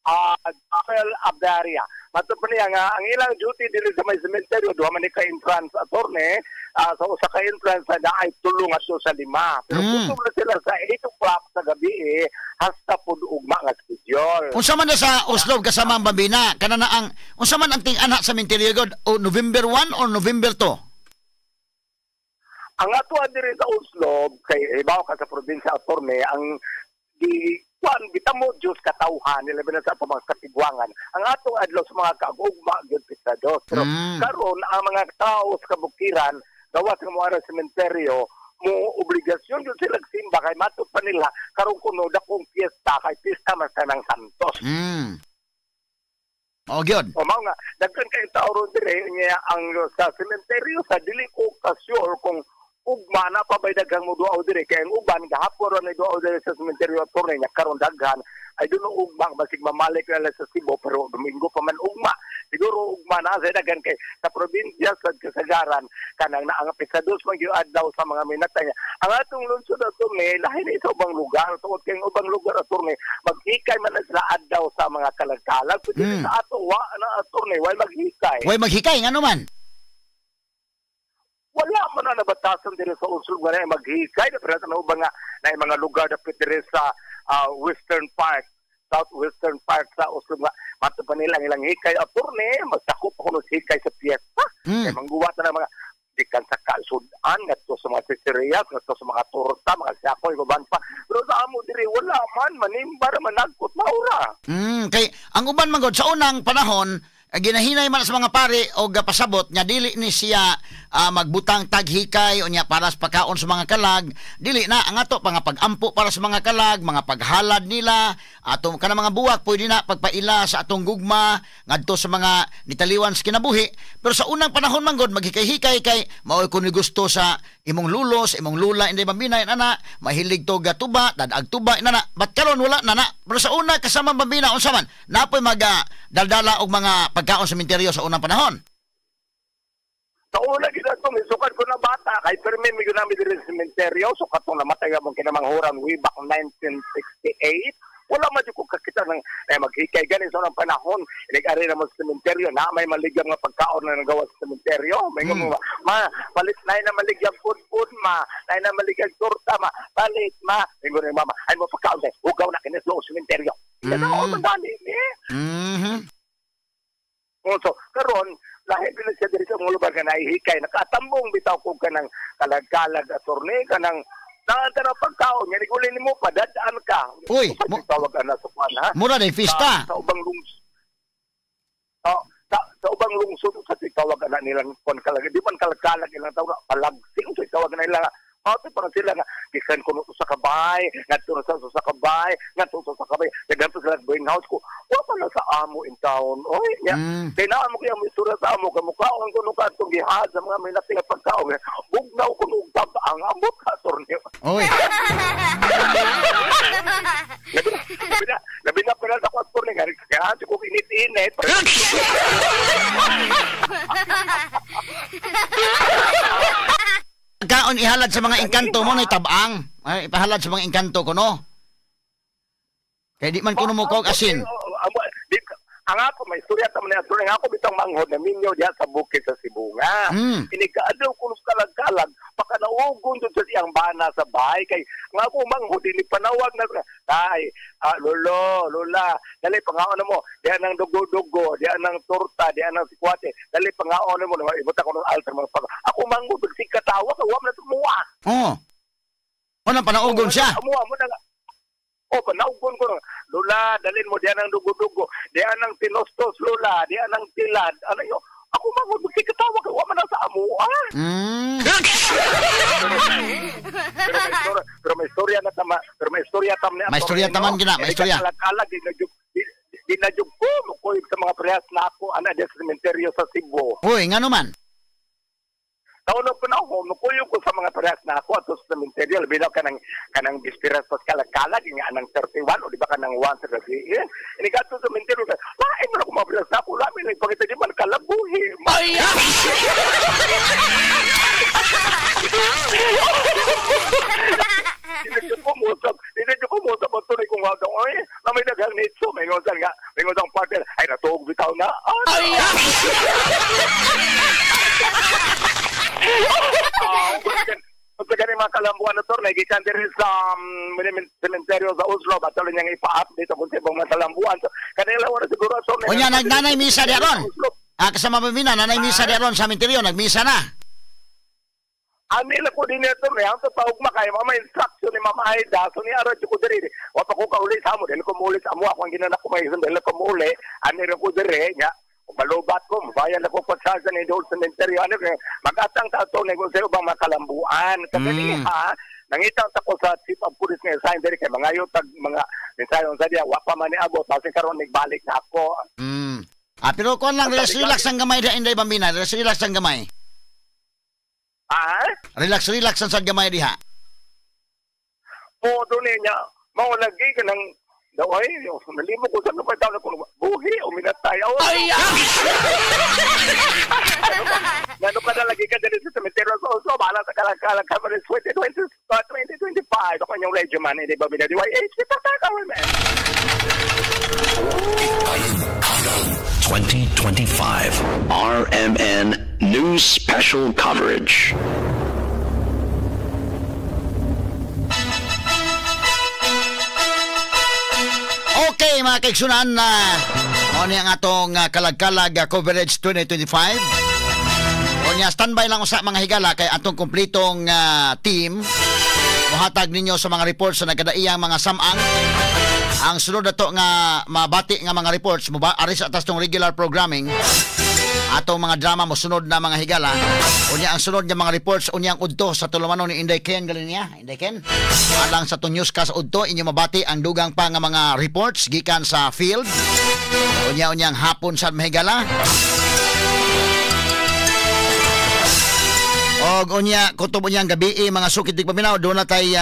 Abel Abdaria. Mato pa niya nga, ang ilang duty diri sa may cementerio, duha man ni ka entrance attorney, sa usa ka entrance na ay tulong ato sa 5. Pero kutob na sila sa 8 o'clock sa gabi hasta pud ugma nga schedule. Unsa man na sa Oslo kasama ang Bambina, kana na ang unsa man ang ting-ana sa cementerio god, o November 1 or November 2? Ang ato diri sa Oslo kay hibaw ka sa probinsya attorney, ang di kuan bitamo Diyos katawhan nila na sa atong mga katigwangan. Ang atong adlaw sa mga kaugma gyud pizza dos. Pero karon ang mga tao sa kabukiran gawas nga moara sa sementeryo mo obligasyon gyud sila simba kay matud pa nila karon kuno dakong piyesta kay piyesta man sa ng Santos. O gyud. O mao nga daghan kay tao ron dire niya ang sa sementeryo sa dili ko ka sure kung ugma na pa ba'y daghang mo duaw dire kay ang uban gahapon ra na duaw dire sa sementeryo attorney nya karon daghan ay duno ugma basig mamalik na lang sa Cebu pero Domingo pa man ugma siguro ugma na sa daghan kay sa probinsya sa Kasagaran kanang naang pisados man gyud adlaw sa mga minatay. Ang atong lungsod attorney lahi ni sa ubang lugar tungod kay ang ubang lugar attorney maghikay man na sila adlaw sa mga kalagkalag pwede sa ato wa na attorney way maghikay. Way maghikay ngano man? Wala man na nabatasan diri sa Oslo nga na maghikay na pero ba nga na mga lugar dapit diri sa Western Park, Southwestern Park sa Oslo nga mato pa nila ang ilang hikay attorney magdakop pa kuno hikay sa piyesta. Kay mangguwat na mga gikan sa kasudan ngadto sa mga chichirias ngadto sa mga torta mga sakoy uban pa pero sa amo diri wala man manimba ra managkot maura. Kay ang uban man gud sa unang panahon ginahinay man sa mga pare o pasabot nga dili ni siya magbutang taghikay o niya para sa pagkaon sa mga kalag, dili na ang ato pa nga pag-ampo para sa mga kalag, mga paghalad nila atong kana mga buwak pwede na pagpaila sa atong gugma ngadto sa mga nitaliwan sa kinabuhi. Pero sa unang panahon man gud maghikay-hikay kay maoy kuno gusto sa imong lulo, sa imong lula, Inday Bambina inana mahilig to gatuba, dadag tuba inana, but karon wala na na. Pero sa una kasama Bambina unsa man napoy mag daldala og mga pagkaon sa sementeryo sa unang panahon? Sa una gid ato misukat ko na bata kay permi mi gyud nami diri sa sementeryo so katong namatay among kinamanghuran way back 1968 Wala man ko kakita ng maghikay gani sa unang panahon. Inig-ari na mo sa sementeryo na may maligyang nga pagkaon na nagawa sa sementeryo. May ma palit na na maligyang pud ma, na na maligyang torta ma, palit ma. Ingon ni mama, ay mo pagkaon day. Hugaw na kinis lo sementeryo. Ano man dali ni? So karon lahi pila siya diri sa mga lugar nga nahihikay, nakatambong bitaw ko kanang kalag-kalag attorney kanang naanta na pagkaon nga niguli nimo padadaan ka. Uy, tawag ana sa kuan ha. Mura day pista. Sa ubang lungsod. Sa ubang lungsod sa tawag ana nilang kuan kalag, di man kalag-kalag ilang tawag palagsi unsa tawag na nila. Ato para sila nga gikan kuno sa kabay, ngadto sa sa kabay, ngadto sa kabay. Dagan pa sila boarding house ko. Wa pa na sa amo in town. Oy, nya. Kay naa mo kaya mo istorya sa amo ka mukaon kuno ka atong gihad sa mga may nating pagkaon. Bugnaw kuno og tabang ambot ka torneo. Oy. Labi na pala sa kwarto ni kaya ko init-init. Kaon ihalad sa mga engkanto mo na tabang. Ay, ipahalad sa mga engkanto ko no. Kay di man kuno mo kog asin. Ang ako may istorya ta man ni ako bitang manghod na minyo diha sa bukid sa Sibunga. Inikaadlaw kuno sa kalag-kalag pakanaugon jud sa iyang bana sa bahay kay ang ako manghod ini panawag na ay lolo, lola, dali pangaon mo diha nang dugo-dugo, diha nang torta, diha nang sikwate, dali pangaon mo ibuta ko ng altar mga pag. Ako manghod sig katawa kay wa man tumuwa. Oh. Unang panaugon siya. Amuha mo na. O, panaugon ko. Lola, dalin mo diyan ang dugo-dugo. Diyan ang tinostos, lola. Diyan ang tilad. Ano yun? Ako manghod, magkikatawa ka. Wa man na sa amo, ah. Pero may istorya na tama. Pero may istorya tama. May istorya taman gina. May istorya. Kalag-kalag, dinajug ko. Mukuyog sa mga prehas na ako. Ana, diyan sa sementeryo sa Cebu. Uy, nga naman. Taon na panahon, nukuyog ko sa mga parehas na ako at sa sementeryo, labi daw kanang bispiras pas kalag-kalag, nga anang 31, o di ba kanang 1 sa gabi. Ini ka sa sementeryo, lain mo na kung mga parehas na ako, lamin lang pagkita di man kalabuhi. Ay! Hindi ko musap, ang tunay kong wag, oy, na may daghang nitso, may ngosang nga, may ngosang partner, ay natuog bitaw na. Ay! Sa ganing mga kalambuan na to, nagikan din sa sementeryo sa Oslo, batalo niyang ipa-update kung sa ibang mga kalambuan. So, kanila wala siguro. So, Unya, nagnanay misa di aron. Kasama pa mina, nanay misa di aron sa sementeryo, nagmisa na. Anila ko din ito, may ang tawag makay, mama instruction ni Mama Aida, so ni aron ko diri. Wa pa ko kauli sa amo, dahil ko muuli sa amo, ako ang ginanak ko may isang dahil ko muuli, anila ko diri, nga. Malubat ko, mabayan ako pagsasan ni Dol Cementerio. Ano, mag-atang tato na kung sa'yo bang makalambuan. Kasi ha, nangitang tako sa chief of police ngayon sa hindi kay mga yutag, mga ensayo sa diya, wapa man ni abot, kasi karon nagbalik na ako. Pero kuan lang, relax, relax ang gamay diha, Inday Bambina. Relax, relax ang gamay. Ah? Relax, relax ang sa gamay diha. Oo, doon niya, maulagi ka ng ay, nalimo ko sa mga tao na kung buhi o minatay. Ay! Nano ka na lagi ka dali sa cemetery. So, bahala sa kalagkalag ka pa rin 2025. Ako inyong radio man, hindi ba binadiway? Tatakaw, man. 2025 RMN News Special Coverage. Okay mga kaigsunan, na ang atong kalagkalag coverage 2025. Unya standby lang usa mga higala kay atong kumpletong team mohatag ninyo sa mga reports sa nagkadaiyang mga samang. Ang sunod na to nga mabati nga mga reports mo ba aris atas tong regular programming. Atong mga drama mo sunod na mga higala. Unya ang sunod nga mga reports unya ang udto sa tulumanon ni Inday Ken galiniya. Inday Ken. Alang sa tong newscast udto inyo mabati ang dugang pa nga mga reports gikan sa field. Unya unyang hapon sa mga higala. Og unya kutob unyang gabi mga sukit paminaw doon na tay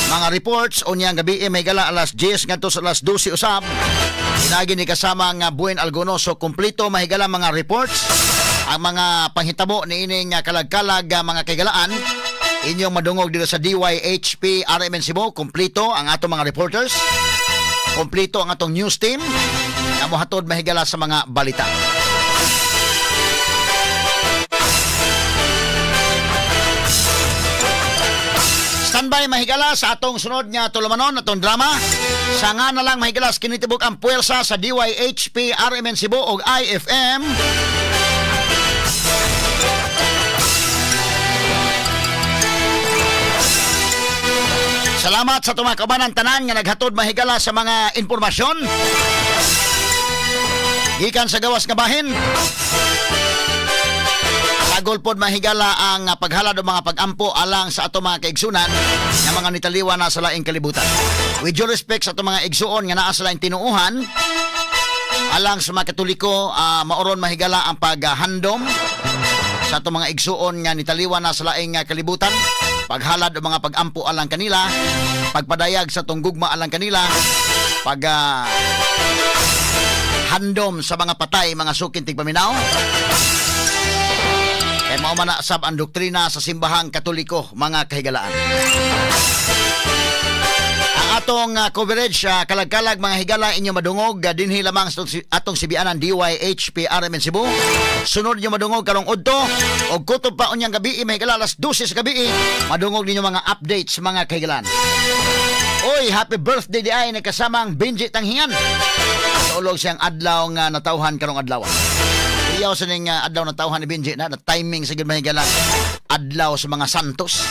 mga reports unyang gabi may higala alas 10 ngadto sa alas 12 usab. Pinagi ni kasama nga Buen Alguno. So kumpleto mahigala mga reports ang mga panghitabo ni ining kalagkalag mga kaigalaan inyong madungog dito sa DYHP RMN Cebu. Kumpleto ang atong mga reporters. Kompleto ang atong news team nga mohatod mahigala sa mga balita. Standby mahigala sa atong sunod nga tulumanon, atong drama. Sa nga na lang mahigala sa kinitibok ang puwersa sa DYHP, RMN Cebu ug IFM. Salamat sa atong mga kaubanan tanan nga naghatod mahigala sa mga impormasyon gikan sa gawas nga bahin. Sagol pod mahigala ang paghalad o mga pagampo alang sa ato mga kaigsunan nga mga nitaliwa na sa laing kalibutan. With due respect sa ato mga igsuon nga naa sa laing tinuohan, alang sa mga Katoliko, maoron mahigala ang paghandom sa ato mga igsuon nga nitaliwa na sa laing kalibutan, paghalad o mga pagampo alang kanila, pagpadayag sa atong gugma alang kanila, pag handom sa mga patay, mga sukin tigpaminaw. Kaya mao man na sab ang doktrina sa simbahang Katoliko, mga kahigalaan. Ang atong coverage kalag-kalag mga higala inyo madungog dinhi lamang sa atong sibianan DYHP RMN Cebu. Sunod inyo madungog karong udto og kutob pa unyang gabi mga higala alas 12 sa gabi madungog ninyo mga updates mga kahigalaan. Oy, happy birthday di ay nagkasamang Benji Tanghingan. Saulog siyang adlaw nga natawhan karong adlaw. Iyaw sa ning adlaw na tawhan ni Benji na timing sa gid mahigala adlaw sa mga santos.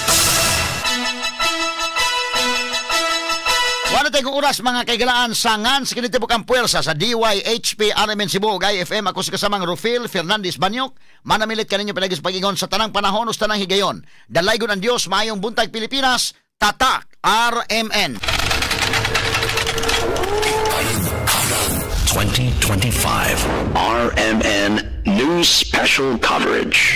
Wala tayong oras mga kaigalaan sangan sa kinitibok ang puwersa sa DYHP RMN Cebu ug IFM. Ako sa kasamang Rufil Fernandez Banyok. Manamilit kaninyo pinagis pag-ingon sa tanang panahon o sa tanang higayon. Dalaygon ang Dios, maayong buntag Pilipinas, Tatak RMN. 2025 RMN News Special Coverage.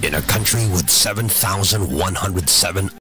In a country with 7,107